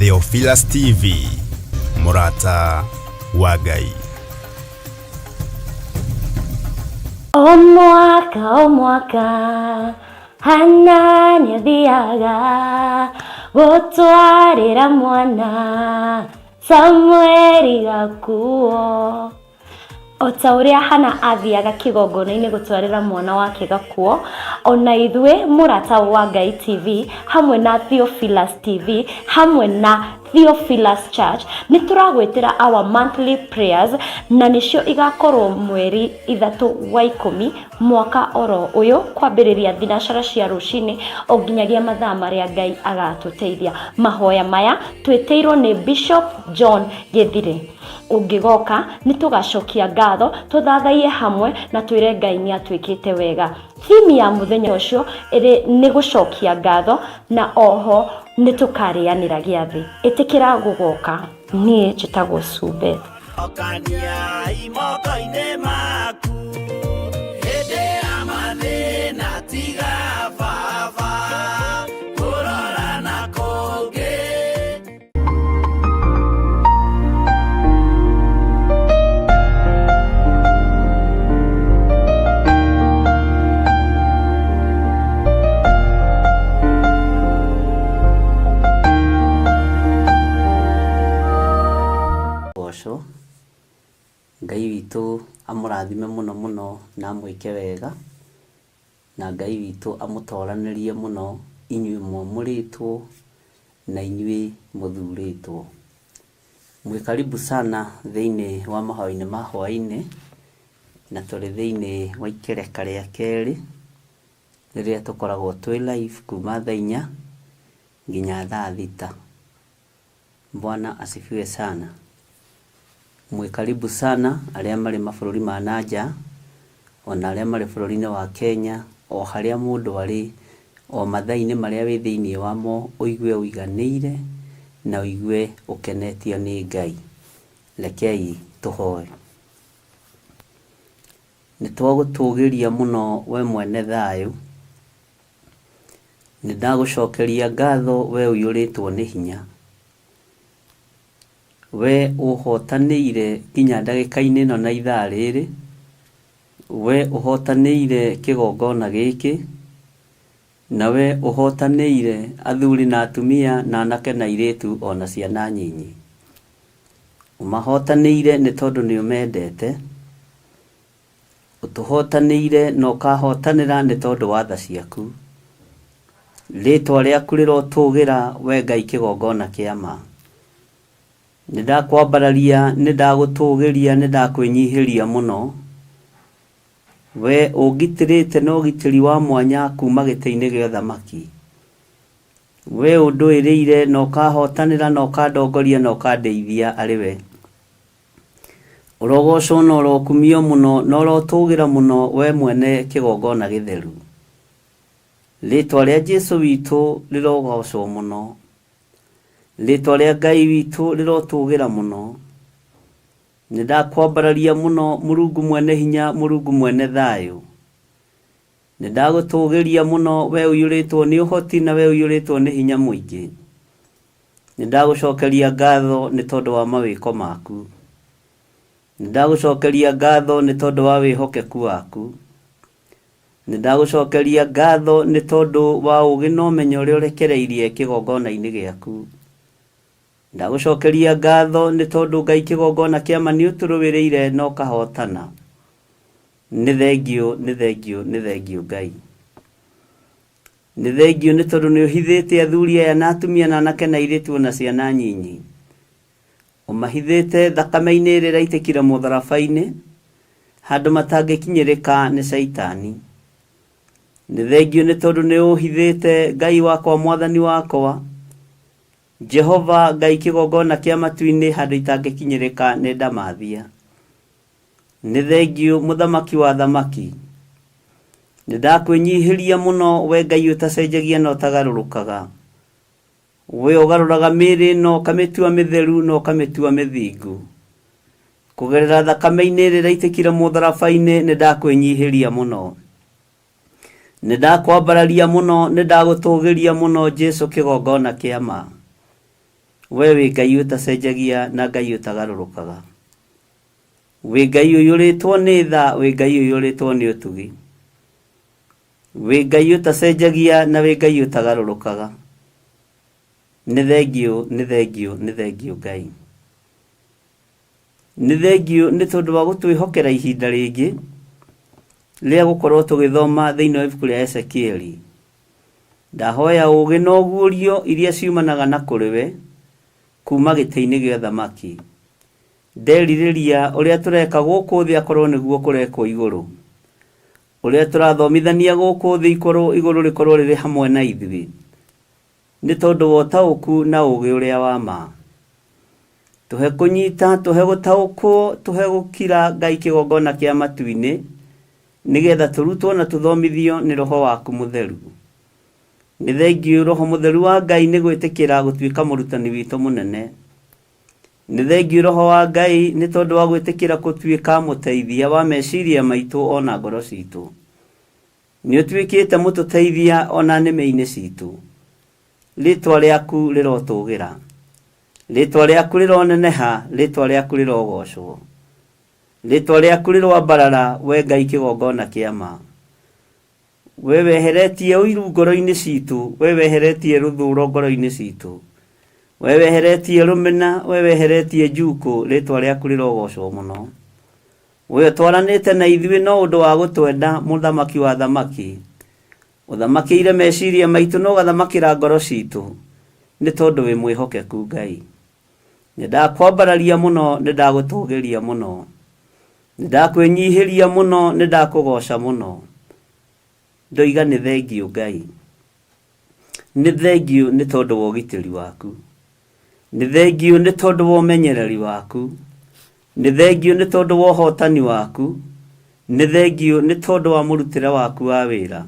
Theophilus TV, mũrata wa Ngai. O mwaka o mwaka Hana nĩathiaga gũtwarĩra mwana Samueli gakuo. O ta ũrĩa Hana athiaga kĩgongona-inĩ gũtwarĩra mwana wake gakuo, ona ithuĩ Mũrata wa Ngai TV hamwe na Theophilus TV hamwe na Theophilus Church nĩ tũragwĩtĩra our monthly prayers na nĩcio igakorwo mweri 3 wa 10 mwaka oro ũyũ kwambĩrĩria thinacara cia rũcinĩ o nginyagia mathaa marĩa Ngai agatũteithia. Mahoya maya twĩtĩirwo nĩ Bishop John Gĩthirĩ. Ũngĩgoka nĩ tũgacokia ngatho tũthathaiye hamwe na twĩre Ngai nĩ atwĩkĩte wega. Theme ya mũthenya ũcio ĩrĩ nĩ gũcokia ngatho na oho nĩ tũkarĩanĩra gĩathĩ. Ĩtĩkĩra gũgoka. Niĩ njĩtagwo Sue Beth. Hokaniai moko-inĩ maku hĩndĩ ya mathĩna tiga baba kũrora na kũngĩ. Ngocwo. Ngai witũ amũrathime mũno mũno na amwĩke wega, na Ngai witũ amũtoranĩrie mũno inyuĩ mwamũrĩtwo na inyuĩ mũthurĩtwo. Mwĩ karibu sana thĩinĩ wa mahoya-inĩ ma hwaĩ-inĩ, na tũrĩ thĩinĩ wa ikereka rĩa kerĩ, rĩrĩa tũkoragwo twĩ live kuma thaa 4 nginya thaa 6. Bwana asifiwe sana. Mwĩ karibu sana arĩa marĩ mabũrũri ma na nja, ona arĩa marĩ bũrũri-inĩ wa Kenya, o harĩa mũndũ arĩ, o mathaa-inĩ marĩa wĩ thĩinĩ wamo, ũigue ũiganĩire na ũigue ũkenetio nĩ Ngai. Rekei tũhoe. Nĩ twagũtũgĩria mũno we mwene thayũ. Nĩ ndagũcokeria ngatho we ũiyũrĩtwo nĩ hinya. We ũhotanĩire nginya ndagĩka-inĩ ĩno na ithaa rĩrĩ. We ũhotanĩire kĩgongona gĩkĩ. Na we ũhotanĩire athuri na atumia na anake na airĩtu o na ciana nyinyi. Ũmahotanĩire nĩ tondũ nĩ ũmendete. Ũtũhotanĩire na ũkahotanĩra nĩ tondũ wa tha ciaku. Rĩtwa rĩaku rĩrotũgĩra we Ngai kĩgongona kĩa ma. Nĩ ndakwambararia, nĩ ndagũtũgĩria, nĩ ndakwĩnyihĩria mũno. We ũngitĩrĩte na ũgitĩri wa mwanya kuma gĩtĩ-inĩ gĩa ũthamaki. We ũndũĩrĩire na ũkahotanĩra na ũkandongoria na ũkandeithia arĩ we. Ũrogocwo na ũrokumio mũno na ũrotũgĩra mũno we mwene kĩgongona gĩtheru. Rĩtwa rĩa Jesu witũ rĩrogocwo mũno. Rĩtwa rĩa Ngai witũ rĩrotũgĩra mũno. Nĩ ndakwambararia mũno Mũrungu mwene hinya, Mũrungu mwene thayũ. Nĩ ndagũtũgĩria mũno we ũiyũrĩtwo nĩ ũhoti na we ũiyũrĩtwo nĩ hinya mũingĩ. Nĩ ndagũcokeria ngatho nĩ tondũ wa mawĩko maku. Nĩ ndagũcokeria ngatho nĩ tondũ wa wĩhokeku waku. Nĩ ndagũcokeria ngatho nĩ tondũ wa ũũgĩ na ũmenyo ũrĩa ũrekereirie kĩgongona-inĩ gĩaku. Ndagũcokeria ngatho nĩ tondũ Ngai kĩgongona kĩa ma nĩ ũtũrũĩrĩire na ũkahotana. Nĩ thengiũ, nĩ thengiũ, nĩ thengiũ Ngai. Nĩ thengiũ nĩ tondũ nĩ ũhithĩte athuri aya na atumia na anake na airĩtu ona ciana nyinyi. Ũmahithĩte thakame-inĩ ĩrĩa ĩraitĩkire mũtharaba-inĩ, handũ matangĩkinyĩrĩka nĩ Caitani. Nĩ thengiũ nĩ tondũ nĩ ũhithĩte Ngai wakwa Mwathani wakwa, Jehova Ngai kĩgongona kĩa matu-inĩ handũ itangĩkinyĩrĩka nĩ ndamathia. Nĩ thengiũ mũthamaki wa athamaki. Nĩ ndakwĩnyihĩria mũno we Ngai ũtacenjagia na ũtagarũrũkaga. We ũgarũraga mĩĩrĩ ĩno ũkamĩtua mĩtheru na ũkamĩtua mĩthingu. Kũgerera thakame-inĩ ĩrĩa ĩraitĩkire mũtharaba-inĩ nĩ ndakwĩnyihĩria mũno. Nĩ ndakwambararia mũno, nĩ ndagũtũgĩria mũno Jesu kĩgongona kĩa ma. We wĩ Ngai ũtacenjagia na Ngai ũtagarũrũkaga. Wĩ Ngai ũiyũrĩtwo nĩ tha, wĩ Ngai ũiyũrĩtwo nĩ ũtugi. Wĩ Ngai ũtacenjagia na wĩ Ngai ũtagarũrũkaga. Nĩ thengiũ, nĩ thengiũ, nĩ thengiũ Ngai. Nĩ thengiũ nĩ tondũ wa gũtwĩhokera ihinda rĩngĩ rĩa gũkorwo tũgĩthoma thĩinĩ wa ibuku rĩa Ezekieli. Ndahoya ũũgĩ na ũguũrio iria ciumanaga na kũrĩ we kuuma gĩtĩ-inĩ gĩa ũthamaki. Nderirĩria ũrĩa tũreka gũkũ thĩ akorwo nĩguo kũrekwo igũrũ. Ũrĩa tũrathomithania gũkũ thĩ ikorwo igũrũ rĩkorwo rĩrĩ hamwe na ithuĩ. Nĩ tondũ wa ũtaũku na ũũgĩ ũrĩa wa ma. Tũhe kũnyita, tũhe gũtaũkwo, tũhe gũkira Ngai kĩgongona kĩa matu-inĩ, nĩgetha tũrutwo na tũthomithio nĩ Roho waku Mũtheru. Nĩ thengiũ Roho Mũtheru wa Ngai nĩ gwĩtĩkĩra gũtuĩka mũrutani witũ mũnene. Nĩ thengiũ Roho wa Ngai nĩ tondũ wa gwĩtĩkĩra gũtuĩka mũteithia wa meciria maitũ o na ngoro citũ. Nĩ ũtuĩkĩte mũtũteithia o na nĩmĩ-inĩ citũ. Rĩtwa rĩaku rĩrotũgĩra. Rĩtwa rĩaku rĩroneneha, rĩtwa rĩaku rĩrogocwo. Rĩtwa rĩaku rĩroambarara, we Ngai kĩgongona kĩa ma. We weheretie ũiru ngoro-inĩ citũ, we weheretie rũthũro ngoro-inĩ citũ. We weheretie rũmena, we weheretie njukũ, rĩtwa rĩaku rĩrogocwo mũno. We ũtwaranĩte na ithuĩ no ũndũ wa gũtwenda, mũthamaki wa athamaki. Ũthamakĩire meciria maitũ na ũgathamakĩra ngoro citũ, nĩ tondũ wĩ mwĩhokeku Ngai. Nĩ ndakwambararia mũno, nĩ ndagũtũgĩria mũno. Nĩ ndakwĩnyihĩria mũno, nĩ ndakũgoca mũno. Ndoiga nĩ thengiũ Ngai. Nĩ thengiũ nĩ tondũ wa ũgitĩri waku. Nĩ thengiũ nĩ tondũ wa ũmenyereri waku. Nĩ thengiũ nĩ tondũ wa ũhotani waku. Nĩ thengiũ nĩ tondũ wa mũrutĩre waku wa wĩra.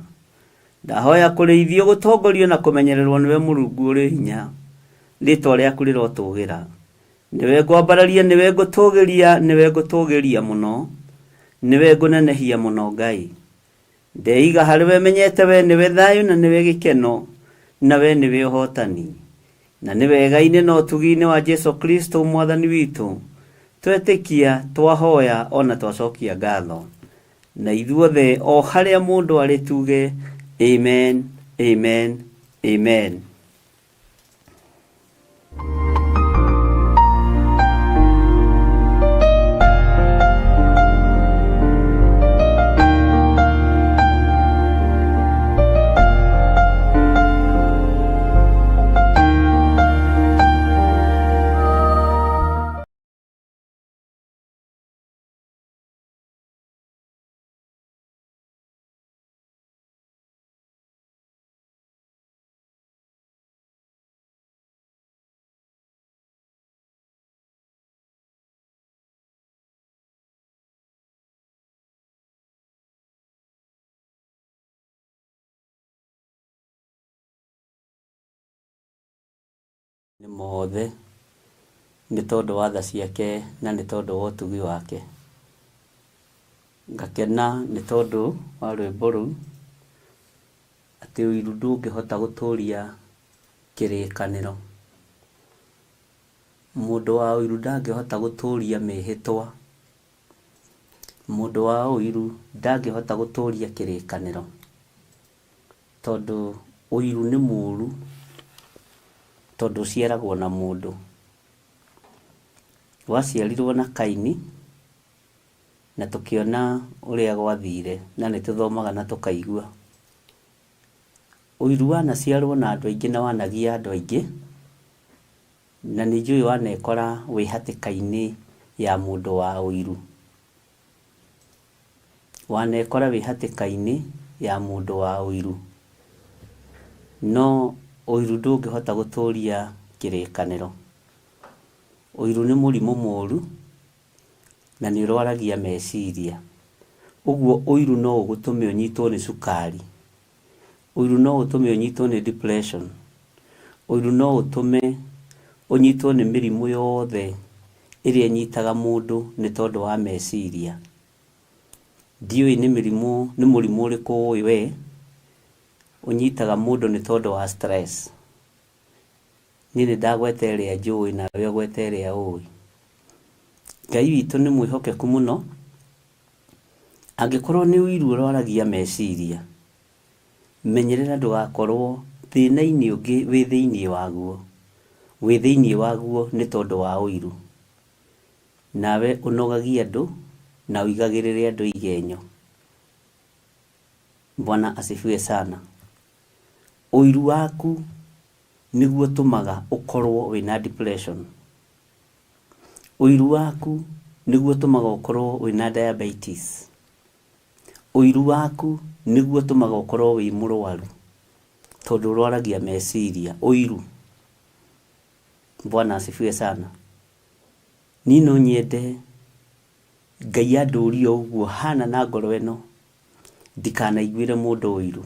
Ndahoya kũrĩithio, gũtongorio na kũmenyererwo nĩwe Mũrungu ũrĩ hinya. Rĩtwa rĩaku rĩrotũgĩra. Nĩwe ngwambararia, nĩwe ngũtũgĩria, nĩwe ngũtũgĩria mũno. Nĩwe ngũnenehia mũno Ngai. Ndeiga harĩ we menyete we nĩwe thayũ na nĩwe gĩkeno na we nĩwe ũhotani. Na nĩ wega-inĩ na ũtugi-inĩ wa Jesu Kristo mwathani witũ twetĩkia, twahoya ona twacokia ngatho. Na ithuothe o harĩa mũndũ arĩ tuge amen, amen, amen. Nĩ mothe nĩ tondũ wa tha ciake na nĩ tondũ wa ũtugi wake. Ngakena nĩ tondũ wa rwĩmbo rũu atĩ ũiru ndũngĩhota gũtũria kĩrĩkanĩro. Mũndũ wa ũiru ndangĩhota gũtũria mĩhĩtwa. Mũndũ wa ũiru ndangĩhota gũtũria kĩrĩkanĩro. Tondũ ũiru nĩ mũru tondũ ũciaragwo na mũndũ. Waciarirwo na Kaini na tũkĩona ũrĩa gwathire na nĩ tũthomaga na tũkaigua. Ũiru wanaciarwo na andũ aingĩ na wanagia andũ aingĩ, na nĩ njũĩ wanekora wĩ hatĩka-inĩ ya mũndũ wa ũiru. Wanekora wĩ hatĩka-inĩ ya mũndũ wa ũiru. No ũiru ndũngĩhota gũtũria kĩrĩkanĩro. Ũiru nĩ mũrimũ mũru na nĩ ũrwaragia meciria. Ũguo ũiru no ũgũtũme ũnyitwo nĩ cukari. Ũiru no ũtũme ũnyitwo nĩ depression. Ũiru no ũtũme ũnyitwo nĩ mĩrimũ yothe ĩrĩa ĩnyitaga mũndũ nĩ tondũ wa meciria. Ndiũĩ nĩ mĩrimũ nĩ mũrimũ ũrĩkũ ũĩ we ũnyitaga mũndũ nĩ tondũ wa stress. Niĩ nĩ ndagweta ĩrĩa njũĩ nawe ũgwete ĩrĩa ũĩ. Ngai witũ nĩ mwĩhokeku mũno, angĩkorwo nĩ ũiru ũrwaragia meciria, menyerera ndũgakorwo thĩna-inĩ ũngĩ wĩ thĩinĩ waguo, wĩ thĩinĩ waguo nĩ tondũ wa ũiru. Nawe ũnogagie andũ na ũigagĩrĩre andũ igenyo. Bwana asifiwe sana. Ũiru waku nĩguo ũtũmaga ũkorwo wĩna depression. Ũiru waku nĩguo ũtũmaga ũkorwo wĩna diabetes. Ũiru waku nĩguo ũtũmaga ũkorwo wĩ mũrwaru tondũ ũrwaragia meciria. Ũiru. Bwana asifiwe sana. Niĩ no nyende Ngai andũrie o ũguo hana na ngoro ĩno ndikanaiguĩre mũndũ ũiru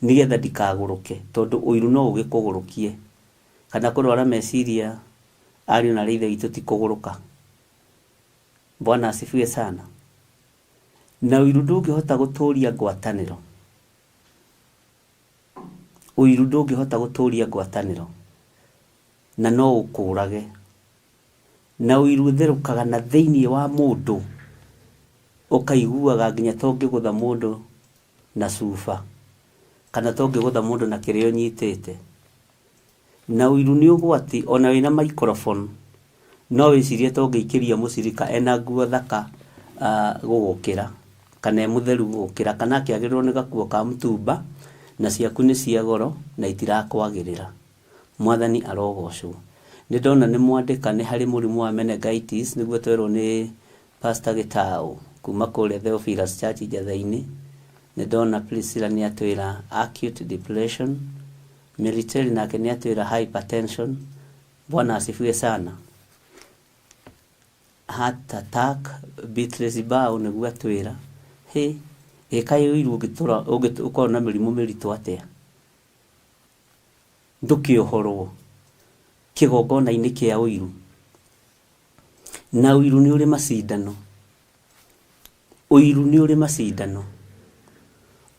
nĩgetha ndikagũrũke tondũ ũiru no ũgĩkũgũrũkie kana kũrwara meciria ariũ na aarĩ a Ithe witũ ti kũgũrũka. Bwana asifiwe sana. Na ũiru ndũngĩhota gũtũria ngwatanĩro. Ũiru ndũngĩhota gũtũria ngwatanĩro na no ũkũrage. Na ũiru ũtherũkaga na thĩinĩ wa mũndũ ũkaiguaga nginya ta ũngĩgũtha mũndũ na cuba kana ta ũngĩgũtha mũndũ na kĩrĩa ũnyitĩte. Na ũiru nĩ ũgwati ona wĩna microphone no wĩcirie ta ũngĩikĩria mũcirika ena nguo thaka gũgũkĩra kana e mũtheru gũgũkĩra kana akĩagĩrĩrwo nĩ gakuo ka mũtumba na ciaku nĩ cia goro na itirakwagĩrĩra. Mwathani arogocwo. Nĩ ndona nĩ mwandĩka nĩ harĩ mũrimũ wa meningitis nĩguo twerwo nĩ Pastor Gĩtaũ kuma kũrĩa Theophilus Church Njatha-inĩ. Nĩ ndona Priscilla nĩ atwĩra acute depression. Military nake nĩ atwĩra hypertension. Bwana asifiwe sana. Heart attack, Beatrice Bao nĩguo atwĩra. Hĩ, ĩ kaĩ ũiru ũngĩtũra ũkoragwo na mĩrimũ mĩritũ atĩa? Ndũkĩohorwo kĩgongona-inĩ kĩa ũiru. Na ũiru nĩ ũrĩ macindano. Ũiru nĩ ũrĩ macindano.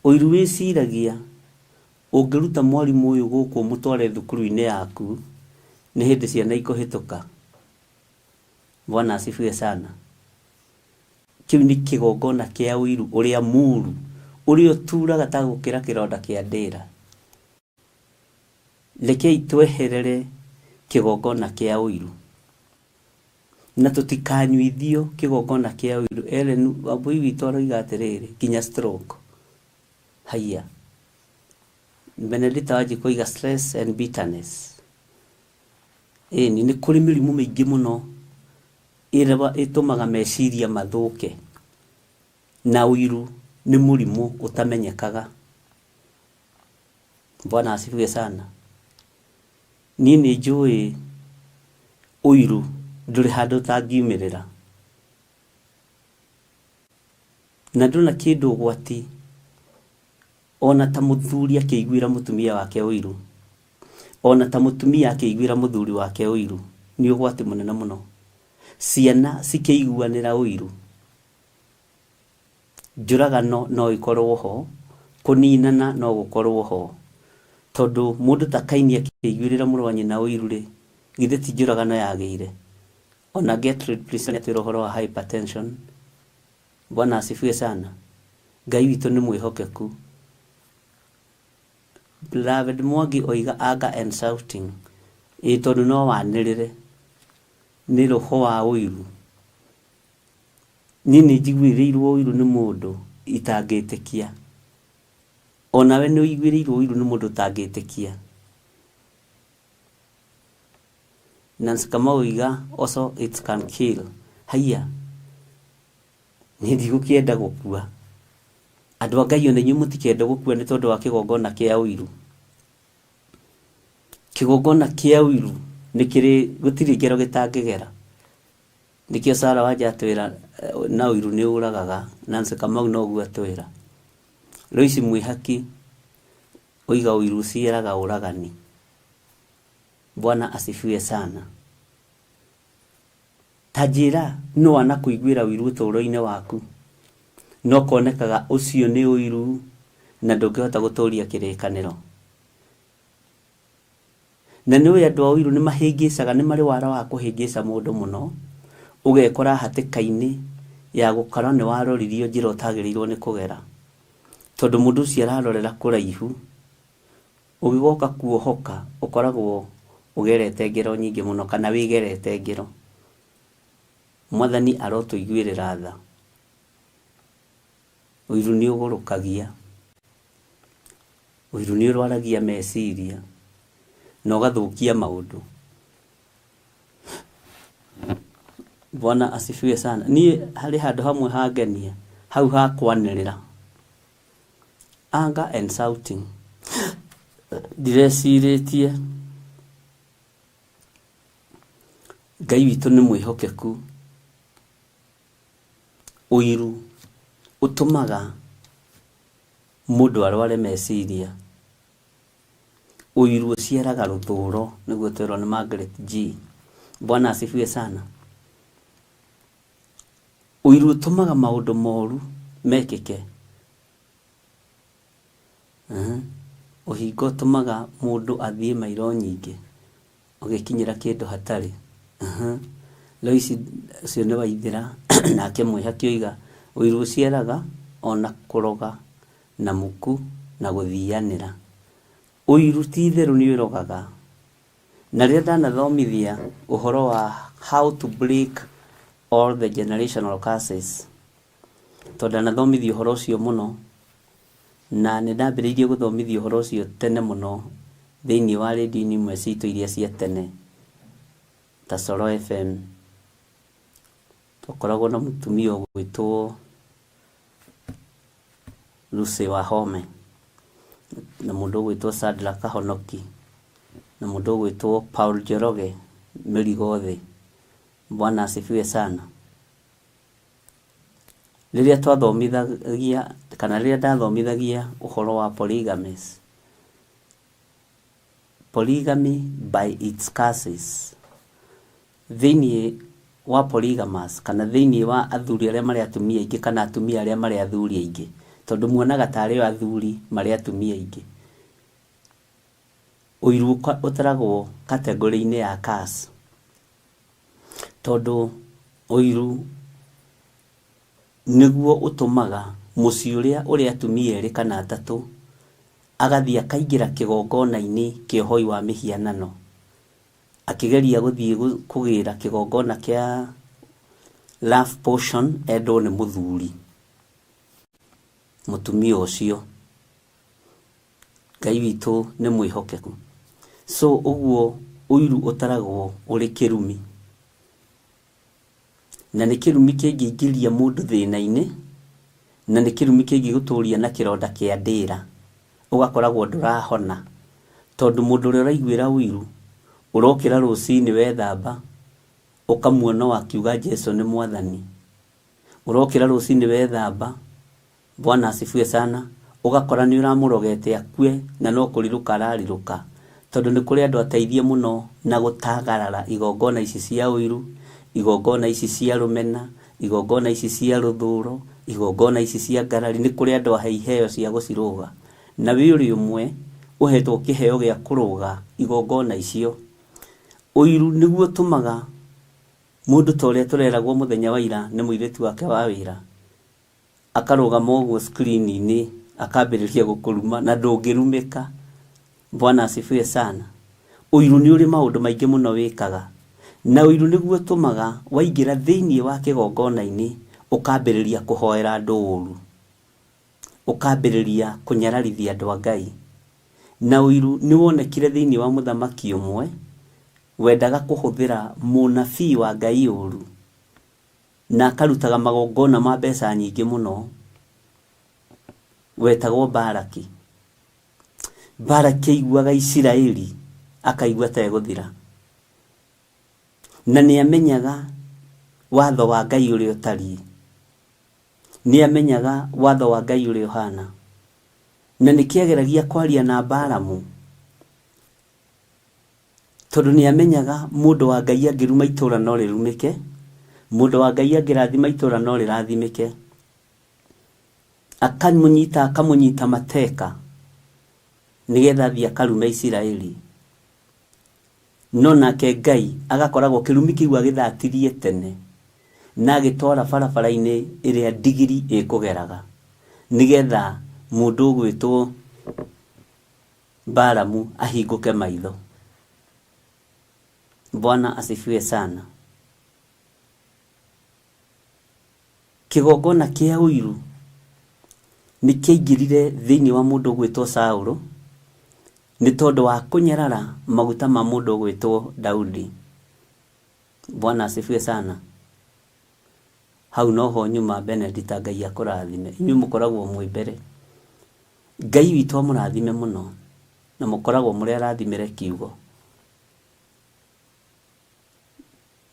Ũiru wĩciragia ũngĩruta mwarimũ ũyũ gũkũ ũmũtware thukuru-inĩ yaku, nĩ hĩndĩ ciana ikũhĩtũka. Bwana asifiwe sana. Kĩu nĩ kĩgongona kĩa ũiru ũrĩa mũru, ũrĩa ũturaga ta gũkĩra kĩronda kĩa ndĩra. Rekei tweherere kĩgongona kĩa ũiru na tũtikanyuithio kĩgongona kĩa ũiru. Ellen Wambui witũ aroiga atĩrĩrĩ, nginya stroke. Haiya. Benedicta Wanjikũ oiga stress and bitterness. Ĩni, nĩ kũrĩ mĩrimũ mĩingĩ mũno ĩtũmaga meciria mathũke na ũiru nĩ mũrimũ ũtamenyekaga. Bwana asifiwe sana. Niĩ nĩ njũĩ ũiru ndũrĩ handũ ũtangiumĩrĩra. Na ndona kĩndũ ũgwati ona ta mũthuri akĩiguĩra mũtumia wake ũiru, ona ta mũtumia akĩiguĩra mũthuri wake ũiru, nĩ ũgwati mũnene mũno. Ciana cikĩiguanĩra ũiru, Njũragano no ĩkorwo ho, kũninana no gũkorwo ho. Tondũ mũndũ ta Kaini akĩiguĩrĩra mũrũ wa nyina ũiru-rĩ, githĩ ti njũragano yagĩire? Ona Gertrude Priscilla nĩatwĩra ũhoro wa hypertension. Bwana asifiwe sana. Ngai witũ nĩ mwĩhokeku. Beloved Mwangi oiga anger and shouting. Ĩĩ tondũ no wanĩrĩre nĩ roho wa ũiru. Niĩ nĩ njiguĩrĩirwo ũiru nĩ mũndũ itangĩtĩkia. O nawe nĩ ũiguĩrĩirwo ũiru nĩ mũndũ ũtangĩtĩkia. Nancy Kamau oiga also it can kill. Haiya, niĩ ndigũkĩenda gũkua. Andũ a Ngai ona inyuĩ mũtikende gũkua nĩ tondũ wa kĩgongona kĩa ũiru. Kĩgongona kĩa ũiru nĩ kĩrĩ, gũtirĩ ngero gĩtangĩgera. Nĩkĩo Sarah Wanja atwĩra na ũiru nĩ ũragaga, Nancy Kamau noguo atwĩra. Loice Mwĩhaki oiga ũiru ũciaraga ũragani. Bwana asifiwe sana. Ta njĩra nũ wanakũiguĩra ũiru ũtũũro-inĩ waku na ũkonekaga ũcio nĩ ũiru na ndũngĩhota gũtũria kĩrĩkanĩro. Na nĩ ũĩ andũ a ũiru nĩ mahĩngĩcaga, nĩ marĩ wara wa kũhĩngĩca mũndũ mũno, ũgekora hatĩka-inĩ ya gũkorwo nĩ waroririo njĩra ũtagĩrĩirwo nĩ kũgera. Tondũ mũndũ ũcio ararorera kũraihu, ũgĩgoka kuohoka ũkoragwo ũgerete ngero nyingĩ mũno kana wĩgerete ngero. Mwathani arotũiguĩrĩra tha. Ũiru nĩ ũgũrũkagia, ũiru nĩ ũrwaragia meciria na ũgathũkia maũndũ. Bwana asifiwe sana. Niĩ harĩ handũ hamwe hangenia, hau ha kwanĩrĩra. Anger and shouting. Ndirecirĩtie Ngai witũ nĩ mwĩhokeku. Ũiru ũtũmaga mũndũ arware meciria. Ũiru ũciaraga rũthũro nĩguo twerwo nĩ Margaret G. Bwana asifiwe sana. Ũiru ũtũmaga maũndũ moru mekĩke. Ũhinga ũtũmaga mũndũ athiĩ mairo nyingĩ ũgĩkinyĩra kĩndũ hatarĩ. Loice ũcio nĩ Waithĩra nake Mwĩhaki oiga ũiru ũciaraga ona kũroga na muku na gũthianĩra. Ũiru ti itherũ nĩ ũrogaga. Na rĩrĩa ndanathomithia ũhoro wa how to break all the generational curses, tondũ ndanathomithia ũhoro ũcio mũno, na nĩ ndambĩrĩirie gũthomithia ũhoro ũcio tene mũno thĩinĩ wa rĩndiũ-inĩ imwe citũ iria cia tene ta Coro FM. Twakoragwo na mũtumia ũgwĩtwo Lucy Wahome, na mũndũ ũgwĩtwo Sandra Kahonoki, na mũndũ ũgwĩtwo Paul Njoroge Mĩrigo Thĩ. Bwana asifiwe sana. Rĩrĩa twathomithagia kana rĩrĩa ndathomithagia ũhoro wa polygamist, polygamy by its curses, thĩinĩ wa polygamous kana thĩinĩ wa athuri arĩa marĩ atumia aingĩ kana atumia arĩa marĩ athuri aingĩ, tondũ muonaga tarĩ o athuri marĩ atumia aingĩ, ũiru ũtaragwo category-inĩ ya curse, tondũ ũiru nĩguo ũtũmaga mũciĩ ũrĩa ũrĩ atumia erĩ kana atatũ agathiĩ akaingĩra kĩgongona-inĩ kĩa ũhoi wa mĩhianano, akĩgeria gũthiĩ kũgĩra kĩgongona kĩa love potion endwo nĩ mũthuri, mũtumia ũcio. Ngai witũ nĩ mwĩhokeku. So ũguo ũiru ũtaragwo ũrĩ kĩrumi. Na nĩ kĩrumi kĩngĩingĩria mũndũ thĩna-inĩ, na nĩ kĩrumi kĩngĩgũtũria na kĩronda kĩa ndĩra, ũgakoragwo ndũrahona. Tondũ mũndũ ũrĩa ũraiguĩra ũiru, ũrokĩra rũcinĩ wethamba, ũkamuona o akiuga Jesu nĩ mwathani. Ũrokĩra rũcinĩ wethamba, Bwana asifiwe sana, ũgakora nĩ ũramũrogete akue na no kũrirũka ararirũka. Tondũ nĩ kũrĩ andũ ateithie mũno na gũtagarara igongona ici cia ũiru, igongona ici cia rũmena, igongona ici cia rũthũro, igongona ici cia ngarari, nĩ kũrĩ andũ ahe iheo cia gũcirũga. Na wĩ ũrĩ ũmwe ũhetwo kĩheo gĩa kũrũga igongona icio. Ũiru nĩguo ũtũmaga mũndũ ta ũrĩa tũreragwo mũthenya wa ira nĩ mũirĩtu wake wa wĩra, akarũgama ũguo screen-inĩ akambĩrĩria gũkũruma na ndũngĩrumĩka. Bwana asifiwe sana. Ũiru nĩ ũrĩ maũndũ maingĩ mũno wĩkaga. Na ũiru nĩguo ũtũmaga waingĩra thĩinĩ wa kĩgongona-inĩ ũkambĩrĩria kũhoera andũ ũru. Ũkambĩrĩria kũnyararithia andũ a Ngai. Na ũiru nĩ wonekire thĩinĩ wa mũthamaki ũmwe wendaga kũhũthĩra mũnabii wa Ngai ũru. Na akarutaga magongona ma mbeca nyingĩ mũno, wetagwo Balaki. Balaki aiguaga Isiraeli akaigua ta egũthira. Na nĩ amenyaga watho wa Ngai ũrĩa ũtariĩ. Nĩ amenyaga watho wa Ngai ũrĩa ũhana. Na nĩkĩo ageragia kwaria na Balamu. Tondũ nĩ amenyaga mũndũ wa Ngai angĩruma itũra no rĩrumĩke, mũndũ wa Ngai angĩrathima itũra no rĩrathimĩke. Akamũnyita akamũnyita mateka nĩgetha athiĩ akarume Isiraeli. No nake Ngai agakoragwo kĩrumi kĩu agĩthatirie tene na agĩtwara barabara-inĩ ĩrĩa ndigiri ĩkũgeraga nĩgetha mũndũ ũgwĩtwo Balamu ahingũke maitho. Bwana asifiwe sana. Kĩgongona kĩa ũiru nĩ kĩaingĩrire thĩinĩ wa mũndũ ũgwĩtwo Saũlũ nĩ tondũ wa kũnyarara maguta ma mũndũ ũgwĩtwo Daudi. Bwana asifiwe sana. Hau noho nyuma Benedita Ngai akũrathime. Inyuĩ mũkoragwo mwĩ mbere. Ngai witũ amũrathime mũno na mũkoragwo mũrĩ arathimĩre kiugo.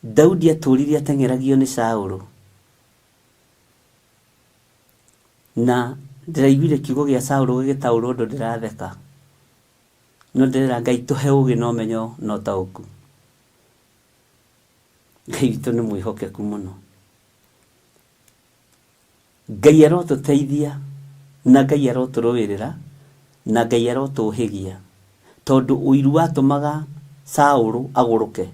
Daudi atũrire ateng'eragio nĩ Saũlũ na ndĩraiguire kiugo gĩa Saũlũ gĩgĩtaũrwo ũndũ ndĩratheka. No ndĩrera Ngai tũhe ũgĩ na ũmenyo na ũtaũku. Ngai witũ nĩ mwĩhokeku mũno. Ngai arotũteithia na Ngai arotũrũĩrĩra na Ngai arotũhĩgia tondũ ũiru watũmaga Saũlũ agũrũke.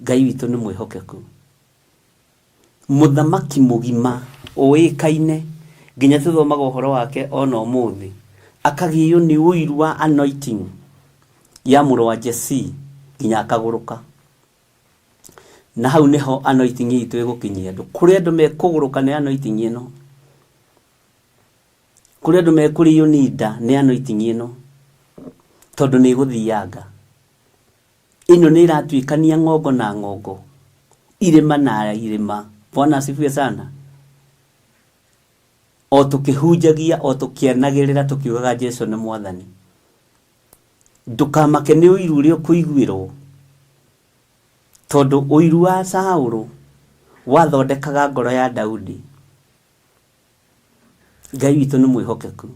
Ngai witũ nĩ mwĩhokeku. Mũthamaki mũgima ũĩkaine nginya tũthomaga ũhoro wake ona ũmũthĩ akagĩo nĩ ũiru wa anointing ya mũrũ wa Jesii nginya akagũrũka. Na hau nĩho anointing itũ ĩgũkinyia andũ. Kũrĩ andũ mekũgũrũka nĩ anointing ĩno. Kũrĩ andũ mekũrĩo nĩ nda nĩ anointing ĩno. Tondũ nĩ ĩgũthianga. Ĩno nĩ ĩratuĩkania ng'ongo na ng'ongo. Irĩma na irĩma. Bwana asifiwe sana. O tũkĩhunjagia, o tũkĩanagĩrĩra tũkiugaga Jesu nĩ mwathani. Ndũkamake nĩ ũiru ũrĩa ũkũiguĩrwo. Tondũ ũiru wa Saũlũ wathondekaga ngoro ya Daudi. Ngai witũ nĩ mwĩhokeku.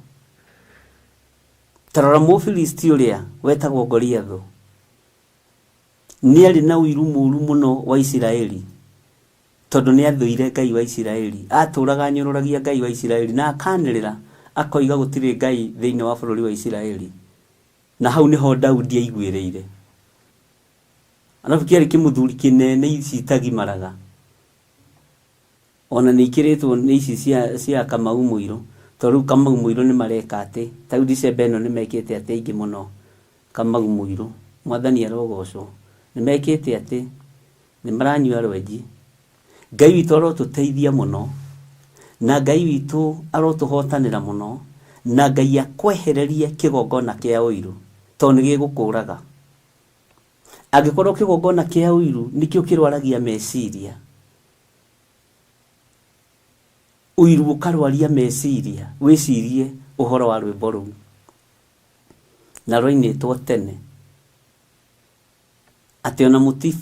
Ta rora Mũfilisti ũrĩa wetagwo Goliathũ. Nĩ arĩ na ũiru mũru mũno wa Isiraeli tondũ nĩ athũire Ngai wa Isiraeli. Atũraga anyũrũragia Ngai wa Isiraeli na akanĩrĩra akoiga gũtirĩ Ngai thĩinĩ wa bũrũri wa Isiraeli. Na hau nĩho Daudi aiguĩrĩire. Arabu kĩarĩ kĩmũthuri kĩnene ici itagimaraga. Ona nĩ ikĩrĩtwo nĩ ici cia, cia Kamau Mũirũ. Tondũ rĩu Kamau Mũirũ nĩ mareka atĩ, ta rĩu December ĩno nĩ mekĩte atĩ aingĩ mũno Kamau Mũirũ. Mwathani arogocwo. Nĩ mekĩte atĩ, nĩ maranyua rwenji. Ngai witũ arotũteithia mũno. Na Ngai witũ arotũhotanĩra mũno. Na Ngai akwehererie kĩgongona kĩa ũiru. Tondũ nĩ gĩgũkũraga. Angĩkorwo kĩgongona kĩa ũiru nĩkĩo kĩrwaragia meciria, ũiru ũkarwaria meciria, wĩcirie ũhoro wa rwĩmbo rũu. Na rwainĩtwo tene. Atĩ ona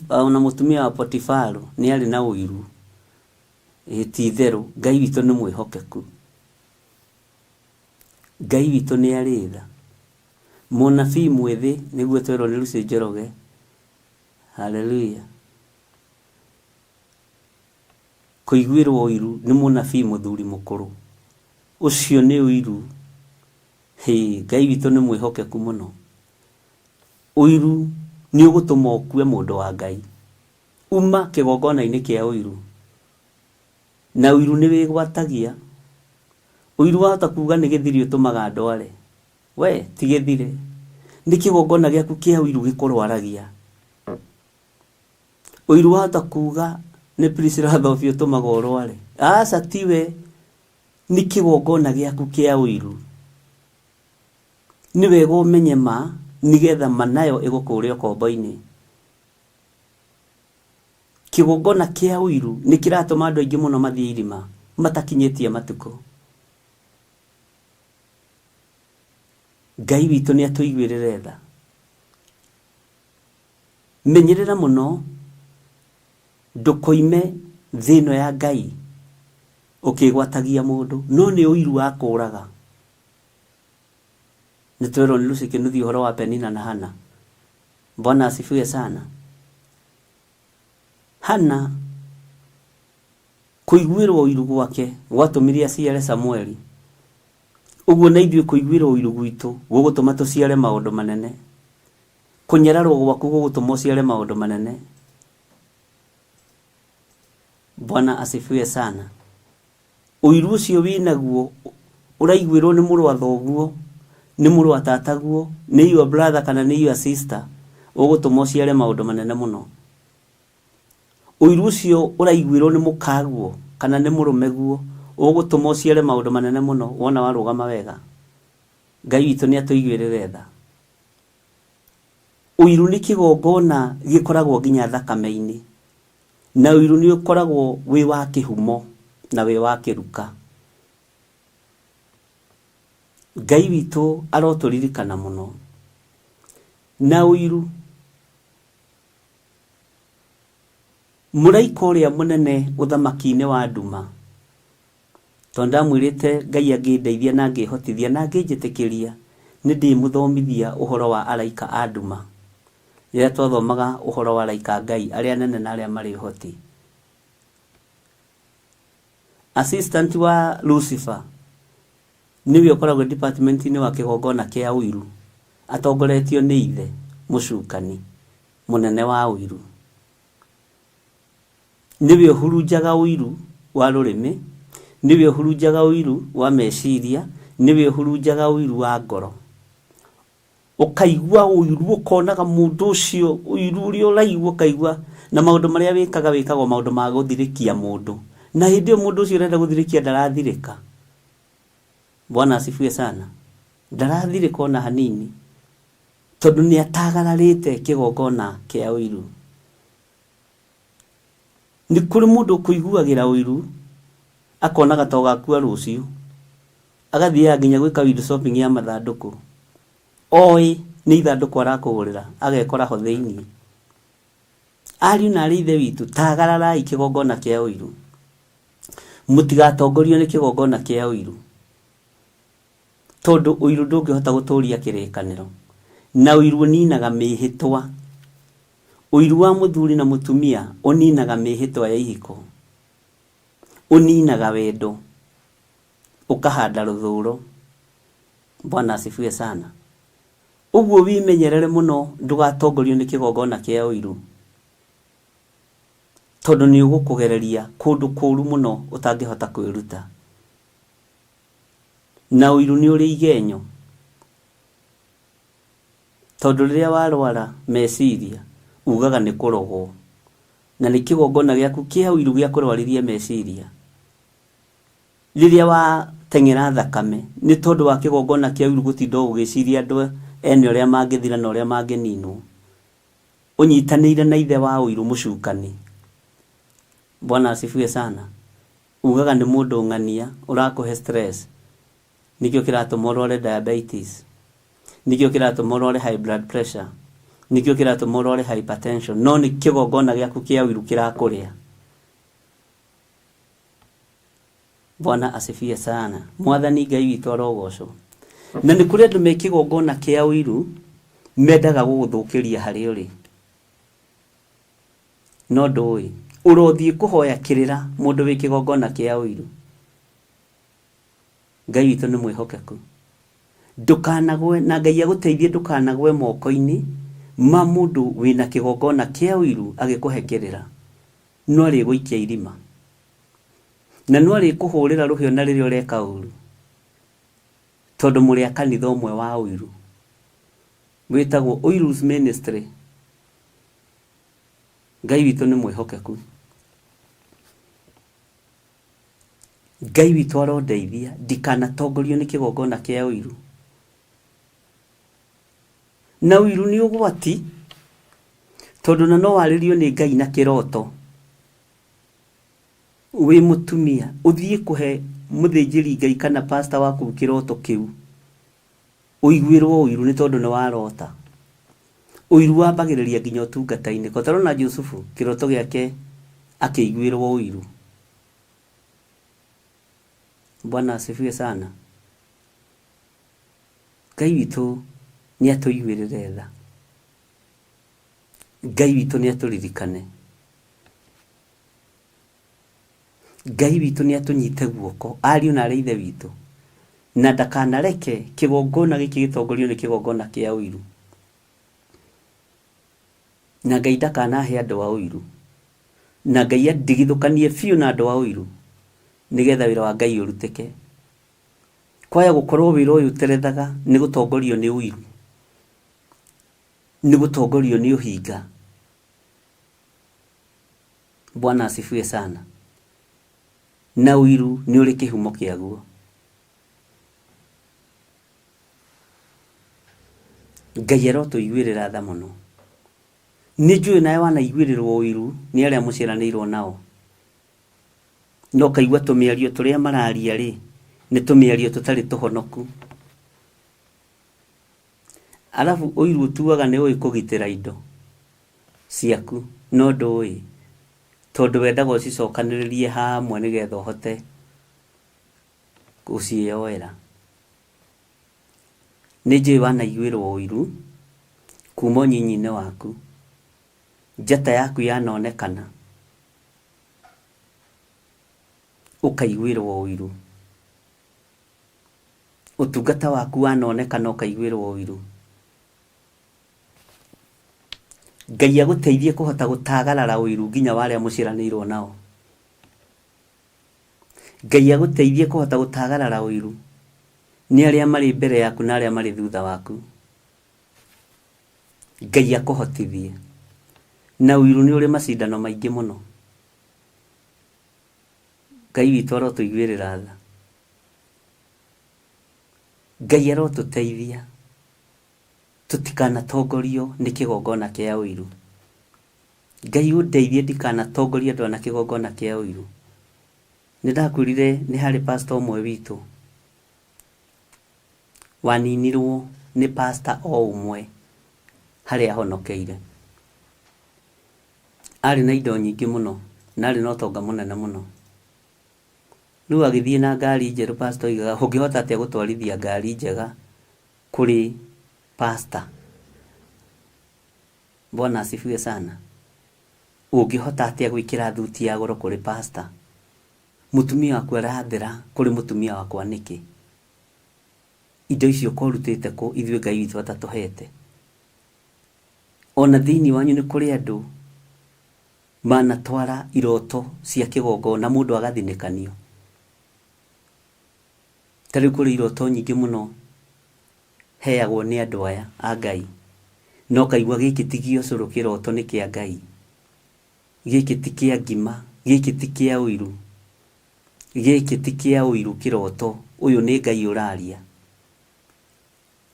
ona mũtumia wa Potifaru nĩ arĩ na ũiru. Ĩĩ ti itherũ, Ngai witũ nĩ mwĩhokeku. Ngai witũ nĩ arĩ tha. Mũnabii mwĩthĩ nĩguo twerwo nĩ Lucy Njoroge. Hallelujah. Kũiguĩrwo ũiru nĩ mũnabii mũthuri mũkũrũ. Ũcio nĩ ũiru. Hĩ, Ngai witũ nĩ mwĩhokeku mũno. Ũiru nĩ ũgũtũma ũkue mũndũ wa Ngai. Uma kĩgongona-inĩ kĩa ũiru. Na ũiru nĩ wĩgwatagia. Ũiru wahota kuga nĩ gĩthiri ũtũmaga ndware. We, ti gĩthire. Nĩ kĩgongona gĩaku kĩa ũiru gĩkũrwaragia. Ũiru wahota kuga nĩ Priscilla Thobi ũtũmaga ũrware. Aca tiwe. Nĩ kĩgongona gĩaku kĩa ũiru. Nĩ wega ũmenye ma nĩgetha ma nayo ĩgũkũre ũkombo-inĩ. Kĩgongona kĩa ũiru nĩ kĩratũma andũ aingĩ mũno mathiĩ irima matakinyĩtie matukũ. Ngai witũ nĩ atũiguĩrĩre tha. Menyerera mũno ndũkoime thĩ ĩno ya Ngai ũkĩgwatagia mũndũ, no nĩ ũiru wa kũraga. Nĩ twerwo nĩ Lucy Kĩnuthia ũhoro wa Penina na Hana. Bwana asifiwe sana. Hana kũiguĩrwo ũiru gwake gwatũmire aciare Samueli. Ũguo na ithuĩ kũiguĩrwo ũiru gwitũ gũgũtũma tũciare maũndũ manene. Kũnyararwo gwaku gũgũtũma ũciare maũndũ manene. Bwana asifiwe sana. Ũiru ũcio wĩnaguo ũraiguĩrwo nĩ mũrũ wa thoguo, nĩ mũrũ wa tataguo, nĩ your brother kana nĩ your sister, ũgũtũma ũciare maũndũ manene mũno. Ũiru ũcio ũraiguĩrwo nĩ mũkaguo kana nĩ mũrũmeguo, ũgũtũma ũciare maũndũ manene mũno wona warũgama wega. Ngai witũ nĩ atũiguĩrĩre tha. Ũiru nĩ kĩgongona gĩkoragwo nginya thakame-inĩ, na ũiru nĩ ũkoragwo wĩ wa kĩhumo na wĩ wa kĩruka. Ngai witũ arotũririkana mũno. Na ũiru, mũraika ũrĩa mũnene ũthamaki-inĩ wa nduma, tondũ ndamwĩrĩte Ngai angĩndeithia na angĩhotithia na angĩnjĩtĩkĩria, nĩ ndĩmũthomithia ũhoro wa araika a nduma. Rĩrĩa twathomaga ũhoro wa araika a Ngai arĩa anene na arĩa marĩ ũhoti. Assistant wa Lucifer nĩwe ũkoragwo department-inĩ wa kĩgongona kĩa ũiru, atongoretio nĩ ithe mũcukani mũnene wa ũiru. Nĩwe ũhurunjaga ũiru wa rũrĩmĩ, nĩwe ũhurunjaga ũiru wa meciria, nĩwe ũhurunjaga ũiru wa ngoro. Ũkaigua ũiru, ũkonaga mũndũ ũcio ũiru ũrĩa ũraigua ũkaigua, na maũndũ marĩa wĩkaga wĩkaga o maũndũ ma gũthirĩkia mũndũ. Na hĩndĩ ĩyo mũndũ ũcio ũrenda gũthirĩkia ndarathirĩka. Bwana asifiwe sana. Ndarathirĩka ona hanini, tondũ nĩ atagararĩte kĩgongona kĩa ũiru. Nĩ kũrĩ mũndũ ũkũiguagĩra ũiru, akonaga ta ũgakua rũciũ, agathiaga nginya gwĩka window shopping ya mathandũkũ, oĩ nĩ ithandũkũ arakũgũrĩra, agekora ho thĩiniĩ. Ariũ na arĩ ithe witũ, tagararai kĩgongona kĩa ũiru. Mũtigatongorio nĩ kĩgongona kĩa ũiru, tondũ ũiru ndũngĩhota gũtũria kĩrĩkanĩro, na ũiru ũninaga mĩhĩtwa. Ũiru wa mũthuri na mũtumia ũninaga mĩhĩtwa ya ihiko, ũninaga wendo, ũkahanda rũthũro. Bwana asifiwe sana. Ũguo wĩmenyerere mũno ndũgatongorio nĩ kĩgongona kĩa ũiru, tondũ nĩ ũgũkũgereria kũndũ kũru mũno ũtangĩhota kwĩruta. Na ũiru nĩ ũrĩ igenyo, tondũ rĩrĩa warwara meciria ugaga nĩ kũrogwo, na nĩ kĩgongona gĩaku kĩa ũiru gĩa kũrwarithia meciria. Rĩrĩa wateng'era thakame nĩ tondũ wa kĩgongona kĩa ũiru gũtinda ũgĩciria andũ ene ũrĩa mangĩthira na ũrĩa mangĩninwo, ũnyitanĩire na ithe wa ũiru mũcukani. Bwana asifiwe sana. Ugaga nĩ mũndũ ng'ania ũrakũhe stress, nĩkĩo kĩratũma ũrware diabetes, nĩkĩo kĩratũma ũrware high blood pressure, nĩkĩo kĩratũma ũrware hypertension, no nĩ kĩgongona gĩaku kĩa ũiru kĩrakũrĩa. Bwana asifiwe sana. Mwathani Ngai witũ arogocwo. Na nĩ kũrĩ andũ me kĩgongona kĩa ũiru mendaga gũgũthũkĩria harĩa ũrĩ, no ndũĩ. Ũrothiĩ kũhoya kĩrĩra mũndũ wĩ kĩgongona kĩa ũiru. Ngai witũ nĩ mwĩhokeku. Ndũkanagwe, na Ngai agũteithie ndũkanagwe moko-inĩ ma mũndũ wĩna kĩgongona kĩa ũiru agĩkũhe kĩrĩra. No arĩgũikia irima. Na no arĩkũhũrĩra rũhĩ ona rĩrĩa ũreka ũru. Tondũ mũrĩ a kanitha ũmwe wa ũiru. Wĩtagwo Ũiru's Ministry. Ngai witũ nĩ mwĩhokeku. Ngai witũ arondeithia ndikanatongorio nĩ kĩgongona kĩa ũiru. Na ũiru nĩ ũgwati, tondũ na no warĩrio nĩ Ngai na kĩroto. Wĩ mũtumia, ũthiĩ kũhe mũthĩnjĩri Ngai kana pastor waku kĩroto kĩu, ũiguĩrwo ũiru nĩ tondũ nĩ warota. Ũiru wambagĩrĩria nginya ũtungata-inĩ. Ko tarona Jusufu, kĩroto gĩake akĩiguĩrwo ũiru. Bwana asifiwe sana. Ngai witũ nĩ atũiguĩrĩre tha. Ngai witũ nĩ atũririkane. Ngai witũ nĩ atũnyite guoko, ariũ na arĩ ithe witũ. Na ndakanareke kĩgongona gĩkĩ gĩtongorio nĩ kĩgongona kĩa ũiru. Na Ngai ndakanahe andũ a ũiru. Na Ngai andigithũkanie biũ na andũ a ũiru nĩgetha wĩra wa Ngai ũrutĩke. Kwaya gũkorwo wĩra ũyũ ũterethaga nĩ gũtongorio nĩ ũiru, nĩ gũtongorio nĩ ũhinga. Bwana asifiwe sana. Na ũiru nĩ ũrĩ kĩhumo kĩaguo. Ngai arotũiguĩrĩra tha mũno. Nĩ njũĩ nawe wanaiguĩrĩrwo ũiru nĩ arĩa mũciaranĩirwo nao. Na ũkaigua tũmĩario tũrĩa mararia rĩ, nĩ tũmĩario tũtarĩ tũhonoku. Arabu ũiru ũtuaga nĩ ũĩ kũgitĩra indo ciaku, no ndũĩ. Tondũ wendaga ũcicokanĩrĩrie hamwe nĩgetha ũhote gũciĩyoera. Nĩ njũĩ wanaiguĩrwo ũiru kuma ũnyinyi-inĩ waku. Njata yaku yanonekana ũkaiguĩrwo ũiru. Ũtungata waku wanonekana ũkaiguĩrwo ũiru. Ngai agũteithie kũhota gũtagarara ũiru nginya wa arĩa mũciaranĩirwo nao. Ngai agũteithie kũhota gũtagarara ũiru nĩ arĩa marĩ mbere yaku na arĩa marĩ thutha waku. Ngai akũhotithie. Na ũiru nĩ ũrĩ macindano maingĩ mũno. Ngai witũ arotũiguĩrĩra tha. Ngai arotũteithia tũtikanatongorio nĩ kĩgongona kĩa ũiru. Ngai ũndeithie ndikanatongorie andũ aya na kĩgongona kĩa ũiru. Nĩ ndakwĩrire nĩ harĩ pastor ũmwe witũ waninirwo nĩ pastor o ũmwe harĩa ahonokeire. Arĩ na indo nyingĩ mũno na arĩ na ũtonga mũnene mũno. Rĩu agĩthiĩ na ngari njerũ pastor oigaga ũngĩhota atĩa gũtwarithia ngari njega kũrĩ pastor? Bwana asifiwe sana. Ũngĩhota atĩa gwĩkĩra thuti ya goro kũrĩ pastor? Mũtumia waku arathera kũrĩ mũtumia wakwa nĩkĩ? Indo icio ko ũrutĩte kũ ithuĩ Ngai witũ atatũhete? Ona thĩinĩ wanyu nĩ kũrĩ andũ manatwara iroto cia kĩgongona mũndũ agathinĩkanio. Ta rĩu kũrĩ iroto nyingĩ mũno heagwo nĩ andũ aya a Ngai, na ũkaigua gĩkĩ ti gĩa ũcũrũ kĩroto nĩ kĩa Ngai, gĩkĩ ti kĩa ngima, gĩkĩ ti kĩa ũiru, gĩkĩ ti kĩa ũiru kĩroto, ũyũ nĩ Ngai ũraria.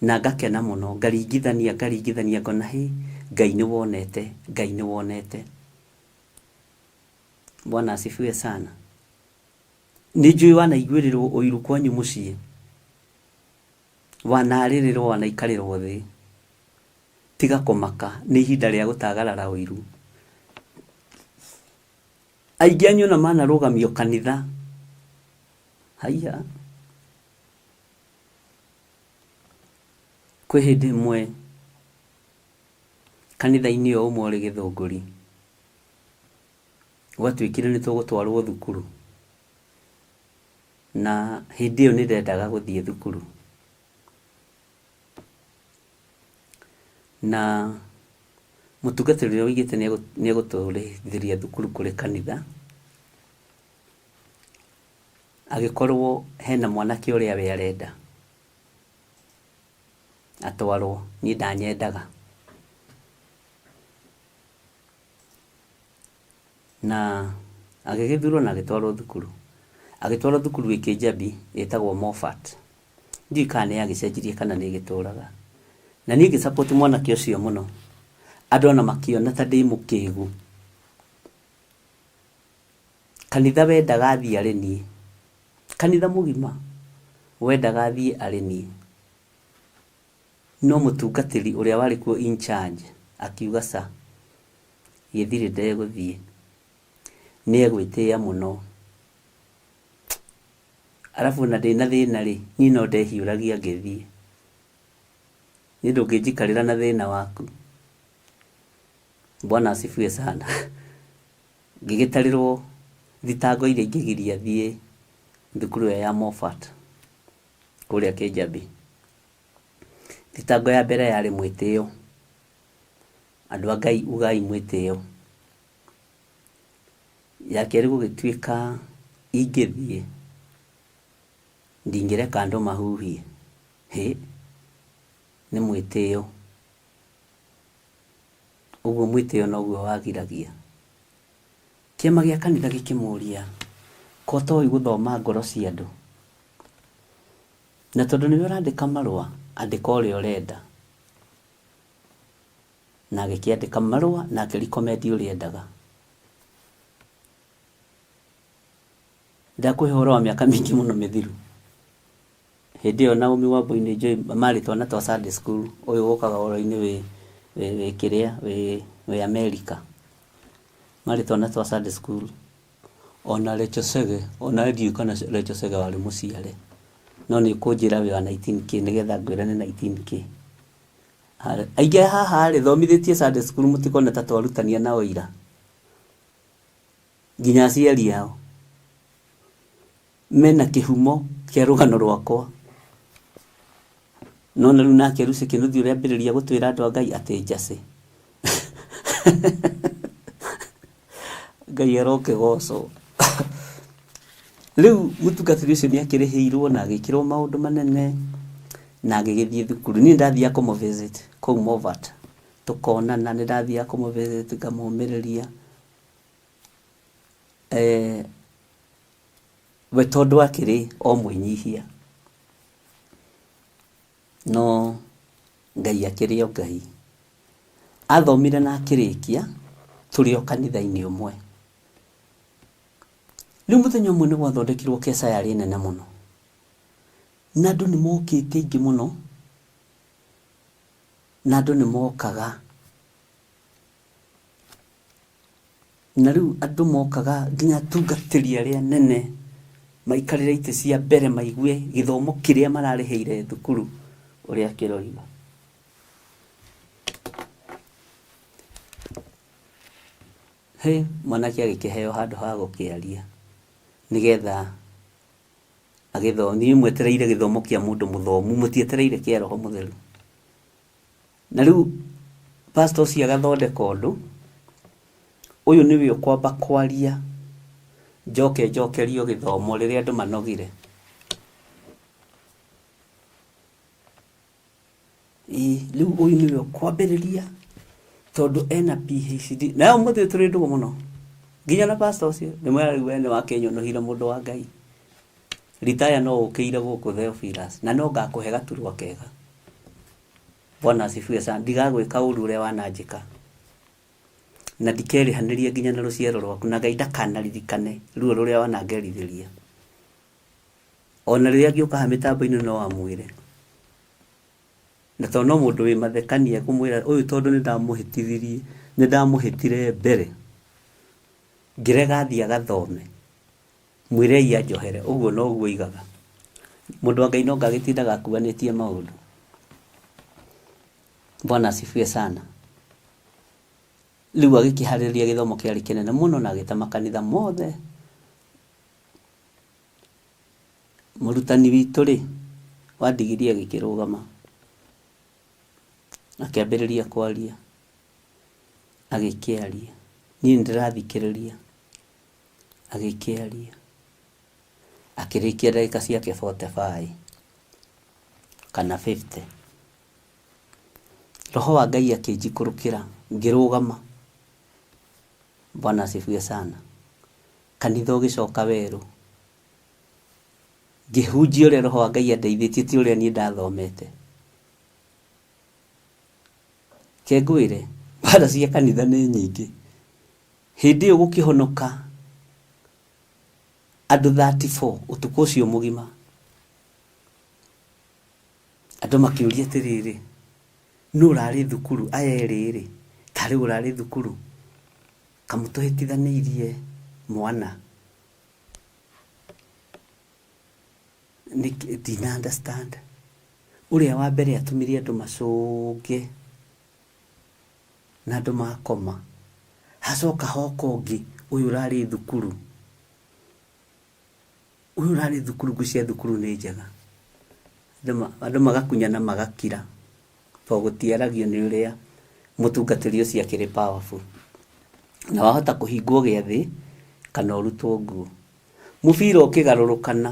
Na ngakena mũno, ngaringithania ngaringithania ngona hĩ, Ngai nĩ wonete, Ngai nĩ wonete. Bwana asifiwe sana. Nĩ njũĩ wanaiguĩrĩrwo ũiru kwanyu mũciĩ, wanarĩrĩrwo wanaikarĩrwo thĩ. Tiga kũmaka, nĩ ihinda rĩa gũtagarara ũiru. Aingĩ anyu ona manarũgamio kanitha. Haiya. Kwĩ hĩndĩ ĩmwe kanitha-inĩ o ũmwe ũrĩ Gĩthũngũri, gwatuĩkire nĩ tũgũtwarwo thukuru, na hĩndĩ ĩyo nĩ ndendaga gũthiĩ thukuru. Na mũtungatĩri ũrĩa waugĩte nĩ egũtũrĩhithĩria thukuru kũrĩ kanitha, agĩkorwo hena mwanake ũrĩa we arenda atwarwo, niĩ ndanyendaga. Na agĩgĩthurwo na agĩtwarwo thukuru. Agĩtwarwo thukuru ĩ Kĩnjabi ĩtagwo Moffat. Ndiũĩ kana nĩ yagĩcenjirie kana nĩ ĩgĩtũraga. Na niĩ ngĩ support mwanake ũcio mũno. Andũ ona makĩona ta ndĩ mũkĩgu. Kanitha wendaga athiĩ arĩ niĩ. Kanitha mũgima wendaga athiĩ arĩ niĩ. No mũtungatĩri ũrĩa warĩ kuo in charge akiuga ca, Gĩthirĩ ndegũthiĩ. Nĩ egwĩtĩĩa mũno. Arabu ona ndĩna thĩna rĩ, niĩ no ndehiũragia ngĩthiĩ. Niĩ ndũngĩnjikarĩra na thĩna waku. Bwana asifiwe sana. Ngĩgĩtarĩrwo thitango iria ingĩgiria thiĩ thukuru ĩyo ya Moffat. Kũrĩa Kĩnjambi. Thitango ya mbere yarĩ mwĩtĩo. Andũ a Ngai ugai mwĩtĩo. Ya kerĩ gũgĩtuĩka ingĩthiĩ ndingĩreka andũ mahuhie. Hĩ, nĩ mwĩtĩo. Ũguo mwĩtĩo noguo wagiragia. Kĩama gĩa kanitha gĩkĩmũria, ko ũtoĩ gũthoma ngoro cia andũ? Na tondũ nĩwe ũrandĩka marũa, andĩka ũrĩa ũrenda. Na agĩkĩandĩka marũa na akĩ recommend ũrĩa endaga. Ndakũhe ũhoro wa mĩaka mĩingĩ mũno mĩthiru. Hĩndĩ ĩyo Naomi Wambui nĩ njũĩ marĩ twana twa Sunday school, ũyũ ũkaga ũhoro-inĩ wĩ wĩ kĩrĩa wĩ wĩ America. Marĩ twana twa Sunday school. Ona Rachel Chege, ona ndiũĩ kana Rachel Chege warĩ mũciare. No nĩ ũkũnjĩra wĩ wa 19K nĩgetha ngwĩre nĩ 19K. Aingĩ a haha rĩ, thomithĩtie Sunday school mũtikone ta twarutania nao ira. Nginya aciari ao. Mena kĩhumo kĩa rũgano rwakwa. No na rĩu nake Lucy Kĩnuthia ũrĩa ambĩrĩria gũtwĩra andũ a Ngai atĩ njacĩ. Ngai arokĩgocwo. Rĩu mũtungatĩri ũcio nĩ akĩrĩhĩirwo na agĩkĩrwo maũndũ manene na agĩgĩthiĩ thukuru. Niĩ ndathiaga kũmũ visit kũu Movat, tũkonana, nĩ ndathiaga kũmũ visit ngamũmĩrĩria. Eh, we tondũ akĩrĩ o mwĩnyihia, no Ngai akĩrĩ o Ngai. Athomire na akĩrĩkia tũrĩ o kanitha-inĩ ũmwe. Rĩu mũthenya ũmwe nĩ gwathondekirwo keca yarĩ nene mũno, na andũ nĩ mokĩte aingĩ mũno, na andũ nĩ mokaga. Na rĩu andũ mokaga nginya atungatĩri arĩa anene maikarĩre itĩ cia mbere maigue gĩthomo kĩrĩa mararĩhĩire thukuru ũrĩa kĩroiga. Hĩ, mwanake agĩkĩheo handũ ha gũkĩaria nĩgetha agĩthome. Inyuĩ mwetereire gĩthomo kĩa mũndũ mũthomu, mũtietereire kĩa Roho Mũtheru. Na rĩu pastor ũcio agathondeka ũndũ, ũyũ nĩwe ũkwamba kwaria, njoke njokerio gĩthomo rĩrĩa andũ manogire. Ĩĩ rĩu ũyũ nĩwe ũkwambĩrĩria tondũ ena PhD. Na ũmũthĩ ũyũ tũrĩ ndũgũ mũno, nginya na pastor ũcio, ndĩmwĩraga rĩu we nĩwakĩnyũnũhire mũndũ wa Ngai. Retire no ũkĩire gũkũ Theophilus, na no ngakũhe gaturwa kega. Bwana asifiwe sana. Ndigagwĩka ũru ũrĩa wananjĩka. Na ndikerĩhanĩria nginya na rũciaro rwaku, na Ngai ndakanaririkane ruo rũrĩa wanangerithĩria. Ona rĩrĩa angĩũka haha mĩtambo-inĩ no amwĩre. Na tondũ no mũndũ wĩ mathekania ekũmwĩra ũyũ tondũ nĩ ndamũhĩtithirie, nĩ ndamũhĩtire mbere, ngĩrega athiĩ agathome. Mwĩrei anjohere, ũguo noguo oigaga. Mũndũ wa Ngai no anga agĩtindaga akuanĩtie maũndũ. Bwana asifiwe sana. Rĩu agĩkĩharĩrĩria gĩthomo kĩarĩ kĩnene mũno na agĩta makanitha mothe. Mũrutani witũ rĩ, wa ndigiri agĩkĩrũgama, akĩambĩrĩria kwaria, agĩkĩaria. Niĩ nĩ ndĩrathikĩrĩria. Agĩkĩaria, akĩrĩkia ndagĩka ciake 45 kana 50. Roho wa Ngai akĩnjikũrũkĩra, ngĩrũgama. Bwana asifiwe sana. Kanitha ũgĩcoka werũ. Ngĩhunjia ũrĩa Roho wa Ngai andeithĩtie, ti ũrĩa niĩ ndathomete. Reke ngwĩre, mbara cia kanitha nĩ nyingĩ. Hĩndĩ ĩyo gũkĩhonoka andũ 34 ũtukũ ũcio mũgima. Andũ makĩũria atĩrĩrĩ, nũ ũrarĩ thukuru? Aya erĩ-rĩ, tarĩ ũrarĩ thukuru? Kamũtũhĩtithanĩirie mwana. Ndina understand. Ũrĩa wa mbere atũmire andũ macũnge. Na andũ makoma. Hacoka hoka ũngĩ, ũyũ ũrarĩ thukuru. Ũyũ ũrarĩ thukuru, ngwĩciria thukuru nĩ njega. Andũ magakunyana magakira tondũ gũtiaragio nĩ ũrĩa mũtungatĩri ũcio akĩrĩ powerful. Na wahota kũhingwo gĩathĩ kana ũrutwo nguo. Mũbira ũkĩgarũrũkana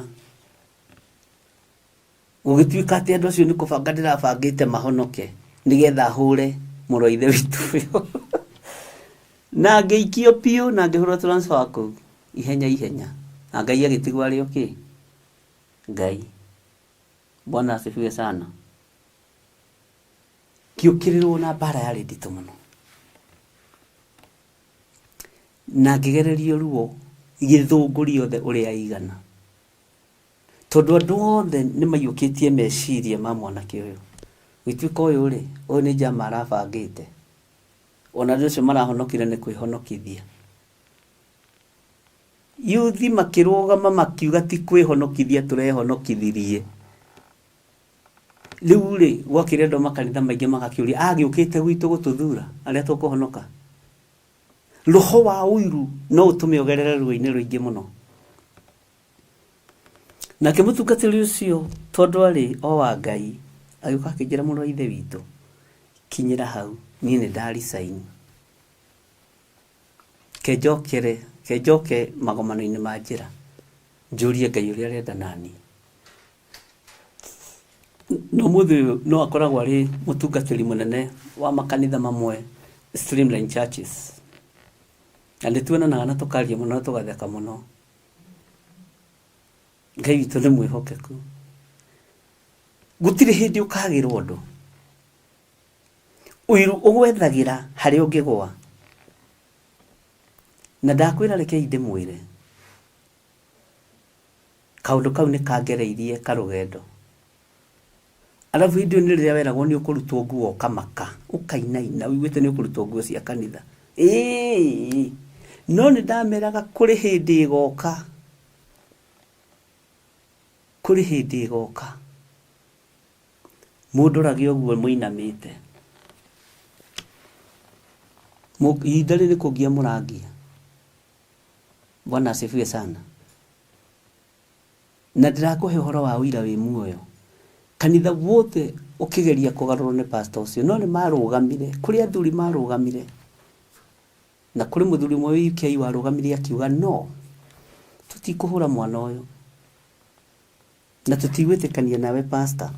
gũgĩtuĩka atĩ andũ acio nĩ kũbanga ndĩrabangĩte mahonoke nĩgetha hũre mũrũ wa ithe witũ ũyũ. Na ngĩikio biũ na ngĩhũrwo transfer kũu ihenya ihenya. Na Ngai agĩtigwo arĩ o kĩ? Ngai. Bwana asifiwe sana. Ngĩũkĩrĩrwo na mbara yarĩ nditũ mũno. Na ngĩgererio ruo gĩthũngũri othe ũrĩa igana. Tondũ andũ othe nĩ maiyũkĩtie meciria ma mwanake ũyũ. Gũgĩtuĩka ũyũ rĩ, ũyũ nĩ njama arabangĩte. Ona andũ acio marahonokire nĩ kwĩhonokithia. Yuthi makĩrũgama makiuga ti kwĩhonokithia tũrehonokithirie. Rĩu rĩ, gwakĩrĩ andũ a makanitha maingĩ magakĩũria, agĩũkĩte gwitũ gũtũthura arĩa tũkũhonoka? Roho wa ũiru no ũtũme ũgerere ruo-inĩ rũingĩ mũno. Nake mũtungatĩri ũcio tondũ arĩ o wa Ngai, agĩũka akĩnjĩra mũrũ wa ithe witũ, kinyĩra hau, niĩ nĩ nda resign. Ke njokere, ke njoke magomano-inĩ ma njĩra, njũrie Ngai ũrĩa arenda naniĩ. Na ũmũthĩ ũyũ no akoragwo arĩ mũtungatĩri mũnene wa makanitha mamwe Streamline Churches. Na nĩ tuonanaga na tũkaria mũno na tũgatheka mũno. Ngai witũ nĩ mwĩhokeku. Gũtirĩ hĩndĩ ũkagĩra ũndũ. Ũiru ũgwethagĩra harĩa ũngĩgũa. Na ndakwĩra rekei ndĩmwĩre, kaũndũ kau nĩ kangereirie karũgendo. Arabu hĩndĩ ĩyo nĩ rĩrĩa weragwo nĩ ũkũrutwo nguo ũkamaka, ũkainaina ũiguĩte nĩ ũkũrutwo nguo cia kanitha. Ĩĩ, no nĩ ndameraga kũrĩ hĩndĩ ĩgoka, kũrĩ hĩndĩ ĩgoka mũndorage ũguo mũinamĩte. Ihinda rĩrĩ kũngia mũrangia. Bwana asifiwe sana. Na ndĩrakũhe ũhoro wa ũira wĩ muoyo. Kanitha wothe ũkĩgeria kũgarũrwo nĩ pastor ũcio, no nĩ marũgamire, kũrĩ athuri marũgamire, na kũrĩ mũthuri ũmwe wĩ UK warũgamire akiuga no, tũtikũhũra mwana ũyũ, na tũtigwĩtĩkania nawe pastor.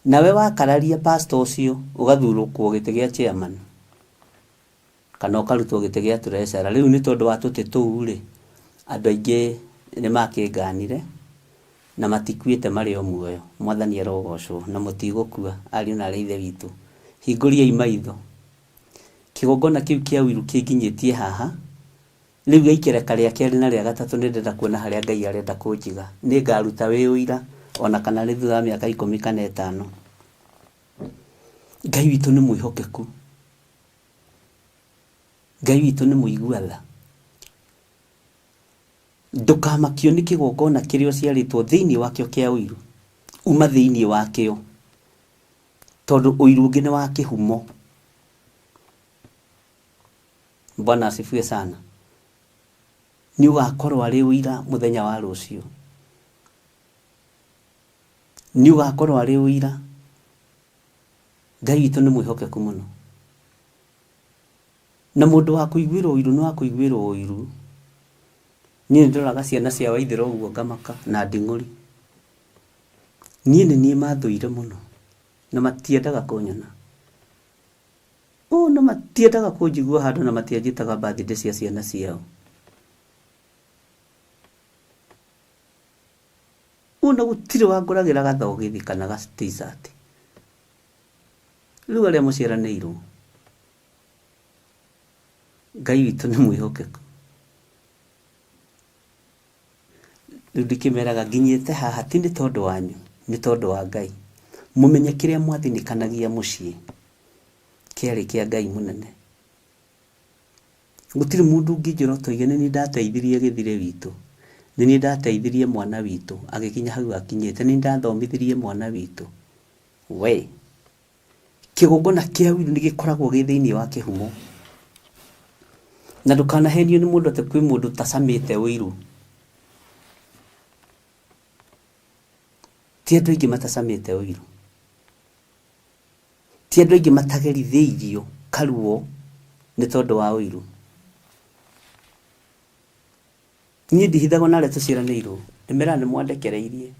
Nawe wakararia pastor ũcio ũgathurũkwo gĩtĩ gĩa chairman. Kana ũkarutwo gĩtĩ gĩa treasurer. Rĩu nĩ tondũ wa tũtĩ tũu rĩ, andũ aingĩ nĩ makĩnganire na matikuĩte marĩ o muoyo. Mwathani arogocwo na mũtigũkua ariũ na aarĩ a Ithe witũ. Hingũriai maitho. Kĩgongona kĩu kĩa ũiru kĩnginyĩtie haha. Rĩu gĩa ikereka rĩa kerĩ na rĩa gatatũ nĩ ndĩrenda kuona harĩa Ngai arenda kũnjiga. Nĩ ngaruta wĩ ũira ona kana nĩ thutha wa mĩaka ikũmi kana ĩtano. Ngai witũ nĩ mwĩhokeku. Ngai witũ nĩ mũigua tha. Ndũkamakio nĩ kĩgongona kĩrĩa ũciarĩtwo thĩinĩ wakĩo kĩa ũiru. Uma thĩinĩ wakĩo. Tondũ ũiru ũngĩ nĩ wa kĩhumo. Bwana asifiwe sana. Nĩ ũgakorwo arĩ ũira mũthenya wa rũciũ. Nĩ ũgakorwo arĩ ũira. Ngai witũ nĩ mwĩhokeku mũno. Na mũndũ wa kũiguĩrwo ũiru nĩ wa kũiguĩrwo ũiru. Niĩ nĩ ndoraga ciana cia Waithera ũguo ngamaka na nding'ũri. Niĩ nĩ niĩ mathũire mũno na matiendaga kũnyona. Ona matiendaga kũnjigua handũ na matianjĩtaga birthday cia ciana ciao. Ona gũtirĩ wangũragĩra gathogithi kana ga t-shirt. Rĩu arĩa mũciaranĩirwo, Ngai witũ nĩ mwĩhokeku. Rĩu ndĩkĩmeraga nginyĩte haha ti nĩ tondũ wanyu, nĩ tondũ wa Ngai. Mũmenye kĩrĩa mwathinĩkanagia mũciĩ kĩarĩ kĩa Ngai mũnene. Gũtirĩ mũndũ ũngĩnjĩra ũtoige nĩ niĩ ndateithirie gĩthirĩ witũ, nĩ niĩ ndateithirie mwana witũ agĩkinya hau akinyĩte, nĩ niĩ ndathomithirie mwana witũ. We! Kĩgongona kĩa ũiru nĩ gĩkoragwo gĩ thĩinĩ wa kĩhumo. Na ndũkanahenio nĩ mũndũ atĩ kwĩ mũndũ ũtacamĩte ũiru. Ti andũ aingĩ matacamĩte ũiru, ti andũ aingĩ matagerithĩirio karuo nĩ tondũ wa ũiru. Niĩ ndihithagwo na arĩa tũciaranĩirwo, ndĩmeraga nĩ mwandekereirie.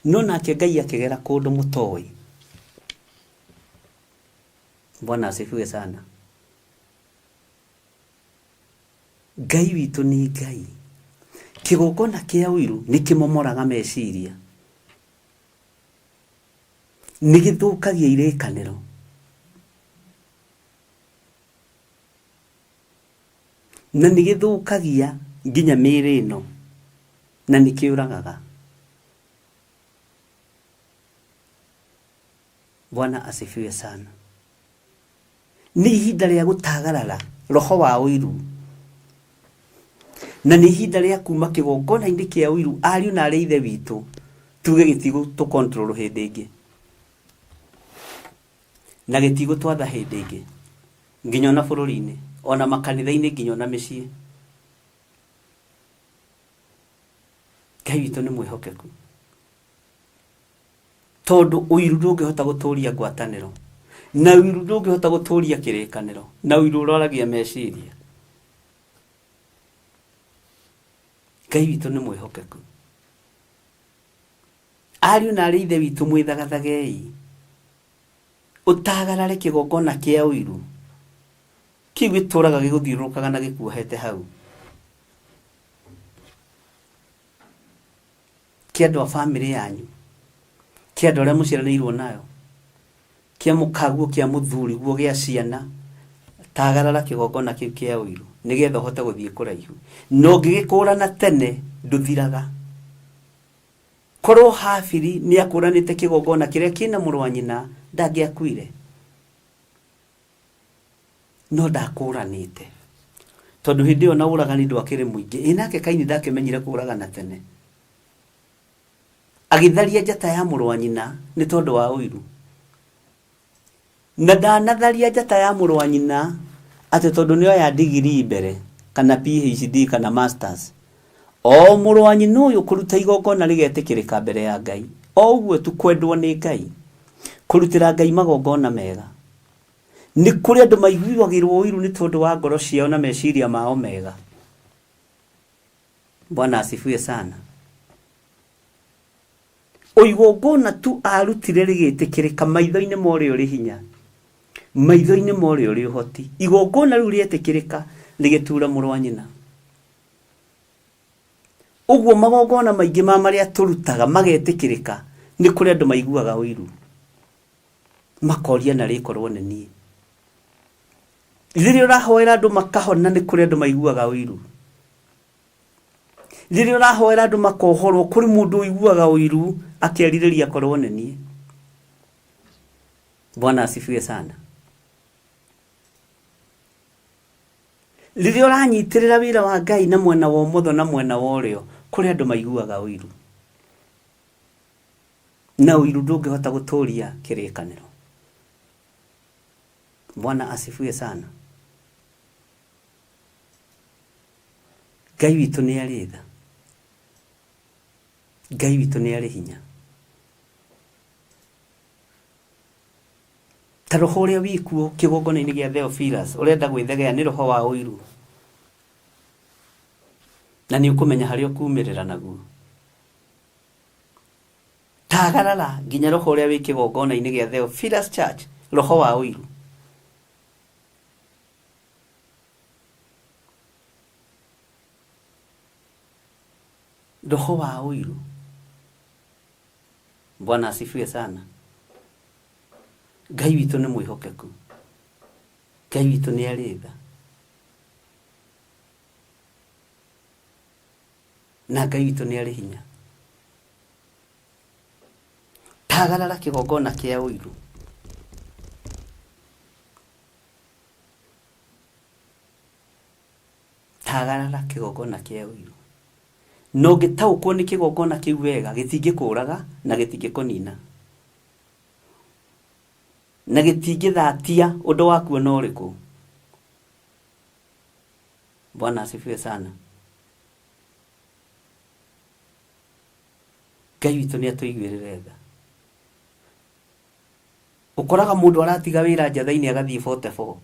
No nake Ngai akĩgera kũndũ mũtoĩ. Bwana asifiwe sana. Ngai witũ nĩ Ngai. Kĩgongona kĩa ũiru nĩ kĩmomoraga meciria. Nĩ gĩthũkagia irĩkanĩro. Na nĩ gĩthũkagia nginya mĩĩrĩ ĩno. Na nĩ kĩũragaga. Bwana asifiwe sana. Nĩ ihinda rĩa gũtagarara roho wa ũiru. Na nĩ ihinda rĩa kuma kĩgongona-inĩ kĩa ũiru ariũ na arĩ ithe witũ tuge gĩtigũtũ control hĩndĩ ĩngĩ. Na gĩtigũtwatha hĩndĩ ĩngĩ. Nginya ona bũrũri-inĩ, ona makanitha-inĩ, nginya ona mĩciĩ. Ngai witũ nĩ mwĩhokeku. Tondũ ũiru ndũngĩhota gũtũria ngwatanĩro, na ũiru ndũngĩhota gũtũria kĩrĩkanĩro, na ũiru ũroragia meciria. Ngai witũ nĩ mwĩhokeku. Ariũ na arĩ ithe witũ mwĩthagathagei, ũtagarare kĩgongona kĩa ũiru kĩu gĩtũraga gĩgũthiũrũrũkaga na gĩkuohete hau. Kĩa andũ a bamĩrĩ yanyu, kĩa andũ arĩa mũciaranĩirwo nayo, kĩa mũkaguo, kĩa mũthuriguo, gĩa ciana, tagarara kĩgongona kĩu kĩa ũiru nĩgetha ũhote gũthiĩ kũraihu. Na ũngĩgĩkũrana tene ndũthiraga. Korwo Habili nĩ akũranĩte kĩgongona kĩrĩa kĩna mũrũ wa nyina ndangĩakuire. No ndakũranĩte. Tondũ hĩndĩ ĩyo na ũragani ndwakĩrĩ mũingĩ. Ĩ nake Kaini ndakĩmenyire kũragana tene. Agĩtharia njata ya mũrũ wa nyina nĩ tondũ wa ũiru. Na ndanatharia njata ya mũrũ wa nyina atĩ tondũ nĩ oya digirii mbere kana PhD kana masters. O mũrũ wa nyina ũyũ kũruta igongona rĩgetĩkĩrĩka mbere ya Ngai. O ũguo tu kwendwo nĩ Ngai. Kũrutĩra Ngai magongona mega. Nĩ kũrĩ andũ maiguagĩrwo ũiru nĩ tondũ wa ngoro ciao na meciria mao mega. Bwana asifiwe sana. O igongona tu arutire rĩgĩtĩkĩrĩka maitho-inĩ ma ũrĩa ũrĩ hinya, maitho-inĩ ma ũrĩa ũrĩ ũhoti. Igongona rĩu rĩetĩkĩrĩka rĩgĩtura mũrũ wa nyina. Ũguo magongona maingĩ ma marĩa tũrutaga magetĩkĩrĩka nĩ kũrĩ andũ maiguaga ũiru. Makoria na rĩkorwo nĩ niĩ. Rĩrĩa ũrahoera andũ makahona nĩ kũrĩ andũ maiguaga ũiru. Rĩrĩa ũrahoera andũ makohorwo kũrĩ mũndũ ũiguaga ũiru akerirĩria akorwo nĩ niĩ. Bwana asifiwe sana. Rĩrĩa ũranyitĩrĩra wĩra wa Ngai na mwena wa ũmotho na mwena wa ũrĩo, kũrĩ andũ maiguaga ũiru. Na ũiru ndũngĩhota gũtũria kĩrĩkanĩro. Bwana asifiwe sana. Ngai witũ nĩ arĩ tha. Ngai witũ nĩ arĩ hinya. Ta roho ũrĩa wĩkuo kĩgongona-inĩ gĩa Theophilus ũrenda gwĩthegea nĩ roho wa ũiru. Na nĩ ũkũmenya harĩa ũkumĩrĩra naguo. Tagarara nginya roho ũrĩa wĩ kĩgongona-inĩ gĩa Theophilus Church, roho wa ũiru. Roho wa ũiru. Bwana asifiwe sana. Ngai witũ nĩ mwĩhokeku. Ngai witũ nĩ arĩ tha. Na Ngai witũ nĩ arĩ hinya. Tagarara kĩgongona kĩa ũiru. Tagarara kĩgongona kĩa ũiru. Na ũngĩtaũkwo nĩ kĩgongona kĩu wega, gĩtingĩkũraga na gĩtingĩkũnina. Na gĩtingĩthatia ũndũ waku ona ũrĩkũ. Bwana asifiwe sana. Ngai witũ nĩ atũiguĩrĩre tha. Ũkoraga mũndũ aratiga wĩra njatha-inĩ agathiĩ 44.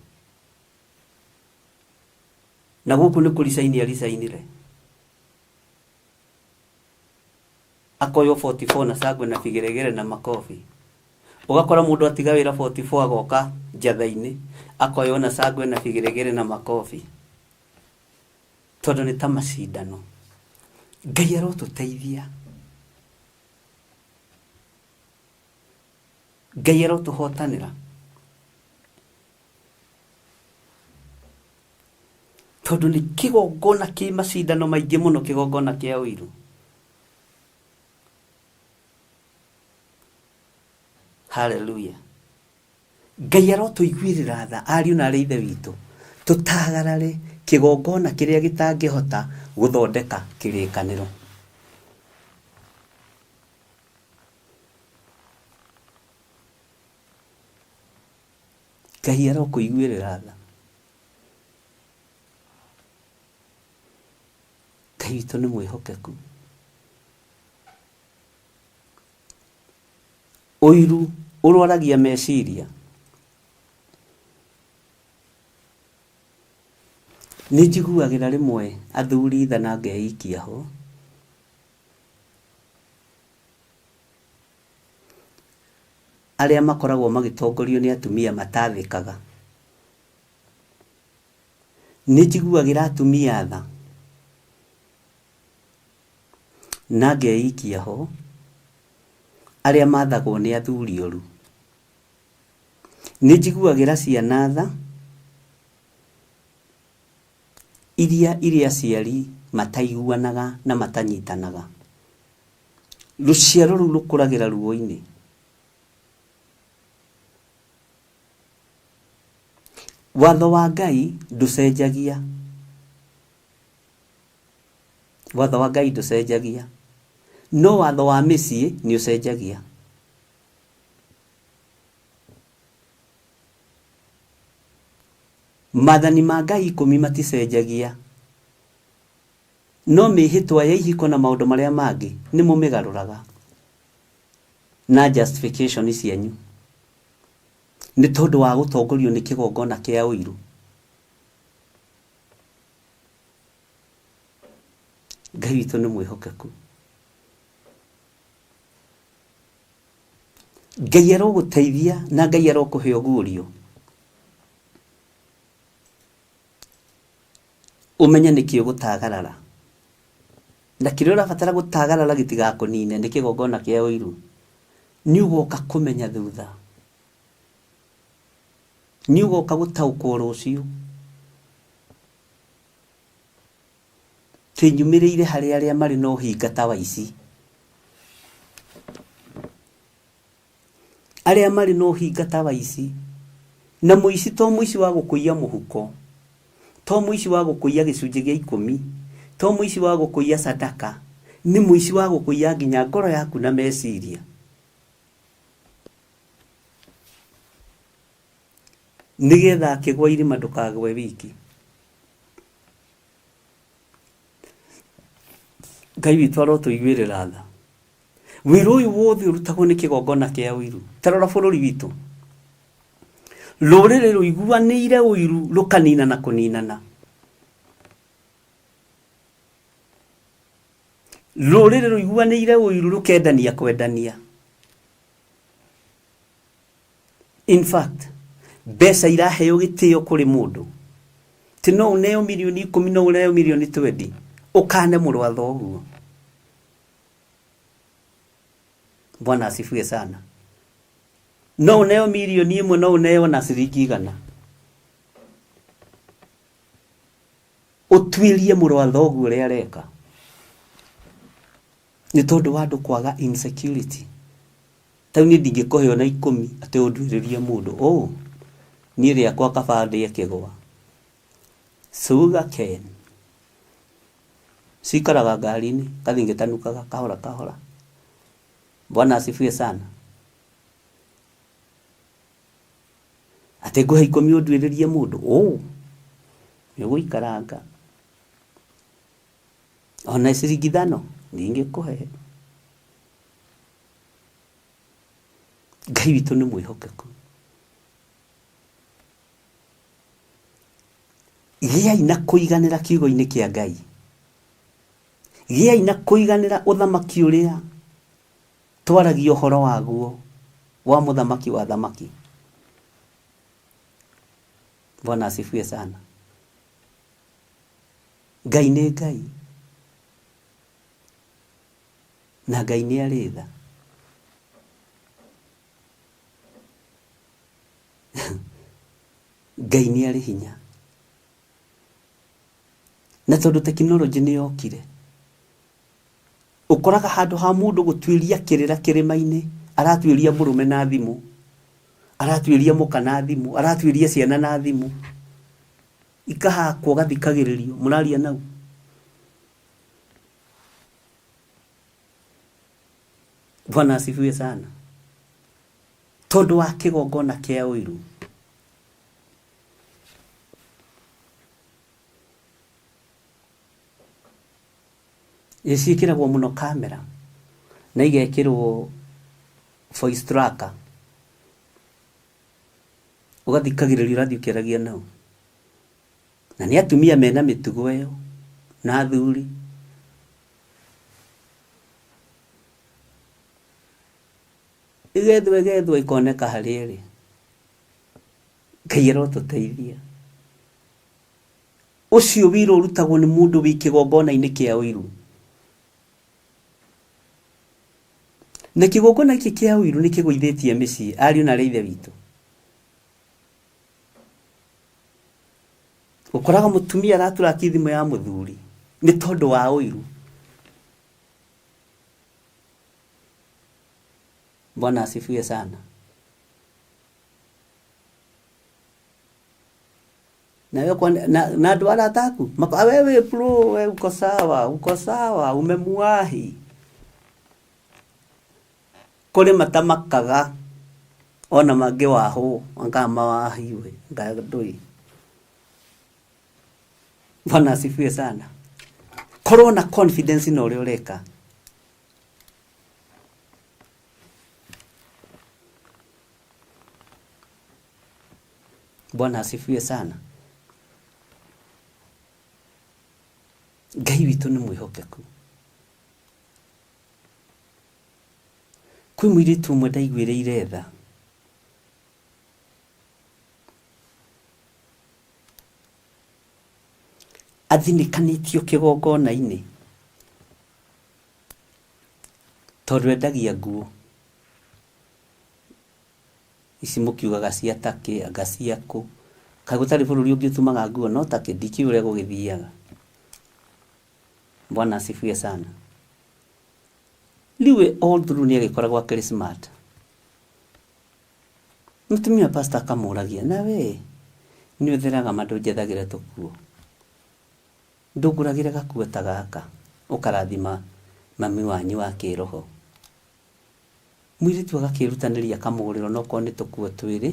Na gũkũ nĩ kũricaini aricainire. Akoywo 44 na cangwe na bigeregere na makobi. Ũgakora mũndũ atiga wĩra 44 agoka njatha-inĩ akoywo na cangwe na bigeregere na makobi. Tondũ nĩ ta macindano. Ngai arotũteithia. Ngai arotũhotanĩra. Tondũ nĩ kĩgongona kĩ macindano maingĩ mũno kĩgongona kĩa ũiru. Haleluya. Ngai arotũiguĩrĩra tha ariũ na arĩ ithe witũ, tũtagarare kĩgongona kĩrĩa gĩtangĩhota gũthondeka kĩrĩkanĩro. Ngai arokũiguĩrĩra tha. Ngai witũ nĩ mwĩhokeku. Ũiru ũrwaragia meciria. Nĩ njiguagĩra rĩmwe athuri tha na ngeikia ho. Arĩa makoragwo magĩtongorio nĩ atumia matathĩkaga. Nĩ njiguagĩra atumia tha na ngeikia ho arĩa mathagwo nĩ athuri oru. Nĩ njiguagĩra ciana tha iria irĩ aciari mataiguanaga na matanyitanaga. Rũciaro rũu rũkũragĩra ruo-inĩ. Watho wa Ngai ndũcenjagia. Watho wa Ngai ndũcenjagia. No watho wa mĩciĩ nĩ ũcenjagia. Maathani ma Ngai ikũmi maticenjagia. No mĩhĩtwa ya ihiko na maũndũ marĩa mangĩ nĩ mũmĩgarũraga na justification cianyu nĩ tondũ wa gũtongorio nĩ kĩgongona kĩa ũiru. Ngai witũ nĩ mwĩhokeku. Ngai arogũteithia na Ngai arokũhe ũguũrio. Ũmenye nĩkĩ ũgũtagarara. Na kĩrĩa ũrabatara gũtagarara gĩtigakũnine nĩ kĩgongona kĩa ũiru. Nĩ ũgoka kũmenya thutha. Nĩ ũgoka gũtaũkwo rũciũ. Kĩnyumĩrĩire harĩ arĩa marĩ na ũhinga ta wa ici. Arĩa marĩ na ũhinga ta wa ici. Na mũici to mũici wa gũkũiya mũhuko, to mũici wa gũkũiya gĩcunjĩ gĩa ikũmi, to mũici wa gũkũiya sadaka, nĩ mũici wa gũkũiya nginya ngoro yaku na meciria. Nĩgetha akĩgwa irima ndũkagwe wiki. Ngai witũ arotũiguĩrĩra tha. Wĩra ũyũ wothe ũrutagwo nĩ kĩgongona kĩa ũiru. Ta rora bũrũri witũ. Rũrĩrĩ rũiguanĩire ũiru rũkaninana kũninana. Rũrĩrĩ rũiguanĩire ũiru rũkendania kwendania. In fact, mbeca iraheo gĩtĩo kũrĩ mũndũ. Ti no ũneo mirioni ikũmi no ũneo mirioni twendi ũkane mũrũ wa thoguo. Bwana asifiwe sana. No ũneo mirioni ĩmwe no ũneo na ciringi igana. Ũtuĩrie mũrũ wa thoguo ũrĩa areka. Nĩ tondũ wa andũ kwaga insecurity. Ta rĩu niĩ ndingĩkũhe ona ikũmi atĩ ũnduĩrĩrie mũndũ. Ũũ, niĩ rĩakwa kaba ndĩe kĩgwa. Sugar cane. Cikaraga ngari-inĩ, ngathiĩ ngĩtanukaga kahora kahora. Bwana asifiwe sana. Atĩ ngũhe ikũmi ũnduĩrĩrie mũndũ? Ũũ, nĩ ũgũikaranga. Ona ciringi ithano ndingĩkũhe. Ngai witũ nĩ mwĩhokeku. Gĩai na kũiganĩra kiugo-inĩ kĩa Ngai. Gĩai na kũiganĩra ũthamaki ũrĩa twaragia ũhoro waguo wa mũthamaki wa thamaki. Bwana asifiwe sana. Ngai nĩ Ngai na Ngai nĩ arĩ tha. Ngai nĩ arĩ hinya. Na tondũ tekinoronjĩ nĩ yokire, ũkoraga handũ ha mũndũ gũtuĩria kĩrĩra kĩrĩma-inĩ, aratuĩria mũrũme na thimũ, aratuĩria mũka na thimũ, aratuĩria ciana na thimũ, ikahakwo ũgathikagĩrĩrio, mũraria nau. Bwana asifiwe sana. Tondũ wa kĩgongona kĩa ũiru. Ciĩkĩragwo mũno kamera na igekĩrwo voice tracker, ũgathikagĩrĩria ũrathiĩ ũkĩaragia nao. Na nĩ atumia mena mĩtugo ĩyo na athuri. Ĩgethwo ĩgethwo ĩkoneka harĩa ĩrĩ. Ngai arotũteithia. Ũcio wĩra ũrutagwo nĩ mũndũ wĩ kĩgongona-inĩ kĩa ũiru. Na kĩgongona gĩkĩ kĩa ũiru nĩ kĩgũithĩtie mĩciĩ, ariũ na aarĩ a Ithe witũ. Ũkoraga mũtumia araturaki thimũ ya mũthuri nĩ tondũ wa ũiru. Bwana asifiwe sana. Na wewe na andũ arata aku maka wewe bro, wewe uko sawa, uko sawa, umemuwahi. Kũrĩ matamakaga ona mangĩwahwo anga mawahiwe anga ndũĩ. Bwana asifiwe sana. Korwo na confidence na ũrĩa ũreka. Bwana asifiwe sana. Ngai witũ nĩ mwĩhokeku. Kwĩ mũirĩtu ũmwe ndaiguĩrĩire tha. Athinĩkanĩtio kĩgongona-inĩ tondũ endagia nguo. Ici mũkiugaga cia Turkey, anga cia kũ. Kaĩ gũtarĩ bũrũri ũngĩ ũtumaga nguo no Turkey? Ndikĩũĩ ũrĩa gũgĩthiaga. Bwana asifiwe sana. Rĩu we all through nĩ agĩkoragwo akĩrĩ smart. Mũtumia wa pastor akamũragia, na we nĩ ũtheraga ma ndũnjethagĩra tũkuo? Ndũngũragĩra gakuo ta gaka ũkarathima mami wanyu wa kĩroho? Mũirĩtu agakĩĩrutanĩria akamũgũrĩra onokorwo nĩ tũkuo twĩrĩ,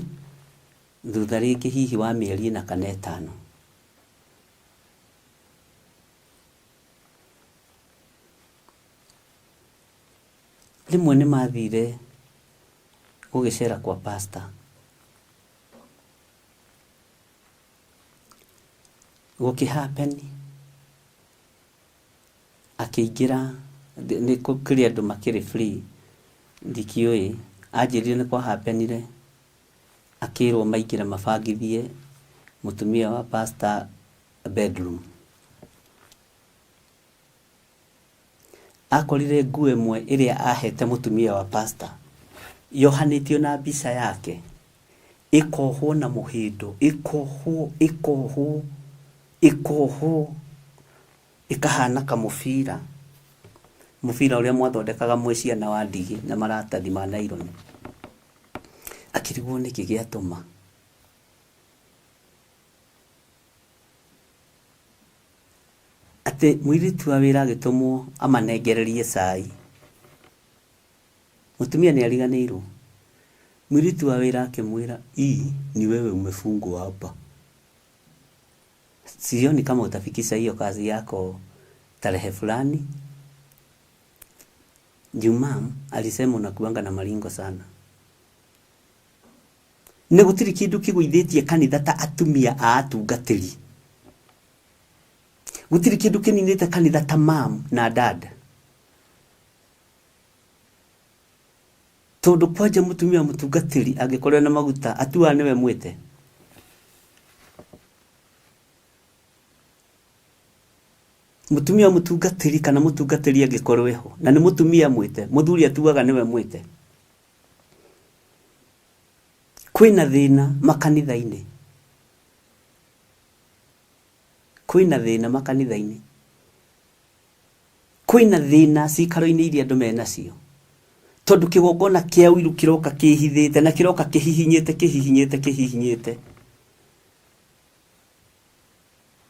thutha rĩngĩ hihi wa mĩeri ĩna kana ĩtano. Rĩmwe nĩ mathire gũgĩcera kwa pastor. Gũkĩ happen akĩingĩra, nĩ kũrĩ andũ makĩrĩ free ndikĩũĩ, anjĩrire nĩ kwa happen ire akĩrwo maingĩre mabangithie mũtumia wa pastor bedroom. Akorire nguo ĩmwe ĩrĩa ahete mũtumia wa pastor yohanĩtio na mbica yake, ĩkohwo na mũhĩndo, ĩkohwo, ĩkohwo, ĩkohwo, ĩkahana kamũbira, mũbira ũrĩa mwathondekaga mwĩ ciana wa ndigi na maratathi ma naironi. Akĩrigwo nĩkĩ gĩatũma. Atĩ mũirĩtu wa wĩra agĩtũmwo amanengererie cai. Mũtumia nĩ ariganĩirwo. Mũirĩtu wa wĩra akĩmwĩra, ii ni wewe umefungwa hapa. Sioni kama utafikisha hiyo kazi yako tarehe fulani. Juu mum alisema unakuanga na maringo sana. Na gũtirĩ kĩndũ kĩgũithĩtie kanitha ta atumia a atungatĩri. Gũtirĩ kĩndũ kĩninĩte kanitha ta mam na dad. Tondũ kwanja mũtumia mũtungatĩri angĩkorwo ena maguta atuaga nĩwe mwĩte. Mũtumia mũtungatĩri kana mũtungatĩri angĩkorwo eho na nĩ mũtumia mwĩte, mũthuri atuaga nĩwe mwĩte. Kwĩna thĩna makanitha-inĩ. Kwĩna thĩna makanitha-inĩ. Kwĩna thĩna cikaro-inĩ iria andũ menacio. Tondũ kĩgongona kĩa ũiru kĩroka kĩhithĩte na kĩroka kĩhihinyĩte kĩhihinyĩte kĩhihinyĩte.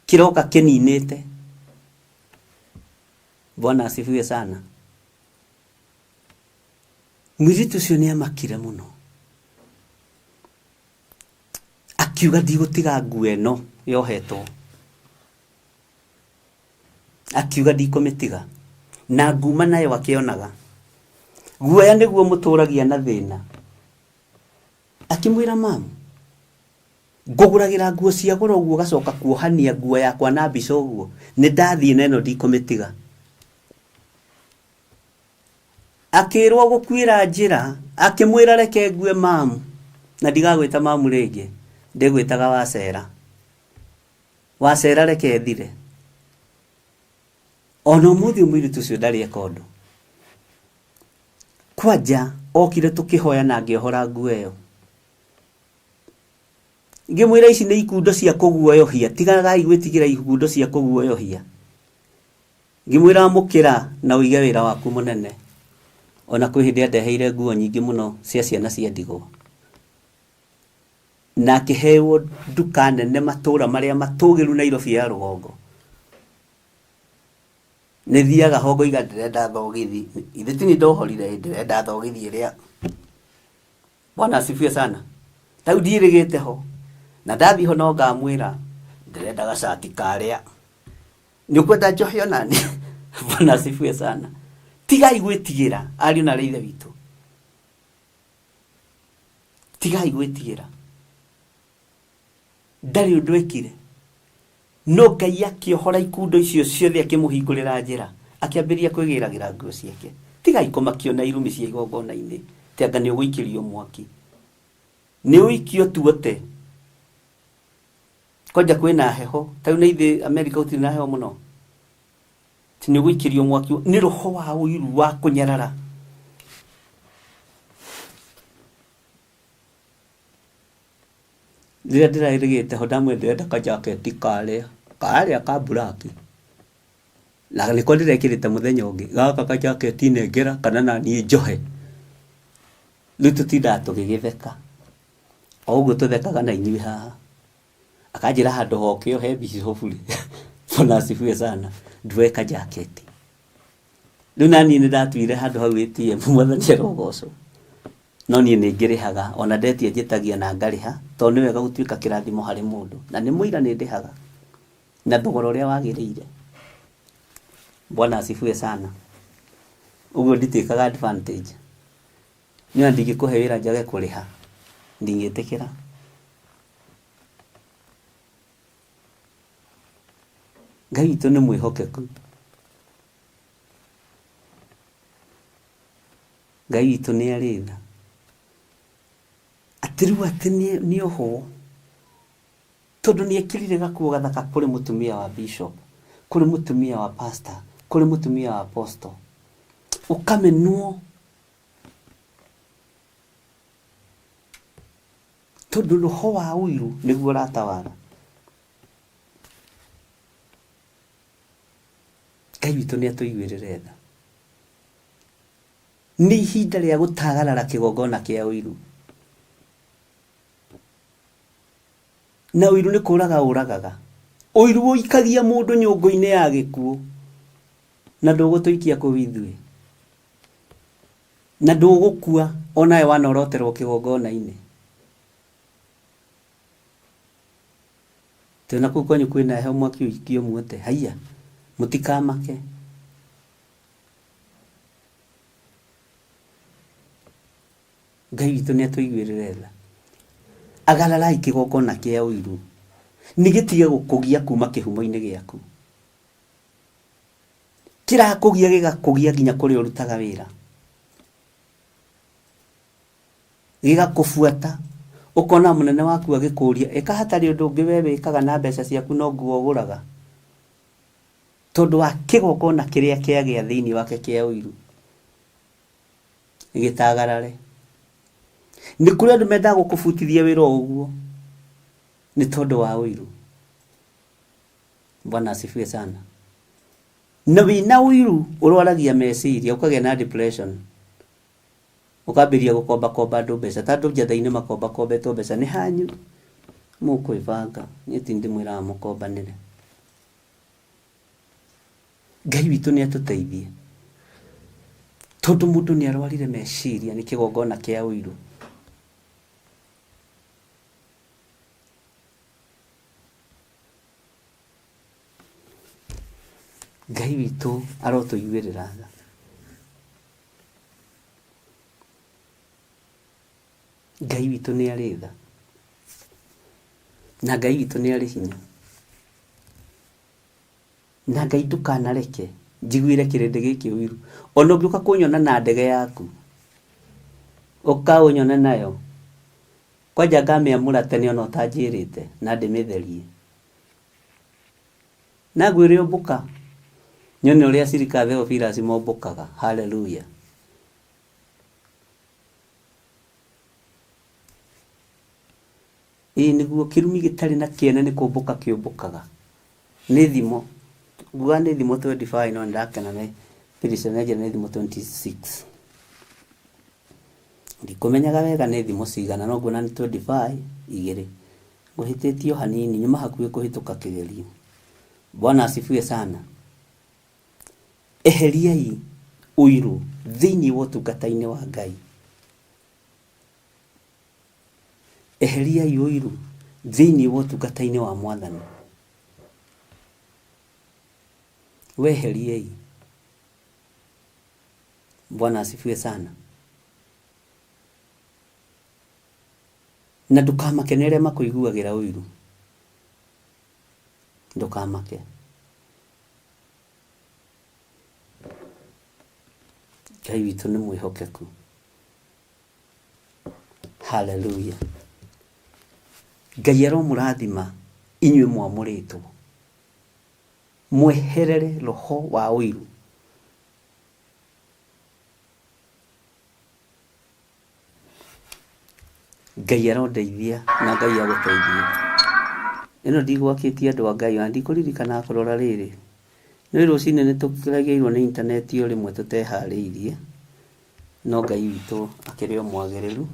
Kĩroka kĩninĩte. Bwana asifiwe sana. Mũirĩtu ũcio nĩ amakire mũno. Akiuga ndigũtiga nguo ĩno yohetwo. Akiuga ndikũmĩtiga. Na nguma nayo akĩonaga. Guoya nĩguo mũtũragia na thĩna. Akĩmwĩra mamu, ngũgũragĩra nguo cia goro ũguo ũgacoka kuohania nguo yakwa na mbica ũguo. Nĩ ndathiĩ na ĩno ndikũmĩtiga. Akĩrwo gũkuĩra njĩra, akĩmwĩra reke ngue mamu, na ndigagwĩta mamu rĩngĩ, ndĩgwĩtaga wacera. Wacera reke thire. Ona ũmũthĩ ũyũ mũirĩtu ũcio ndarĩ eka ũndũ. Kwanja okire tũkĩhoya na ngĩohora nguo ĩyo. Ngĩmwĩra ici nĩ ikundo cia kũguoyohia, tigagai gwĩtigĩra ikundo cia kũguoyohia. Ngĩmwĩra amũkĩra na ũige wĩra waku mũnene. Ona kwĩ hĩndĩ andeheire nguo nyingĩ mũno cia ciana cia ndigwa. Na akĩheo nduka nene matũra marĩa matũgĩru Nairobi ya rũgongo. Nĩ thiaga ho ngoiga ndĩrenda thogithi. Ithe ti niĩ ndohorire ndĩrenda thogithi ĩrĩa. Bwana asifiwe sana. Ta rĩu ndiĩrĩgĩte ho. Na ndathiĩ ho no ngamwĩra ndĩrenda gacati karĩa. Nĩ ũkwenda njohe ona niĩ? Bwana asifiwe sana. Tigai gwĩtigĩra ariũ na aarĩ a Ithe witũ. Tigai gwĩtigĩra. Ndarĩ ũndũ ekire. No Ngai akĩohora ikundo icio ciothe akĩmũhingũrĩra njĩra. Akĩambĩrĩria kwĩgĩragĩra nguo ciake. Tigai kũmakio na irumi cia igongona-inĩ. Atĩ anga nĩ ũgũikĩrio mwaki. Nĩ ũikio tuote. Kwanja kwĩna heho. Ta rĩu na ithuĩ Amerika gũtirĩ na heho mũno. Atĩ nĩ ũgũikĩrio mwaki. Nĩ roho wa ũiru wa kũnyarara. Rĩrĩa ndĩrerĩgĩte ho ndamwĩra ndĩrenda kajaketi karĩa, karĩa ka mburaki. Na nĩko ndĩrekĩrĩte mũthenya ũngĩ, gaka kajaketi nengera kana naniĩ njohe. Rĩu tũtindaga tũgĩgĩtheka, o ũguo tũthekaga na inyuĩ haha. Akanjĩra handũ ha ũkĩohe bishop rĩ, Bwana asifiwe sana, nduoe kajaketi. Rĩu naniĩ nĩ ndatuire handũ hau ATM, Mwathani arogocwo. No niĩ nĩ ngĩrĩhaga, ona ndetia njĩtagia na ngarĩha, tondũ nĩ wega gũtuĩka kĩrathimo harĩ mũndũ. Na nĩ mũira nĩ ndĩhaga, na thogora ũrĩa wagĩrĩire. Bwana asifiwe sana. Ũguo nditĩkaga advantage. Niĩ ona ndingĩkũhe wĩra njage kũrĩha, ndingĩtĩkĩra. Ngai witũ nĩ mwĩhokeku. Ngai witũ nĩ arĩ tha. Atĩ rĩu atĩ nĩ ohwo tondũ nĩ ekĩrire gakuo gathaka kũrĩ mũtumia wa bishop, kũrĩ mũtumia wa pastor, kũrĩ mũtumia wa apostle. Ũkamenwo tondũ roho wa ũiru nĩguo ũratawara. Ngai witũ nĩ atũiguĩrĩre tha. Nĩ ihinda rĩa gũtagarara kĩgongona kĩa ũiru. Na ũiru nĩ kũraga ũragaga. Ũiru ũikagia mũndũ nyũngũ-inĩ ya gĩkuũ. Na ndũgũtũikia kũu ithuĩ. Na ndũgũkua onawe wanoroterwo kĩgongona-inĩ. Tondũ na kũu kwanyu kwĩna heho mwaki ũikio muote. Haiya, mũtikamake. Ngai witũ nĩ atũiguĩrĩre tha. Agararai kĩgongona kĩa ũiru nĩ gĩtige gũkũgia kuma kĩhumo-inĩ gĩaku. Kĩrakũgia gĩgakũgia nginya kũrĩa ũrutaga wĩra, gĩgakũbuata. Ũkona mũnene waku agĩkũria ĩka hatarĩ ũndũ ũngĩ we wĩkaga na mbeca ciaku no nguo ũgũraga, tondũ wa kĩgongona kĩrĩa kĩagĩa thĩinĩ wake kĩa ũiru gĩtagarare. Nĩ kũrĩ andũ mendaga gũkũbutithia wĩra o ũguo nĩ tondũ wa ũiru. Bwana asifiwe sana. Na wĩna ũiru ũrwaragia meciria, ũkagĩa na depression, ũkambĩrĩria gũkombakomba andũ mbeca, ta andũ njatha-inĩ makombakombetwo mbeca nĩ hanyu mũkwĩbanga. Niĩ ti ndĩmwĩraga mũkombanĩre. Ngai witũ nĩ atũteithie, tondũ mũndũ nĩ arwarire meciria nĩ kĩgongona kĩa ũiru. Ngai witũ arotũiguĩrĩra tha. Ngai witũ nĩ arĩ tha, na Ngai witũ nĩ arĩ hinya. Na Ngai ndũkanareke njiguĩre kĩrĩndĩ gĩkĩ ũiru. Ona ũngĩũka kũnyona na ndege yaku, ũka ũnyone nayo, kwanja ngamĩamũra tene ona ũtanjĩrĩte na ndĩmĩtherie. Na ngwĩre ũmbũka, nyone ũrĩa Sirika Theophilus mombũkaga. Hallelujah. Ĩĩ nĩguo, kĩrumi gĩtarĩ na kĩene nĩ kũmbũka kĩũmbũkaga. Nĩ thimo, nguga nĩ thimo 25 no nĩndakena nĩ Phyllis nĩ nĩ thimo 26. Ndikũmenyaga wega nĩ thimo cigana no nguona nĩ 25 igĩrĩ. Ngũhĩtĩtie o hanini, nyuma hakuhĩ kũhĩtũka kĩgerio. Bwana asifiwe sana. Eheriai ũiru thĩinĩ wa ũtungata-inĩ wa Ngai. Eheriai ũiru thĩinĩ wa ũtungata-inĩ wa Mwathani. Weheriei. Bwana asifiwe sana. Na ndũkamake nĩ arĩa makũiguagĩra ũiru. Ndũkamake. Ngai witũ nĩ mwĩhokeku. Haleluya. Ngai aromũrathima inyuĩ mwamũrĩtwo. Mweherere roho wa ũiru. Ngai arondeithia na Ngai agũteithie. Ĩno ndigwakĩtie andũ a Ngai ona ndikũririkana kũrora rĩrĩ. Nĩ rũcinĩ nĩ tũregeirwo nĩ intaneti o rĩmwe tũteharĩirie, no Ngai witũ akĩrĩ o mwagĩrĩru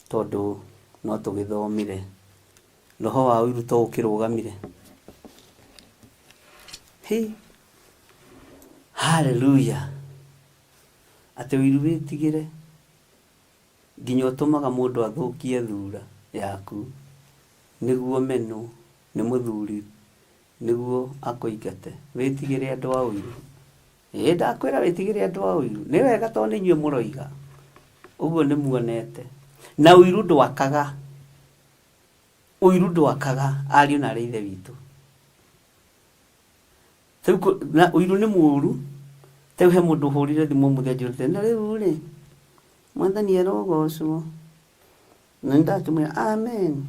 tondũ no tũgĩthomire. Roho wa ũiru to ũkĩrũgamire. Hĩ! Hallelujah! Atĩ ũiru wĩtigĩre nginya ũtũmaga mũndũ athũkie thura yaku nĩguo ũmenwo nĩ mũthuri nĩguo akũingate. Wĩtigĩre andũ a ũiru. Ĩĩ ndakwĩra wĩtigĩre andũ a ũiru. Nĩ wega tondũ nĩ inyuĩ mũroiga. Ũguo nĩ muonete. Na ũiru ndwakaga. Ũiru ndwakaga ariũ na arĩ ithe witũ. Rĩu na ũiru nĩ mũũru. Ta rĩu he mũndũ ũhũrire thimũ ũmũthĩ anjũrĩte, na rĩu rĩ, Mwathani arogocwo. Na nĩ ndakĩmwĩra amen.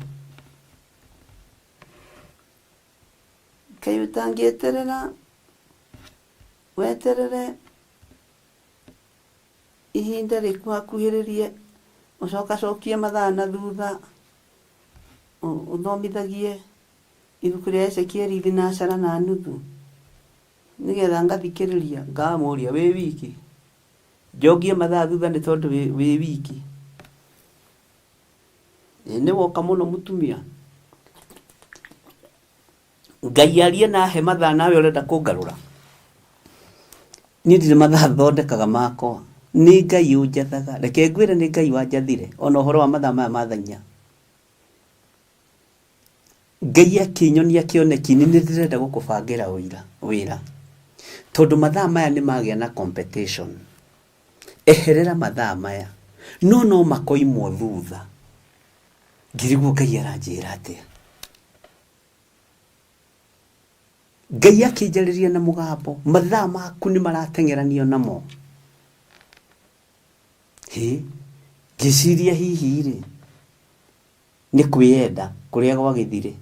Kaĩ ũtangĩeterera weterere ihinda rĩkuhakuhĩrĩrie ũcokacokie mathaa na thutha ũthomithagie ibuku rĩa Ezekieli thinacara na nuthu nĩgetha ngathikĩrĩria ngamũria wĩ wiki njogie mathaa thutha nĩ tondũ wĩ wiki. Ĩ nĩ woka mũno mũtumia. Ngai arie na he mathaa nawe ũrenda kũngarũra. Niĩ ndirĩ mathaa thondekaga makwa. Nĩ Ngai ũnjathaga. Reke ngwĩre nĩ Ngai wanjathire ona ũhoro wa mathaa maya ma thaa inya. Ngai akĩnyonia kĩoneki-inĩ nĩ ndĩrenda gũkũbangĩra ũira wĩra. Tondũ mathaa maya nĩ magĩa na competition. Eherera mathaa maya. No no makoimwo thutha. Ngĩrigwo Ngai aranjĩra atĩa. Ngai akĩnjarĩria na mũgambo, mathaa maku nĩ marateng'eranio namo. Hĩ, ngĩciria hihi rĩ, nĩ kwĩyenda kũrĩa gwagĩthire.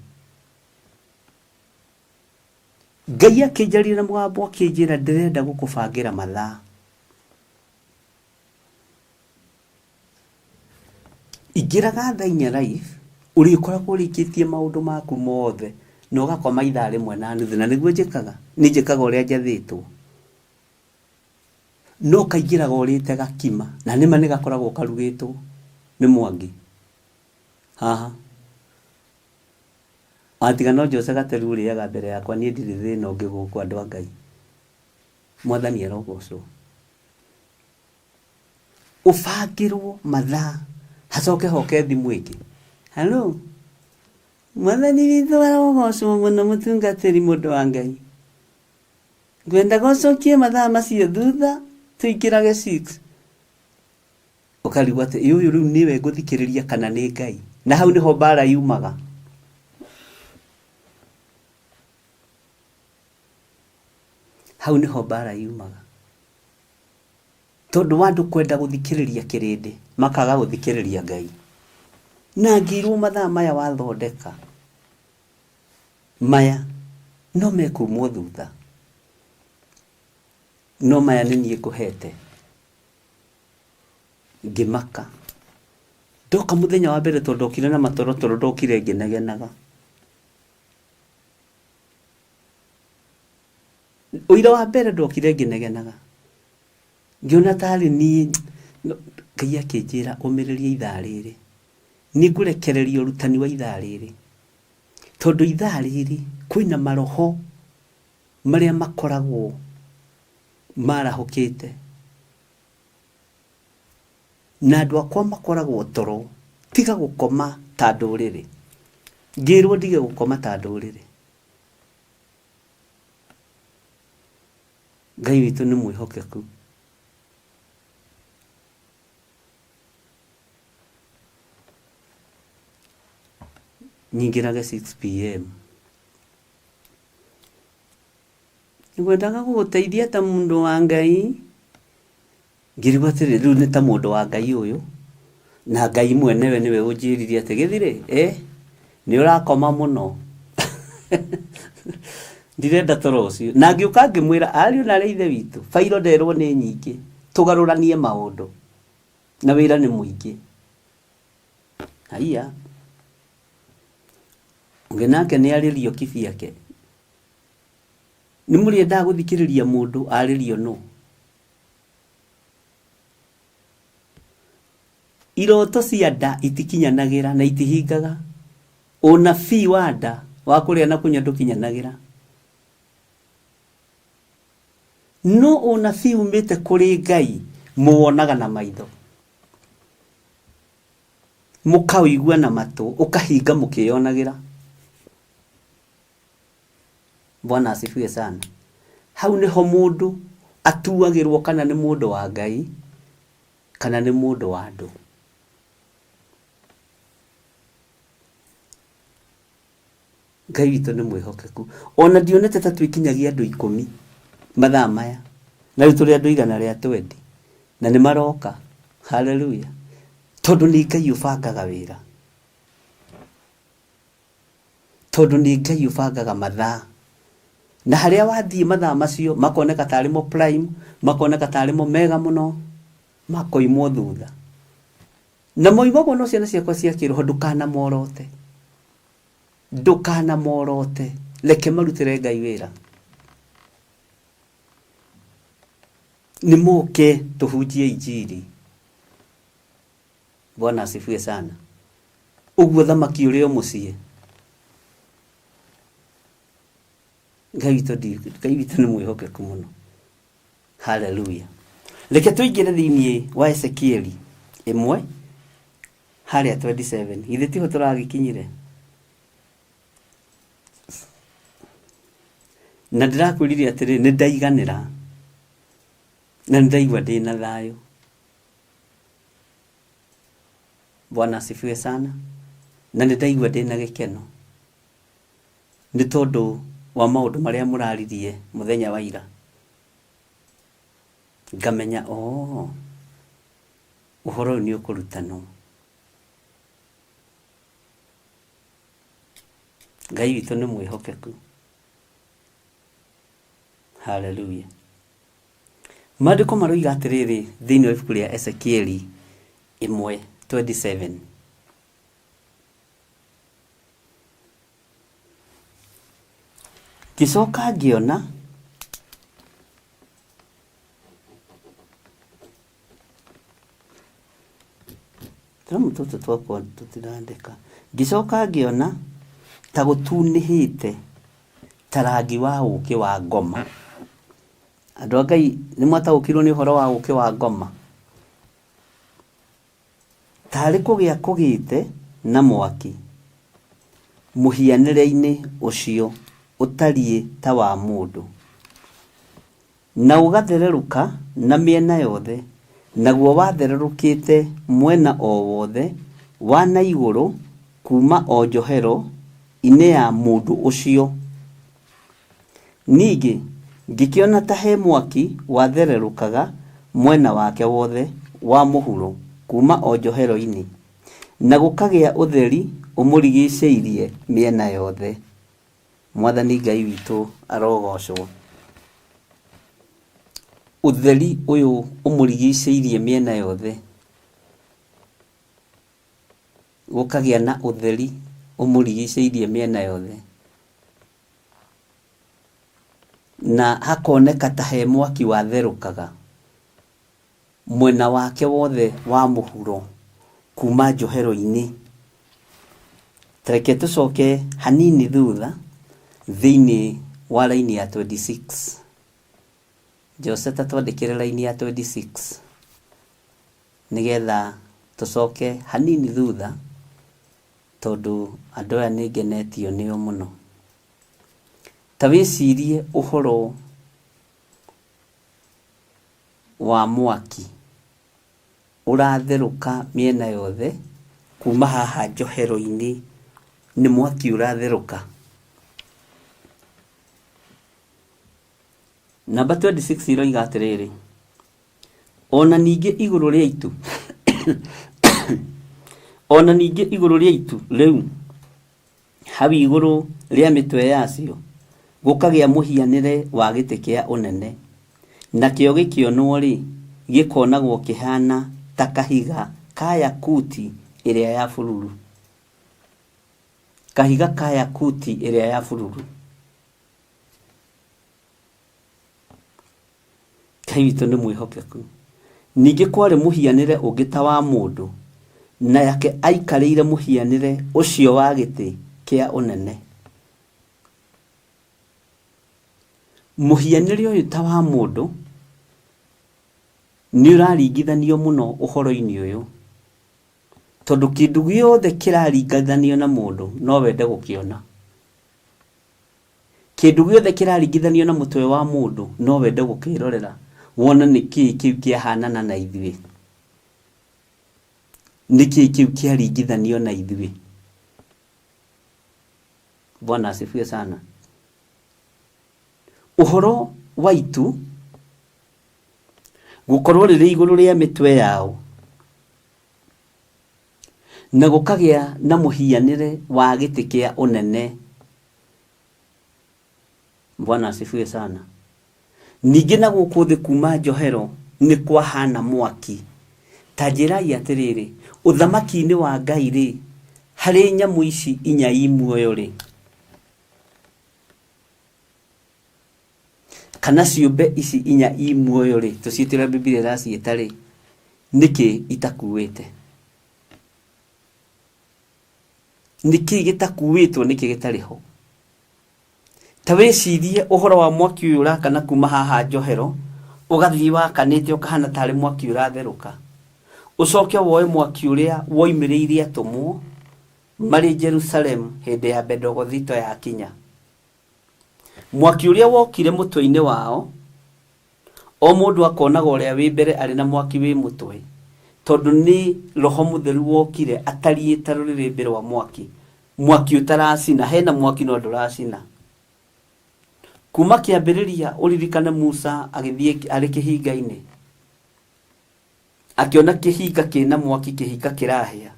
Ngai akĩnjarĩria na mũgambo akĩnjĩra ndĩrenda gũkũbangĩra mathaa. Ingĩraga thaa inya live, ũrĩkoragwo ũrĩkĩtie maũndũ maku mothe na ũgakoma ithaa rĩmwe na nuthu, na nĩguo njĩkaga, niĩ njĩkaga ũrĩa njathĩtwo. No kaingĩraga ũrĩte gakima, na nĩma nĩ gakoragwo karugĩtwo nĩ Mwangi haha. Watiga no Jose Gateru ũrĩaga mbere yakwa, niĩ ndirĩ thĩna ũngĩ gũkũ andũ a Ngai. Mwathani arogocwo. Ũbangĩrwo mathaa hacoke hoke thimũ ĩngĩ, hello, Mwathani witũ arogocwo mũno mũtungatĩri mũndũ wa Ngai. Ngwendaga ũcokie mathaa macio thutha tũingĩrage 6. Ũkarigwo atĩ ĩ ũyũ rĩu nĩwe ngũthikĩrĩria kana nĩ Ngai? Na hau nĩho mbara yumaga. Hau nĩho mbara yumaga. Tondũ wa andũ kwenda gũthikĩrĩria kĩrĩndĩ, makaga gũthikĩrĩria Ngai. Na ngĩirwo mathaa maya wathondeka, maya no mekumwo thutha. No maya nĩ niĩ ngũhete. Ngĩmaka. Ndoka mũthenya wa mbere tondũ ndokire na matorotoro ndokire ngĩnegenaga. Ũira wa mbere ndokire ngĩnegenaga. Ngĩona tarĩ niĩ, Ngai akĩnjĩra ũmĩrĩria ithaa rĩrĩ. Nĩ ngũrekereria ũrutani wa ithaa rĩrĩ. Tondũ ithaa rĩrĩ kwĩna maroho marĩa makoragwo marahũkĩte. Na andũ akwa makoragwo toro, tiga gũkoma ta ndũrĩrĩ. Ngĩrwo ndige gũkoma ta ndũrĩrĩ. Ngai witũ nĩ mwĩhokeku. Nyingĩrage 6 pm. Ngwendaga gũgũteithia ta mũndũ wa Ngai. Ngĩrigwo atĩrĩ, rĩu nĩ ta mũndũ wa Ngai ũyũ, na Ngai mwenewe nĩwe ũnjĩrire atĩ gĩthirĩ, ĩ, nĩ ũrakoma mũno. Ndirenda toro ũcio. Na ngĩũka ngĩmwĩra, ariũ na arĩ a ithe witũ, bairo nderwo nĩ nyingĩ, tũgarũranie maũndũ, na wĩra nĩ mũingĩ. Haiya, ũngĩ nake nĩ arĩrio kibiake. Nĩ mũrĩendaga gũthikĩrĩria mũndũ arĩrio nũ? Iroto cia nda itikinyanagĩra na itihingaga. Ũnabii wa nda wa kũrĩa na kũnyua ndũkinyanagĩra. No ũnabii umĩte kũrĩ Ngai mũwonaga na maitho, mũkaũigua na matũ, ũkahinga mũkĩyonagĩra. Bwana asifiwe sana. Hau nĩho mũndũ atuagĩrwo kana nĩ mũndũ wa Ngai kana nĩ mũndũ wa andũ. Ngai witũ nĩ mwĩhokeku. Ona ndionete ta twĩkinyagia andũ ikũmi mathaa maya. Na rĩu tũrĩ andũ igana rĩa twendi. Na nĩ maroka. Haleluya. Tondũ nĩ Ngai ũbangaga wĩra. Tondũ nĩ Ngai ũbangaga mathaa. Na harĩa wathiĩ mathaa macio makoneka tarĩ mo prime, makoneka tarĩ mo mega mũno, makoimwo thutha. Na moimagwo no ciana ciakwa cia kĩroho ndũkanamorote. Ndũkanamorote. Reke marutĩre Ngai wĩra. Nĩ moke tũhunjie injiri. Bwana asifiwe sana. Ũguo thamaki ũrĩ o mũciĩ. Ngai witũ ndi- Ngai witũ nĩ mwĩhokeku mũno. Haleluya. Reke tũingĩre thĩinĩ wa Ezekieli ĩmwe harĩa 27. Githĩ tiho tũragĩkinyire? Na ndĩrakwĩrire atĩrĩ, nĩ ndaiganĩra na nĩ ndaigua ndĩna thayũ. Bwana asifiwe sana. Na nĩ ndaigua ndĩna gĩkeno nĩ tondũ wa maũndũ marĩa mũraririe mũthenya wa ira. Ngamenya oo ũhoro ũyũ nĩ ũkũrutanwo. Ngai witũ nĩ mwĩhokeku. Haleluya. Maandĩko maroiga atĩrĩrĩ thĩinĩ wa ibuku rĩa Ezekieli 1:27. Ngĩcoka ngĩona tũnyamũ tũtũ twakwa tũtirandĩka. Ngĩcoka ngĩona ta gũtunĩhĩte ta rangi wa ũkĩ wa ngoma. Andũ a Ngai nĩ mwataũkĩirwo nĩ ũhoro wa ũkĩ wa ngoma? Tarĩ kũgĩa kũgĩte na mwaki mũhianĩre-inĩ ũcio ũtariĩ ta wa mũndũ, na ũgathererũka na mĩena yothe, naguo wathererũkĩte mwena o wothe wa na igũrũ kuuma o njohero-inĩ ya mũndũ ũcio. Ningĩ ngĩkĩona ta he mwaki wathererũkaga mwena wake wothe wa mũhuro kuuma o njohero-inĩ, na gũkagĩa ũtheri ũmũrigicĩirie mĩena yothe. Mwathani Ngai witũ arogocwo. Ũtheri ũyũ ũmũrigicĩirie mĩena yothe, gũkagĩa na ũtheri ũmũrigicĩirie mĩena yothe. Na hakoneka ta he mwaki watherũkaga mwena wake wothe wa mũhuro kuma njohero-inĩ. Ta reke tũcoke hanini thutha thĩinĩ wa raini ya 26. Jose ta twandĩkĩre raini ya 26 nĩgetha tũcoke hanini thutha tondũ andũ aya nĩ ngenetio nĩo mũno. Ta wĩcirie ũhoro wa mwaki ũratherũka mĩena yothe kuma haha njohero-inĩ, nĩ mwaki ũratherũka. Namba 26 iroiga atĩrĩrĩ, ona ningĩ igũrũ rĩa itu ona ningĩ igũrũ rĩa itu rĩu hau igũrũ rĩa mĩtwe yacio gũkagĩa mũhianĩre wa gĩtĩ kĩa ũnene, nakĩo gĩkĩonwo-rĩ, gĩkonagwo kĩhaana ta kahiga ka yakuti ĩrĩa ya bururu. Kahiga ka yakuti ĩrĩa ya bururu. Ngai witũ nĩ mwĩhokeku. Ningĩ kwarĩ mũhianĩre ũngĩ ta wa mũndũ, nake aikarĩire mũhianĩre ũcio wa gĩtĩ kĩa ũnene. Mũhianĩre ũyũ ta wa mũndũ nĩ ũraringithanio mũno ũhoro-inĩ ũyũ, tondũ kĩndũ gĩothe kĩraringithanio na mũndũ no wende gũkĩona. Kĩndũ gĩothe kĩraringithanio na mũtwe wa mũndũ no wende gũkĩrorera wone nĩ kĩĩ kĩu kĩahanana na ithuĩ. Nĩ kĩĩ kĩu kĩaringithanio na ithuĩ. Bwana asifiwe sana. Ũhoro wa itu gũkorwo rĩrĩ igũrũ rĩa mĩtwe yao na gũkagĩa na mũhianĩre wa gĩtĩ kĩa ũnene. Bwana asifiwe sana. Ningĩ na gũkũ thĩ kuma njohero nĩ kwahana mwaki. Ta njĩrai atĩrĩrĩ, ũthamaki-inĩ wa Ngai rĩ, harĩ nyamũ ici inya i muoyo rĩ, kana ciũmbe ici inya i muoyo rĩ, tũciĩte ũrĩa Bibilia ĩraciĩta rĩ, nĩkĩ itakuĩte? Nĩkĩ gĩtakuĩtwo? Nĩkĩ gĩtarĩ ho? Ta wĩcirie ũhoro wa mwaki ũyũ ũrakana kuma haha njohero, ũgathiĩ wakanĩte ũkahana tarĩ mwaki ũratherũka. Ũcoke woe mwaki ũrĩa woimĩrĩire atũmwo marĩ Jerusalemu hĩndĩ ya Bendegothito yakinya. Mwaki ũrĩa wokire mũtwe-inĩ wao, o mũndũ akonaga ũrĩa wĩ mbere arĩ na mwaki wĩ mũtwe, Tondũ nĩ Roho Mũtheru wokire atariĩ ta rũrĩrĩmbĩ rwa mwaki, mwaki ũtaracina, hena mwaki no ndũracina. Kuma kĩambĩrĩria ũririkane Musa agĩthiĩ arĩ kĩhinga-inĩ, akĩona kĩhinga kĩna mwaki, kĩhinga kĩrahĩa.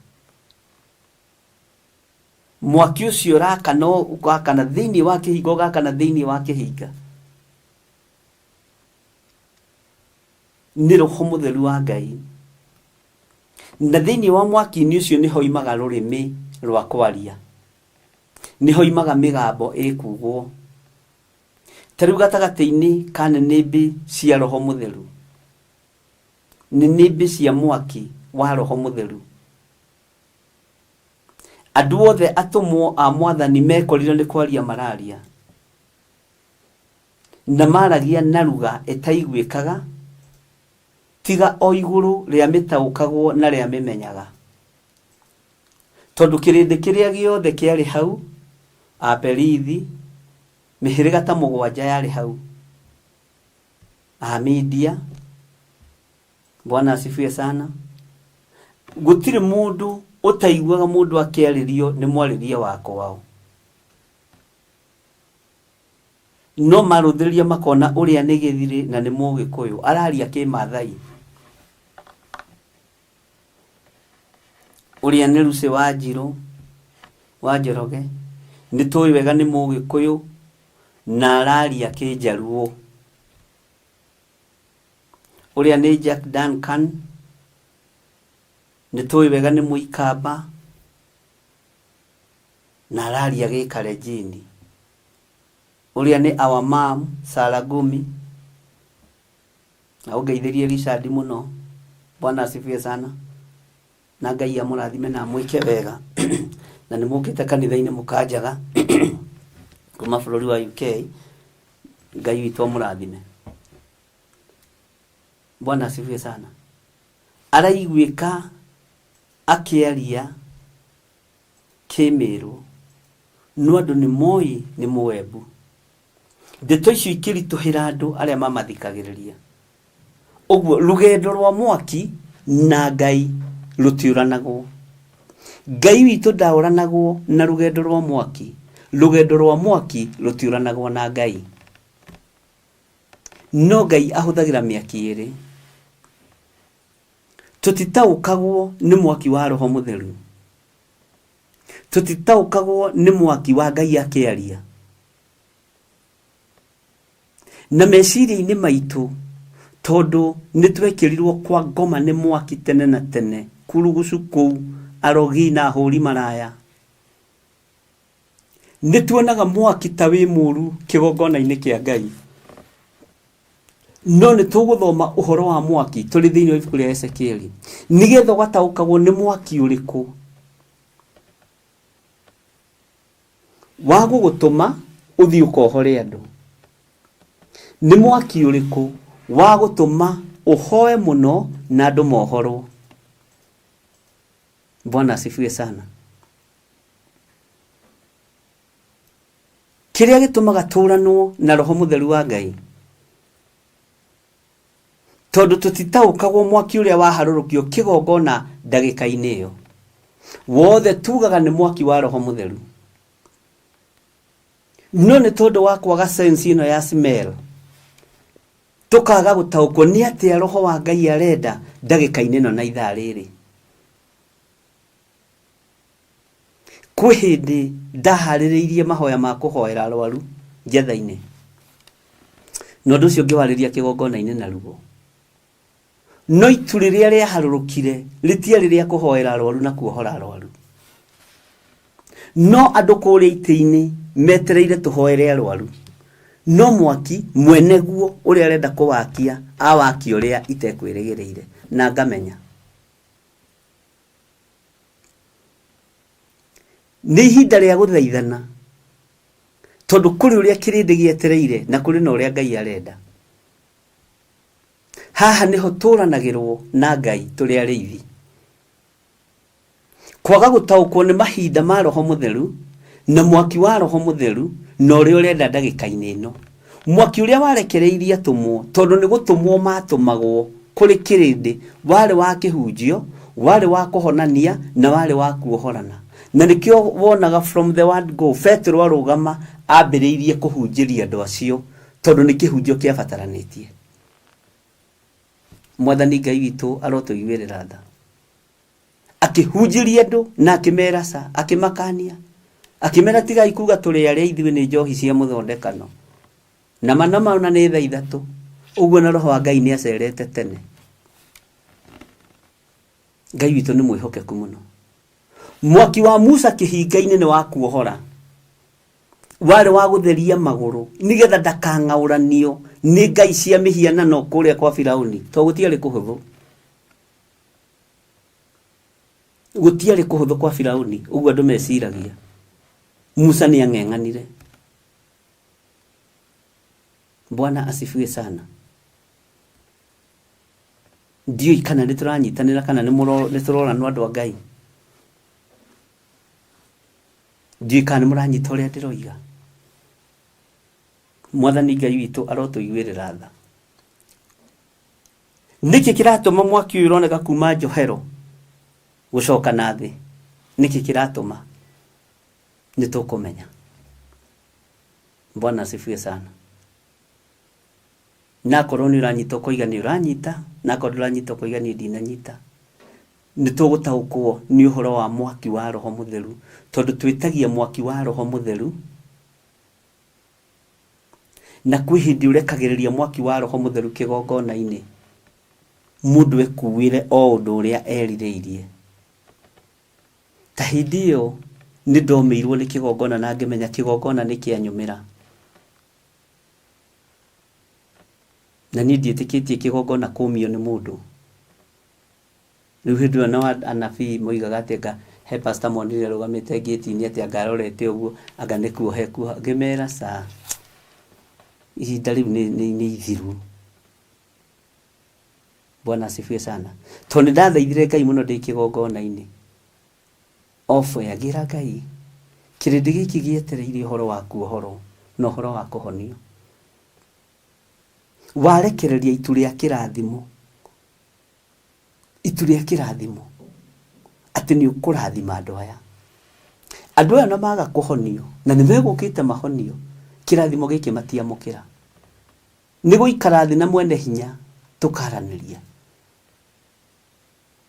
Mwaki ũcio ũrakana ũgakana thĩinĩ wa kĩhinga, ũgakana thĩinĩ wa kĩhinga. Nĩ Roho Mũtheru wa Ngai. Na thĩinĩ wa mwaki-inĩ ũcio nĩho imaga rũrĩmĩ rwa kwaria. Nĩho imaga mĩgambo ĩkugwo. Ta rĩu gatagatĩ-inĩ ka nĩnĩmbĩ cia Roho Mũtheru, nĩnĩmbĩ cia mwaki wa Roho Mũtheru, andũ othe atũmwo a Mwathani mekorire nĩ kwaria mararia, na maragia na ruga ĩtaiguĩkaga, tiga o igũrũ rĩa mĩtaũkagwo na rĩa mĩmenyaga. Tondũ kĩrĩndĩ kĩrĩa gĩothe kĩarĩ hau, Aperithi, mĩhĩrĩga ta mũgwanja yarĩ hau, Amidia, Bwana asifiwe sana, gũtirĩ mũndũ ũtaiguaga mũndũ akĩarĩrio nĩ mwarĩrie wa kwao. No marũthĩrĩria makona ũrĩa nĩ gĩthirĩ na nĩ Mũgĩkũyũ, araria kĩmathai. Ũrĩa nĩ Lucy Wanjirũ wa Njoroge, nĩ tũĩ wega nĩ Mũgĩkũyũ na araria kĩnjaruo. Ũrĩa nĩ Jack Duncan, nĩ tũĩ wega nĩ Mũikamba na araria gĩkalenjini. Ũrĩa nĩ our mom Sarah Gumi, na ũngeithĩrie Richard mũno, Bwana asifiwe sana, na Ngai amũrathime na amwĩke wega, na nĩ mũkĩte kanitha-inĩ mũkanjaga kuma bũrũri wa UK, Ngai witũ amũrathime. Bwana asifiwe sana. Araiguĩka akĩaria kĩmĩrũ, no andũ nĩ moĩ nĩ mũembu. Ndeto icio ikĩritũhĩra andũ arĩa mamathikagĩrĩria. Ũguo rũgendo rwa mwaki na Ngai rũtiũranagwo. Ngai witũ ndaũranagwo na rũgendo rwa mwaki. Rũgendo rwa mwaki rũtiũranagwo na Ngai. No Ngai ahũthagĩra mĩaki ĩrĩ. Tũtitaũkagwo nĩ mwaki wa Roho Mũtheru. Tũtitaũkagwo nĩ mwaki wa Ngai akĩaria. Na meciria-inĩ maitũ, tondũ nĩ twekĩrirwo kwa ngoma nĩ mwaki tene na tene, kurugucu kũu, arogi na ahũri maraya. Nĩ tuonaga mwaki ta wĩ mũru kĩgongona-inĩ kĩa Ngai. No nĩ tũgũthoma ũhoro wa mwaki tũrĩ thĩinĩ wa ibuku rĩa Ezekieli, nĩgetha ũgataũkagwo nĩ mwaki ũrĩkũ wa gũgũtũma ũthiĩ ũkohore andũ. Nĩ mwaki ũrĩkũ wa gũtũma ũhoe mũno na andũ mohorwo. Bwana asifiwe sana. Kĩrĩa gĩtũmaga tũranwo na Roho Mũtheru wa Ngai, tondũ tũtitaũkagwo mwaki ũrĩa waharũrũkio kĩgongona ndagĩka-inĩ ĩyo. Wothe tugaga nĩ mwaki wa Roho Mũtheru. No nĩ tondũ wa kwaga sense ĩno ya smell, tũkaga gũtaũkwo nĩ atĩa Roho wa Ngai arenda ndagĩka-inĩ ĩno na ithaa rĩrĩ. Kwĩ hĩndĩ ndaharĩrĩirie mahoya ma kũhoera arwaru njetha-inĩ, na ũndũ ũcio ngĩwarĩria kĩgongona-inĩ naruo. No itu rĩrĩa rĩaharũrũkire rĩtiarĩ rĩa kũhoera arwaru na kuohora arwaru. No andũ kũrĩa itĩ-inĩ metereire tũhoere arwaru. No mwaki mwene guo ũrĩa arenda kũwakia, awakia ũrĩa itekwĩrĩgĩrĩire na ngamenya. Nĩ ihinda rĩa gũthaithana, tondũ kũrĩ ũrĩa kĩrĩndĩ gĩetereire na kũrĩ na ũrĩa Ngai arenda. Haha nĩho tũranagĩrwo na Ngai tũrĩ arĩithi. Kwaga gũtaũkwo nĩ mahinda ma Roho Mũtheru na mwaki wa Roho Mũtheru na ũrĩa ũrenda ndagĩka-inĩ ĩno. Mwaki ũrĩa warekereirie atũmwo, tondũ nĩ gũtũmwo matũmagwo. kũrĩ kĩrĩndĩ warĩ wa kĩhunjio, warĩ wa kũhonania na warĩ wa kuohorana. Na nĩkĩo wonaga from the word go Petero arũgama ambĩrĩirie kũhunjĩria andũ acio tondũ nĩ kĩhunjio kĩabataranĩtie. Mwathani Ngai witũ arotũiguĩrĩra tha. Akĩhunjĩria andũ na akĩmera ca, akĩmakania, akĩmera tigai kuga tũrĩ arĩa ithuĩ nĩ njohi cia mũthondekano. Na ma na ma ona nĩ thaa ithatũ, ũguo na roho wa Ngai nĩ acerete tene. Ngai witũ nĩ mwĩhokeku mũno. Mwaki wa Musa kĩhinga-inĩ nĩ wa kuohora, warĩ wa gũtheria magũrũ nĩgetha ndakang'aũranio nĩ ngai cia mĩhianano kũrĩa kwa Firauni, tondũ gũtiarĩ kũhũthũ. Gũtiarĩ kũhũthũ kwa Firauni ũguo andũ meciragia. Musa nĩ ang'eng'anire. Bwana asifiwe sana. Ndiũĩ kana nĩ tũranyitanĩra kana nĩ tũroranwo andũ a Ngai. Ndiũĩ kana nĩ mũranyita ũrĩa ndĩroiga. Mwathani Ngai witũ arotũiguĩrĩra tha. Nĩkĩ kĩratũma mwaki ũyũ ũroneka kuma njohero gũcoka na thĩ? Nĩkĩ kĩratũma? Nĩ tũkũmenya. Bwana asifiwe sana. Na akorwo nĩ ũranyita ũkoiga nĩ ũranyita, na akorwo ndũranyita ũkoiga niĩ ndinanyita. Nĩ tũgũtaũkwo nĩ ũhoro wa mwaki wa Roho Mũtheru, tondũ twĩtagia mwaki wa Roho Mũtheru, na kwĩ hĩndĩ ũrekagĩrĩria mwaki wa Roho Mũtheru kĩgongona-inĩ, mũndũ ekuĩre o ũndũ ũrĩa erirĩirie. Ta hĩndĩ ĩyo nĩ ndomĩirwo nĩ kĩgongona na ngĩmenya kĩgongona nĩ kĩanyũmĩra. Na niĩ ndiĩtĩkĩtie kĩgongona kũmio nĩ mũndũ. Rĩu hĩndĩ ĩyo nao anabii moigaga atĩ anga he pastor monire arũgamĩte ngĩti-inĩ atĩ anga arorete ũguo anga nĩ kuoha ekuoha. Ngĩmera ca, ihinda rĩu nĩ ithiru. Bwana asifiwe sana. Tondũ nĩ ndathaithire Ngai mũno ndĩ kĩgongona-inĩ. Off air ngĩra Ngai, kĩrĩndĩ gĩkĩ gĩetereire ũhoro wa kuohorwo na ũhoro wa kũhonio. Warekereria itu rĩa kĩrathimo, itu rĩa kĩrathimo, atĩ nĩ ũkũrathima andũ aya. Andũ aya na maga kũhonio, na nĩ megũkĩte mahonio, kĩrathimo gĩkĩ matiamũkĩra. Nĩ gũikara thĩ na mwene hinya tũkaranĩria.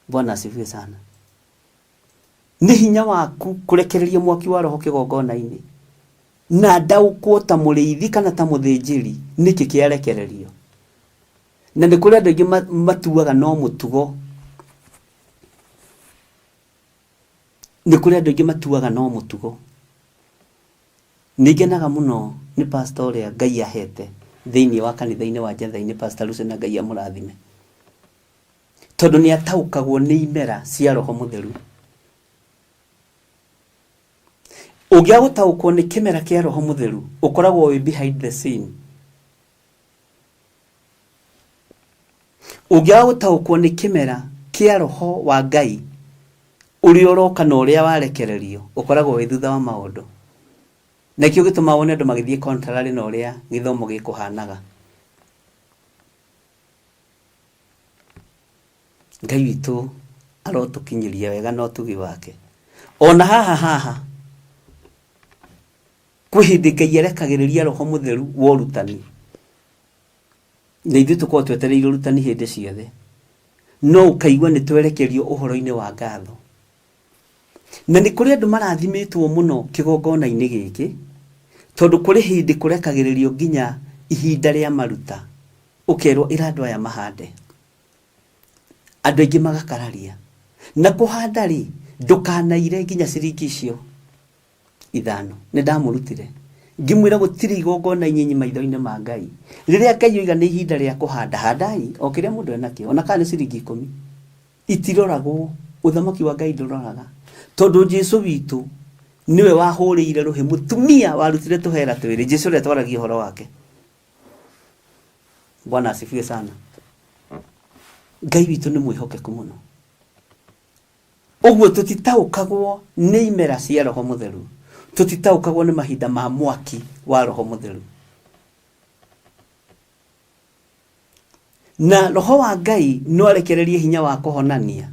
Bwana asifiwe sana. Nĩ hinya waku kũrekereria mwaki wa roho kĩgongona-inĩ na ndaũkwo ta mũrĩithi kana ta mũthĩnjĩri nĩkĩ kĩarekererio. Na nĩ kũrĩ andũ aingĩ matuaga no mũtugo. Nĩ kũrĩ andũ aingĩ matuaga no mũtugo. Nĩ ngenaga mũno nĩ pastor ũrĩa Ngai ahete thĩinĩ wa kanitha-inĩ wa Njetha-inĩ, Pastor Lucy, na Ngai amũrathime. Tondũ nĩ ataũkagwo nĩ imera cia Roho Mũtheru. Ũngĩaga gũtaũkwo nĩ kĩmera kĩa Roho Mũtheru, ũkoragwo wĩ behind the scene. Ũngĩaga gũtaũkwo nĩ kĩmera kĩa Roho wa Ngai ũrĩa ũroka na ũrĩa warekererio, ũkoragwo wĩ thutha wa maũndũ. Nakĩo gĩtũmaga wone andũ magĩthiĩ contrary na ũrĩa gĩthomo gĩkũhanaga. Ngai witũ arotũkinyĩria wega na ũtugi wake. Ona haha haha kwĩ hĩndĩ Ngai arekagĩrĩria Roho Mũtheru wa ũrutani, na ithuĩ tũkoragwo twetereire ũrutani hĩndĩ ciothe, no ũkaigua nĩ twerekerio ũhoro-inĩ wa ngatho. Na nĩ kũrĩ andũ marathimĩtwo mũno kĩgongona-inĩ gĩkĩ, tondũ kũrĩ hĩndĩ kũrekagĩrĩrio nginya ihinda rĩa maruta, ũkerwo ĩra andũ aya mahande. Andũ aingĩ magakararia. Na kũhanda rĩ, ndũkanaire nginya ciringi icio ithano. Nĩ ndamũrutire. Ngĩmwĩra gũtirĩ igongona inyinyi maitho-inĩ ma Ngai. Rĩrĩa Ngai oiga nĩ ihinda rĩa kũhanda, handai o kĩrĩa mũndũ enakĩo, ona kana nĩ ciringi ikũmi. Itiroragwo, ũthamaki wa Ngai ndũroraga. Tondũ Jesu witũ nĩwe wahũrĩire rũhĩ mũtumia warutire tũhera twĩrĩ, Jesu ũrĩa twaragia ũhoro wake. Bwana asifiwe sana. Ngai witũ nĩ mwĩhokeku mũno. Ũguo tũtitaũkagwo nĩ imera cia Roho Mũtheru, tũtitaũkagwo nĩ mahinda ma mwaki wa Roho Mũtheru. Na roho wa Ngai no arekererie hinya wa kũhonania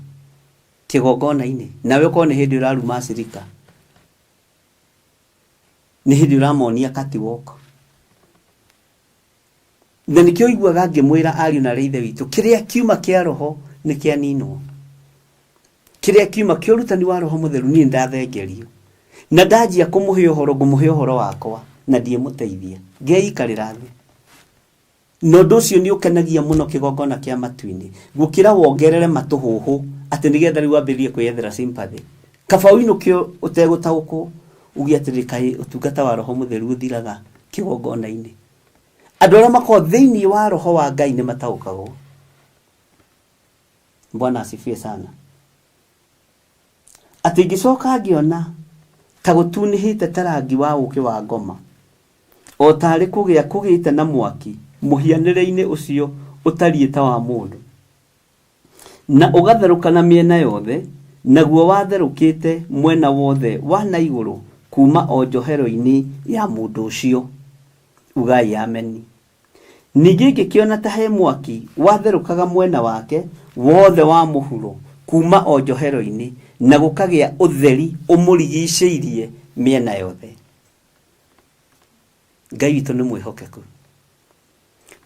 kĩgongona-inĩ, nawe ũkorwo nĩ hĩndĩ ũraruma acirika, nĩ hĩndĩ ũramonia catwalk. Na nĩkĩo ũiguaga ngĩmwĩra ariũ na arĩ ithe witũ, kĩrĩa kiuma kĩa roho nĩ kĩaninwo, kĩrĩa kiuma kĩa ũrutani wa roho mũtheru niĩ ndathengerio, na ndanjia kũmũhe ũhoro, ngũmũhe ũhoro wakwa na ndiĩmũteithia, ngeikarĩra thĩ. Na ũndũ ũcio nĩ ũkenagia mũno kĩgongona kĩa matu-inĩ, gũkĩra wongerere matũhũhũ atĩ nĩgetha rĩu wambĩrĩrie kwĩyethera sympathy. Kaba ũinũke ũtegũtaũkwo, uge atĩrĩ, kaĩ ũtungata wa roho mũtheru ũthiraga kĩgongona-inĩ. Andũ arĩa makoragwo thĩinĩ wa roho wa Ngai nĩ mataũkagwo. Bwana asifiwe sana. Atĩ ngĩcoka ngĩona ta gũtunĩhĩte ta rangi wa ũũkĩ wa ngoma, o tarĩ kũgĩa kũgĩte na mwaki mũhianĩre-inĩ ũcio ũtariĩ ta wa mũndũ, na ũgatherũka na mĩena yothe, naguo watherũkĩte mwena wothe wa na igũrũ kuma o njohero-inĩ ya mũndũ ũcio. Ugai ameni. Ningĩ ngĩkĩona ta he mwaki watherũkaga mwena wake wothe wa mũhuro kuma o njohero-inĩ, na gũkagĩa ũtheri ũmũrigicĩirie mĩena yothe. Ngai witũ nĩ mwĩhokeku.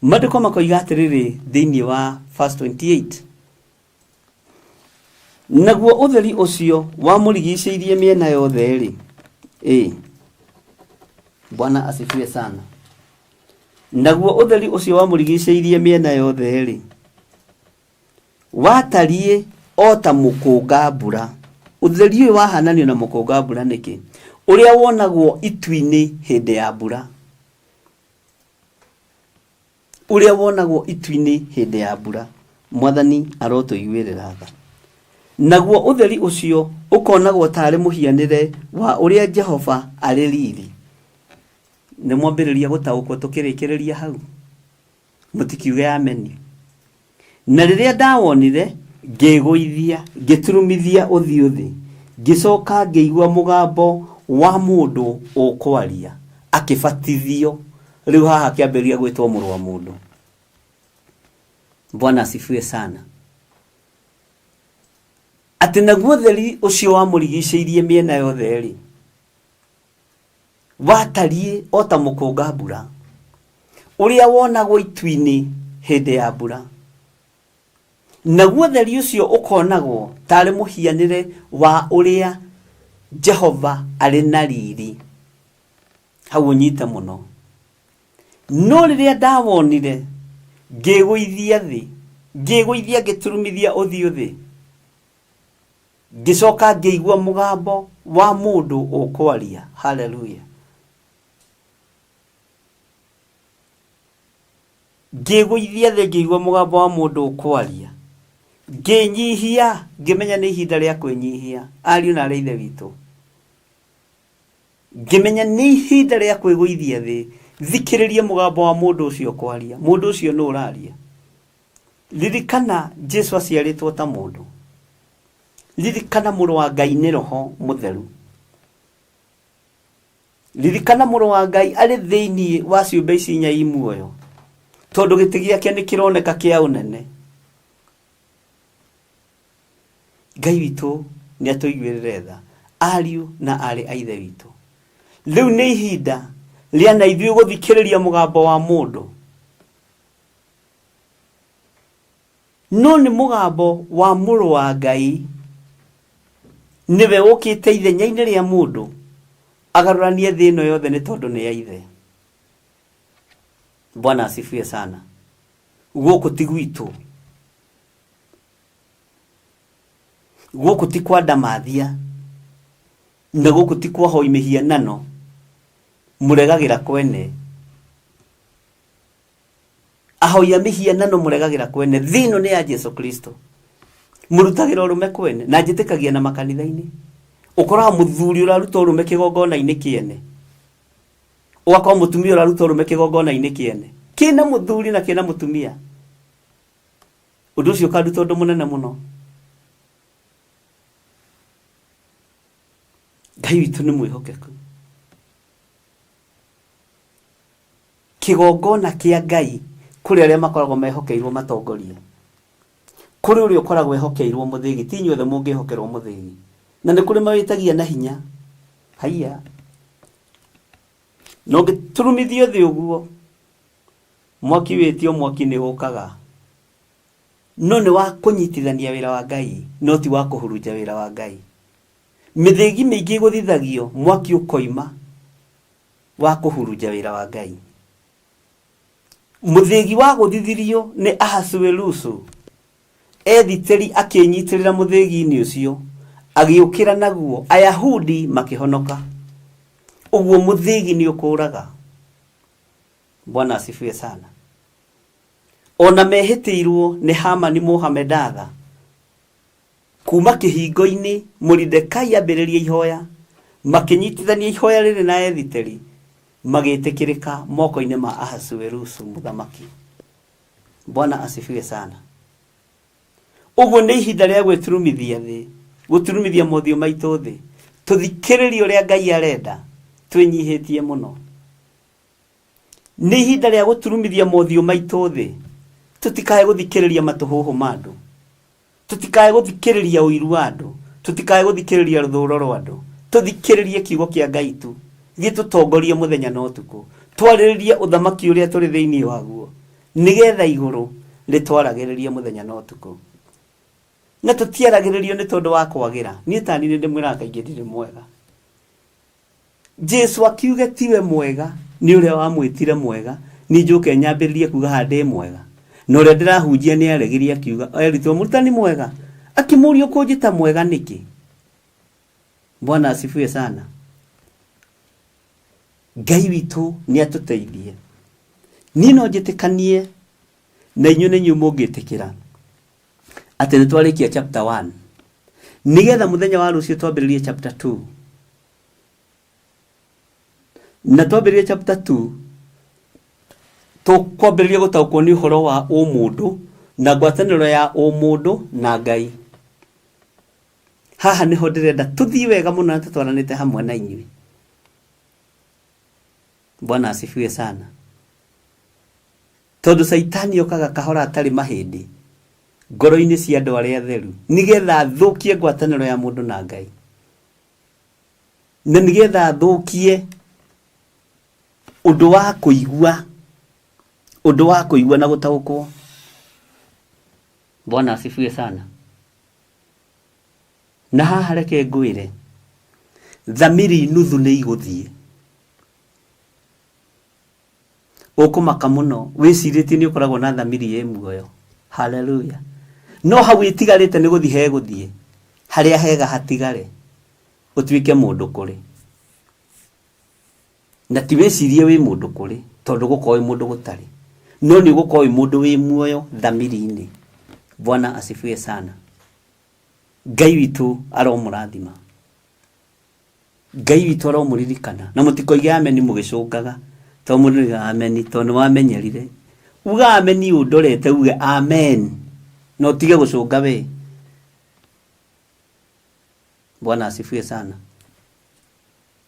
Maandĩko makoiga atĩrĩrĩ thĩinĩ wa verse 28, naguo ũtheri ũcio wamũrigicĩirie mĩena yothe rĩ, Bwana asifiwe sana. Naguo ũtheri ũcio wamũrigicĩirie mĩena yothe rĩ, watariĩ o ta mũkũnga mbura. Ũtheri ũyũ wahananio na mũkũnga mbura nĩkĩ? Ũrĩa wonagwo itu-inĩ hĩndĩ ya mbura. Ũrĩa wonagwo itu-inĩ hĩndĩ ya mbura. Mwathani arotũiguĩrĩra tha. Naguo ũtheri ũcio ũkonagwo tarĩ mũhianĩre wa ũrĩa Jehova arĩ riri. Nĩ mwambĩrĩria gũtaũkwo tũkĩrĩkĩrĩria hau? Mũtikiuge ameni. Na rĩrĩa ndawonire, ngĩĩgũithia, ngĩturumithia ũthiũ thĩ, ngĩcoka ngĩigua mũgambo wa mũndũ ũkwaria, akĩbatithio. Rĩu haha akĩambĩrĩria gwĩtwo mũrũ wa mũndũ. Bwana asifiwe sana. Atĩ naguo ũtheri ũcio wamũrigicĩirie mĩena yothe rĩ, watariĩ o ta mũkũnga mbura, ũrĩa wonagwo itu-inĩ hĩndĩ ya mbura. Naguo ũtheri ũcio ũkonagwo tarĩ mũhianĩre wa ũrĩa Jehova arĩ na riri. Hau ũnyite mũno. No rĩrĩa ndawonire, ngĩĩgũithia thĩ, ngĩĩgũithia ngĩturumithia ũthiũ thĩ, ngĩcoka ngĩigua mũgambo wa mũndũ ũkwaria. Haleluya. Ngĩĩgũithia thĩ ngĩigua mũgambo wa mũndũ ũkwaria. Ngĩnyihia, ngĩmenya nĩ ihinda rĩa kwĩnyihia. Ariũ na arĩ ithe witũ. Ngĩmenya nĩ ihinda rĩa kwĩgũithia thĩ, thikĩrĩrie mũgambo wa mũndũ ũcio ũkwaria. Mũndũ ũcio nũ ũraria? Ririkana Jesu aciarĩtwo ta mũndũ. Ririkana mũrũ wa Ngai nĩ roho mũtheru. Ririkana mũrũ wa Ngai arĩ thĩinĩ wa ciũmbe ici inya i muoyo, tondũ gĩtĩ gĩake nĩ kĩroneka kĩa ũnene. Ngai witũ nĩ atũiguĩrĩre tha, ariũ na aarĩ a ithe witũ. Rĩu nĩ ihinda rĩa na ithuĩ gũthikĩrĩria mũgambo wa mũndũ. No nĩ mũgambo wa mũrũ wa Ngai, nĩwe ũkĩte ithenya-inĩ rĩa mũndũ agarũranie thĩ ĩno yothe nĩ tondũ nĩ ya ithe. Bwana asifiwe sana. Gũkũ ti gwitũ, gũkũ ti kwa ndamathia, na gũkũ ti kwa hoi mĩhianano mũregagĩra kwene. Ahoi a mĩhianano mũregagĩra kwene. Thĩ ĩno nĩ ya Jesu Kristo. Mũrutagĩra ũrũme kwene, na njĩtĩkagia na makanitha-inĩ. Ũkoraga mũthuri ũraruta ũrũme kĩgongona-inĩ kĩene, ũgakora mũtumia ũraruta ũrũme kĩgongona-inĩ kĩene, kĩna mũthuri na kĩna mũtumia. Ũndũ ũcio ũkanduta ũndũ mũnene mũno. Ngai witũ nĩ mwĩhokeku. Kĩgongona kĩa Ngai Kũrĩ arĩa makoragwo mehokeirwo matongorie. Kũrĩ ũrĩa ũkoragwo ehokeirwo mũthĩgi, ti inyuothe mũngĩhokerwo mũthĩgi. Na nĩ kũrĩ mawĩtagia na hinya. Haiya. Na ũngĩturumithio thĩ ũguo, mwaki wĩtio mwaki nĩ ũkaga. No nĩ wa kũnyitithania wĩra wa Ngai, no ti wa kũhurunja wĩra wa Ngai. Mĩthĩgi mĩingĩ ĩgũthithagio, mwaki ũkoima wa kũhurunja wĩra wa Ngai. Mũthĩgi wagũthithirio nĩ Ahasuerusu, Ethiteri akĩĩnyitĩrĩra mũthĩgi-inĩ ũcio, agĩũkĩra naguo, Ayahudi makĩhonoka. Ũguo mũthĩgi nĩ ũkũraga. Bwana asifiwe sana. O na mehĩtĩirwo nĩ Hamani Mũhamedatha, Kuuma kĩhingo-inĩ, Moridekai ambĩrĩria ihoya, makĩnyitithania ihoya rĩrĩ na Esiteri, magĩĩtĩkĩrĩka moko-inĩ ma Ahasuerusu mũthamaki. Bwana asifiwe sana. Ũguo nĩ ihinda rĩa gwĩturumithia thĩ, gũturumithia mothiũ maitũ thĩ, tũthikĩrĩrie ũrĩa Ngai arenda, twĩnyihĩtie mũno. Nĩ ihinda rĩa gũturumithia mothiũ maitũ thĩ, tũtikae gũthikĩrĩria matũhũhũ ma andũ. Tũtikae gũthikĩrĩria ũiru wa andũ, tũtikae gũthikĩrĩria rũthũũro rwa andũ, tũthikĩrĩrie kiugo kĩa Ngai tu, gĩtũtongorie mũthenya na ũtukũ, twarĩrĩrie ũthamaki ũrĩa tũrĩ thĩinĩ waguo, nĩgetha igũrũ rĩtwaragĩrĩrie mũthenya na ũtukũ. Na tũtiaragĩrĩrio nĩ tondũ wa kwagĩra. Niĩ ta niĩ nĩ ndĩmwĩraga kaingĩ ndirĩ mwega. Jesu akiuge tiwe mwega nĩ ũrĩa wamwĩtire mwega niĩ njũke nyambĩrĩrie kuga haha ndĩ mwega na ũrĩa ndĩrahunjia nĩ aregire akiuga eritwo mũrutani mwega akĩmũria ũkũnjĩta mwega nĩkĩ Bwana asifiwe sana Ngai witũ nĩ atũteithie niĩ no njĩtĩkanie na inyuĩ nĩ inyuĩ mũngĩtĩkĩra atĩ nĩ twarĩkia chapter 1 nĩgetha mũthenya wa rũciũ twambĩrĩrie chapter 2 na twambĩrĩrie chapter 2 tũkwambĩrĩria gũtaũkwo nĩ ũhoro wa ũmũndũ na ngwatanĩro ya ũmũndũ na Ngai. Haha nĩho ndĩrenda tũthiĩ wega mũno na tũtwaranĩte hamwe na inyuĩ. Bwana asifiwe sana. Tondũ Caitani okaga kahora atarĩ mahĩndĩ ngoro-inĩ cia andũ arĩa atheru nĩgetha athũkie ngwatanĩro ya mũndũ na Ngai na nĩgetha athũkie ũndũ wa kũigua ũndũ wa kũigua na gũtaũkwo. Bwana asifiwe sana. Na haha reke ngwĩre, thamiri nuthu nĩ igũthiĩ. Ũkũmaka mũno wĩcirĩtie nĩ ũkoragwo na thamiri ĩ muoyo. Haleluya. No hau ĩtigarĩte nĩ gũthiĩ hegũthiĩ. Harĩa hega hatigare. Ũtuĩke mũndũ kũrĩ. Na ti wĩcirie wĩ mũndũ kũrĩ, tondũ gũkorwo wĩ mũndũ gũtarĩ. No nĩ ũgũkorwo wĩ mũndũ wĩ muoyo thamiri-inĩ. Bwana asifiwe sana. Ngai witũ aromũrathima. Ngai witũ aromũririkana. Na mũtikoige ameni mũgĩcũngaga. Tondũ mũndũ nĩoigaga ameni tondũ nĩwamenyerire. Uga ameni ũndorete uge amen. Na ũtige gũcũnga we. Bwana asifiwe sana.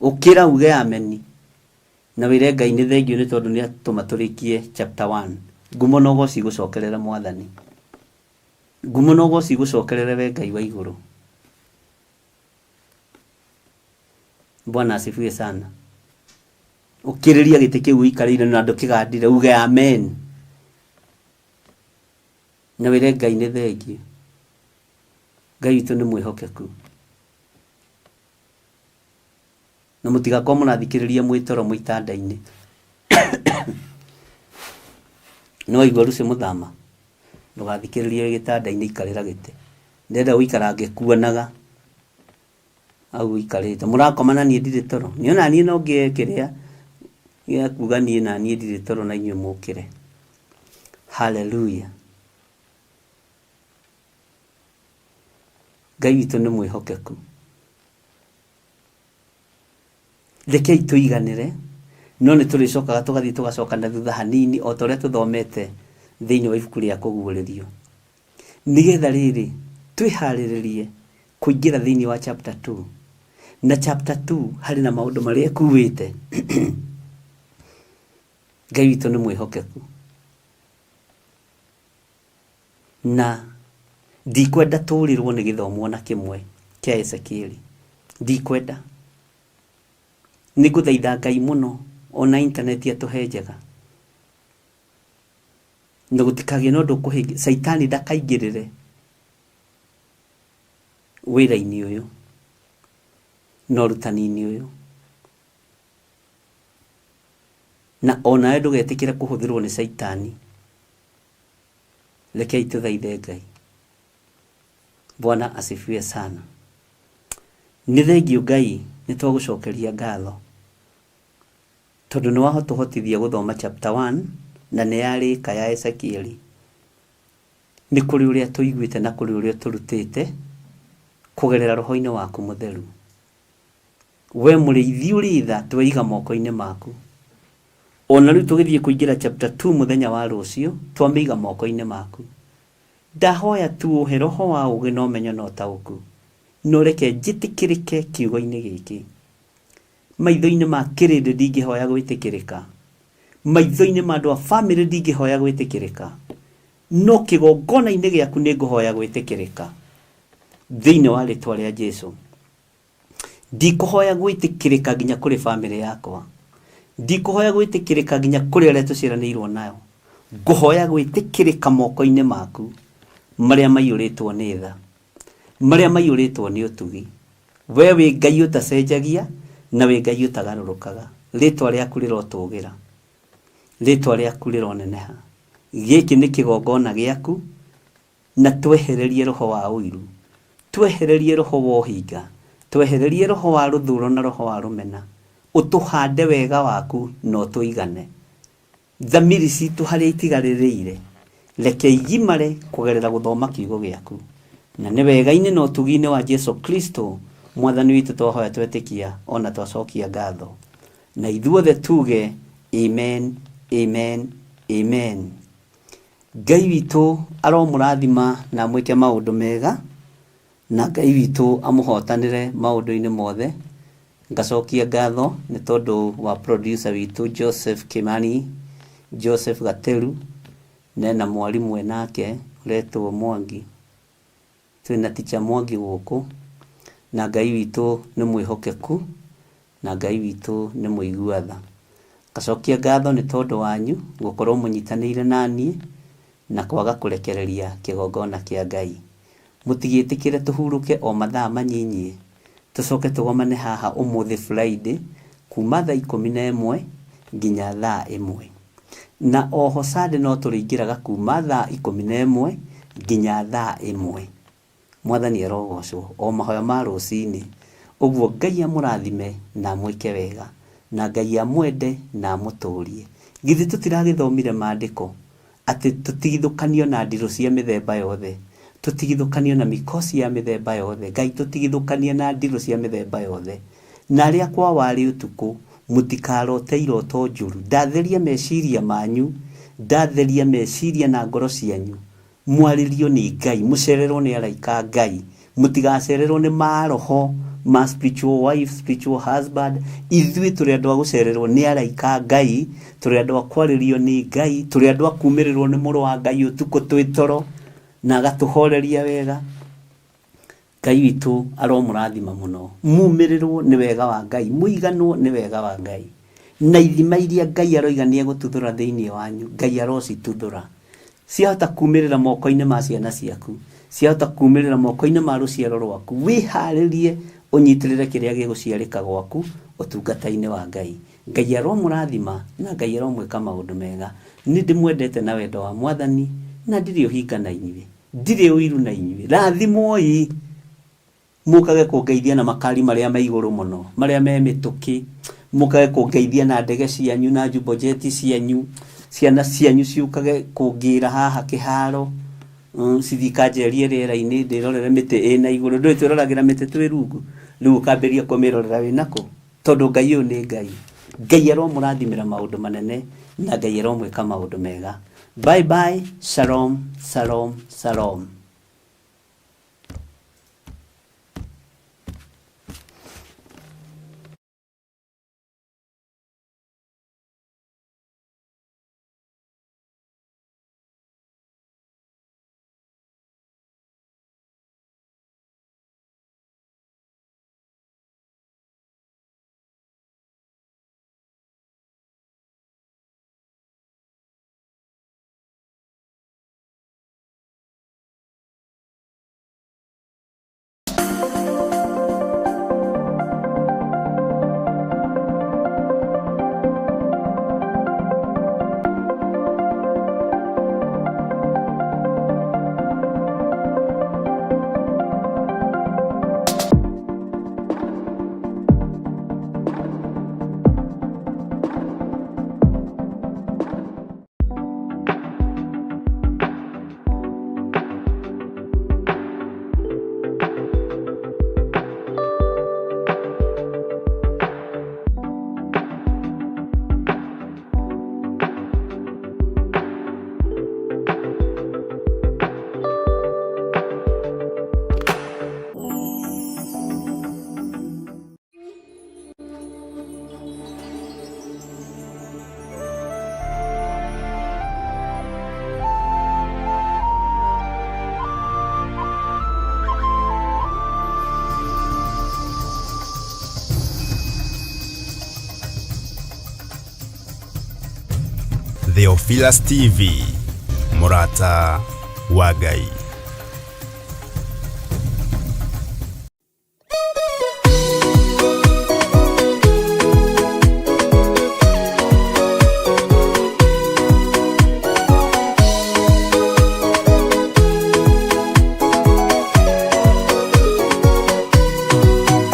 Ũkĩra uge ameni. Na wĩre Ngai nĩ thengiũ nĩ tondũ nĩ atũma tũrĩkie chapter 1. Ngumo na ũgoci igũcokerere Mwathani. Ngumo na ũgoci igũcokerere we Ngai wa igũrũ. Bwana asifiwe sana. Ũkĩrĩria gĩtĩ kĩu ũikarĩire na ndũkĩgandire uge amen. Na wĩre Ngai nĩ thengiũ. Ngai witũ nĩ mwĩhokeku. Na mũtigakorwo mũrathikĩrĩria mwĩ toro mwĩ itanda-inĩ. Nĩ waigua Lucy Mũthama? Ndũgathikĩrĩrie wĩ gĩtanda-inĩ ikarĩra gĩtĩ. Ndĩrenda gũikara ngĩkuonaga hau ũikarĩte. Mũrakoma na niĩ ndirĩ toro? Niĩ ona niĩ no ngĩe kĩrĩa gĩa kuga niĩ na niĩ ndirĩ toro na inyuĩ mũkĩre. Hallelujah. Ngai witũ nĩ mwĩhokeku. Rekei tũiganĩre, no nĩ tũrĩcokaga tũgathiĩ tũgacoka na thutha hanini o ta ũrĩa tũthomete thĩinĩ wa ibuku rĩa Kũguũrĩrio. Nĩgetha rĩrĩ, twĩharĩrĩrie kũingĩra thĩinĩ wa chapter 2. Na chapter 2 harĩ na maũndũ marĩa ĩkuĩte. Ngai witũ nĩ mwĩhokeku. Na ndikwenda tũũrĩrwo nĩ gĩthomo ona kĩmwe kĩa Ezekieli. Ndikwenda. Nĩ ngũthaitha Ngai mũno ona intaneti atũhe njega. Na gũtikagĩe na ũndũ ũkũhĩngĩ, Caitani ndakaingĩrĩre wĩra-inĩ ũyũ na ũrutani-inĩ ũyũ. Na onawe ndũgetĩkĩre kũhũthĩrwo nĩ Caitani. Rekei tũthaithe Ngai. Bwana asifiwe sana. Nĩ thengiũ Ngai, nĩ twagũcokeria ngatho tondũ nĩ wahotũhotithia gũthoma chapter 1 na nĩ yarĩka ya Ezekieli. Nĩ kũrĩ ũrĩa tũiguĩte na kũrĩ ũrĩa tũrutĩte kũgerera roho-inĩ waku mũtheru. We mũrĩithi ũrĩ tha, tweiga moko-inĩ maku. Ona rĩu tũgĩthiĩ kũingĩra chapter 2 mũthenya wa rũciũ, twamĩiga moko-inĩ maku. Ndahoya tu ũhe roho wa ũũgĩ na ũmenyo na ũtaũku, na ũreke njĩtĩkĩrĩke kiugo-inĩ gĩkĩ. Maitho-inĩ ma kĩrĩndĩ ndingĩhoya gwĩtĩkĩrĩka, maitho-inĩ ma andũ a famĩlĩ ndingĩhoya gwĩtĩkĩrĩka, no kĩgongona-inĩ gĩaku nĩ ngũhoya gwĩtĩkĩrĩka. Thĩinĩ wa rĩtwa rĩa Jesu. Ndikũhoya gwĩtĩkĩrĩka nginya kũrĩ famĩlĩ yakwa. Ndikũhoya gwĩtĩkĩrĩka nginya kũrĩ arĩa tũciaranĩirwo nao. Ngũhoya gwĩtĩkĩrĩka moko-inĩ maku marĩa maiyũrĩtwo nĩ tha, marĩa maiyũrĩtwo nĩ ũtugi. We wĩ Ngai ũtacenjagia na wĩ Ngai ũtagarũrũkaga. Rĩtwa rĩaku rĩrotũgĩra. Rĩtwa rĩaku rĩroneneha. Gĩkĩ nĩ kĩgongona gĩaku na twehererie roho wa ũiru, twehererie roho wa ũhinga, twehererie roho wa rũthũro na roho wa rũmena, ũtũhande wega waku na ũtũigane. Thamiri citũ harĩa itigarĩrĩire, reke igimare kũgerera gũthoma kiugo gĩaku. Na nĩ wega-inĩ na ũtugi-inĩ wa Jesu Kristo Mwathani witũ twahoya twetĩkia ona twacokia ngatho. Na ithuothe tuge amen, amen, amen. Ngai witũ aromũrathima na amwĩke maũndũ mega, na Ngai witũ amũhotanĩre maũndũ-inĩ mothe. Ngacokia ngatho nĩ tondũ wa producer witũ Joseph Kimani, Joseph Gateru, na ena mwarimũ enake ũretwo Mwangi. Twĩna teacher Mwangi gũkũ, na Ngai witũ nĩ mwĩhokeku, na Ngai witũ nĩ mũigua tha. Ngacokia ngatho nĩ tondũ wanyu gũkorwo mũnyitanĩire na niĩ na kwaga kũrekereria kĩgongona kĩa Ngai. Mũtigĩtĩkĩre tũhurũke o mathaa manyinyi tũcoke tũgomane haha ũmũthĩ Friday kuma thaa 11 nginya thaa 1. Na oho Sunday no tũrĩingĩraga kuma thaa 11 nginya thaa 1. Mwathani arogocwo o mahoya ma rũcinĩ. Ũguo Ngai amũrathime na amwĩke wega, na Ngai amwende na amũtũrie. Githĩ tũtiragĩthomire mandĩko atĩ tũtigithũkanio na ndirũ cia mĩthemba yothe, tũtigithũkanio na mikosi ya mĩthemba yothe, Ngai tũtigithũkanie na ndirũ cia mĩthemba yothe. Na arĩa kwa warĩ ũtukũ, mũtikarote iroto njũru. Ndatheria meciria manyu, ndatheria meciria na ngoro cianyu. Mwarĩrio nĩ Ngai, mũcererwo nĩ araika a Ngai, mũtigacererwo nĩ maroho ma spiritual wife, spiritual husband. Ithuĩ tũrĩ andũ a gũcererwo nĩ araika a Ngai, tũrĩ andũ a kwarĩrio nĩ Ngai, tũrĩ andũ a kumĩrĩrwo nĩ mũrũ wa Ngai ũtukũ twĩ toro na agatũhoreria wega. Ngai witũ aromũrathima mũno, mumĩrĩrwo nĩ wega wa Ngai, mũiganwo nĩ wega wa Ngai. Na ithima iria Ngai aroiga nĩ egũtuthũra thĩinĩ wanyu, Ngai arocituthũra. Ciahota kumĩrĩra moko-inĩ ma ciana ciaku, ciahota kumĩrĩra moko-inĩ ma rũciaro rwaku. Wĩharĩrie ũnyitĩrĩre kĩrĩa gĩgũciarĩka gwaku ũtungata-inĩ wa Ngai. Ngai aromũrathima na Ngai aromwĩka maũndũ mega. Nĩ ndĩmwendete na wendo wa Mwathani na ndirĩ ũhinga na inyuĩ. Ndirĩ ũiru na inyuĩ. Rathimwoi, mũkage kũngeithia na makari marĩa me igũrũ mũno, marĩa me mĩtũkĩ, mũkage kũngeithia na ndege cianyu na jumbo jet cianyu, ciana cianyu ciũkage kũngĩra haha kĩharo, cithiĩ ikanjerie rĩera-inĩ ndĩrorere mĩtĩ ĩna igũrũ. Ndũĩ twĩroragĩra mĩtĩ twĩ rungu? Rĩu ũkambĩrĩria kũmĩrorera wĩna kũ? Tondũ Ngai ũyũ nĩ Ngai. Ngai aromũrathimĩra maũndũ manene na Ngai aromwĩka maũndũ mega. Bye bye, shalom, shalom, shalom. Theophilus TV, mũrata wa Ngai.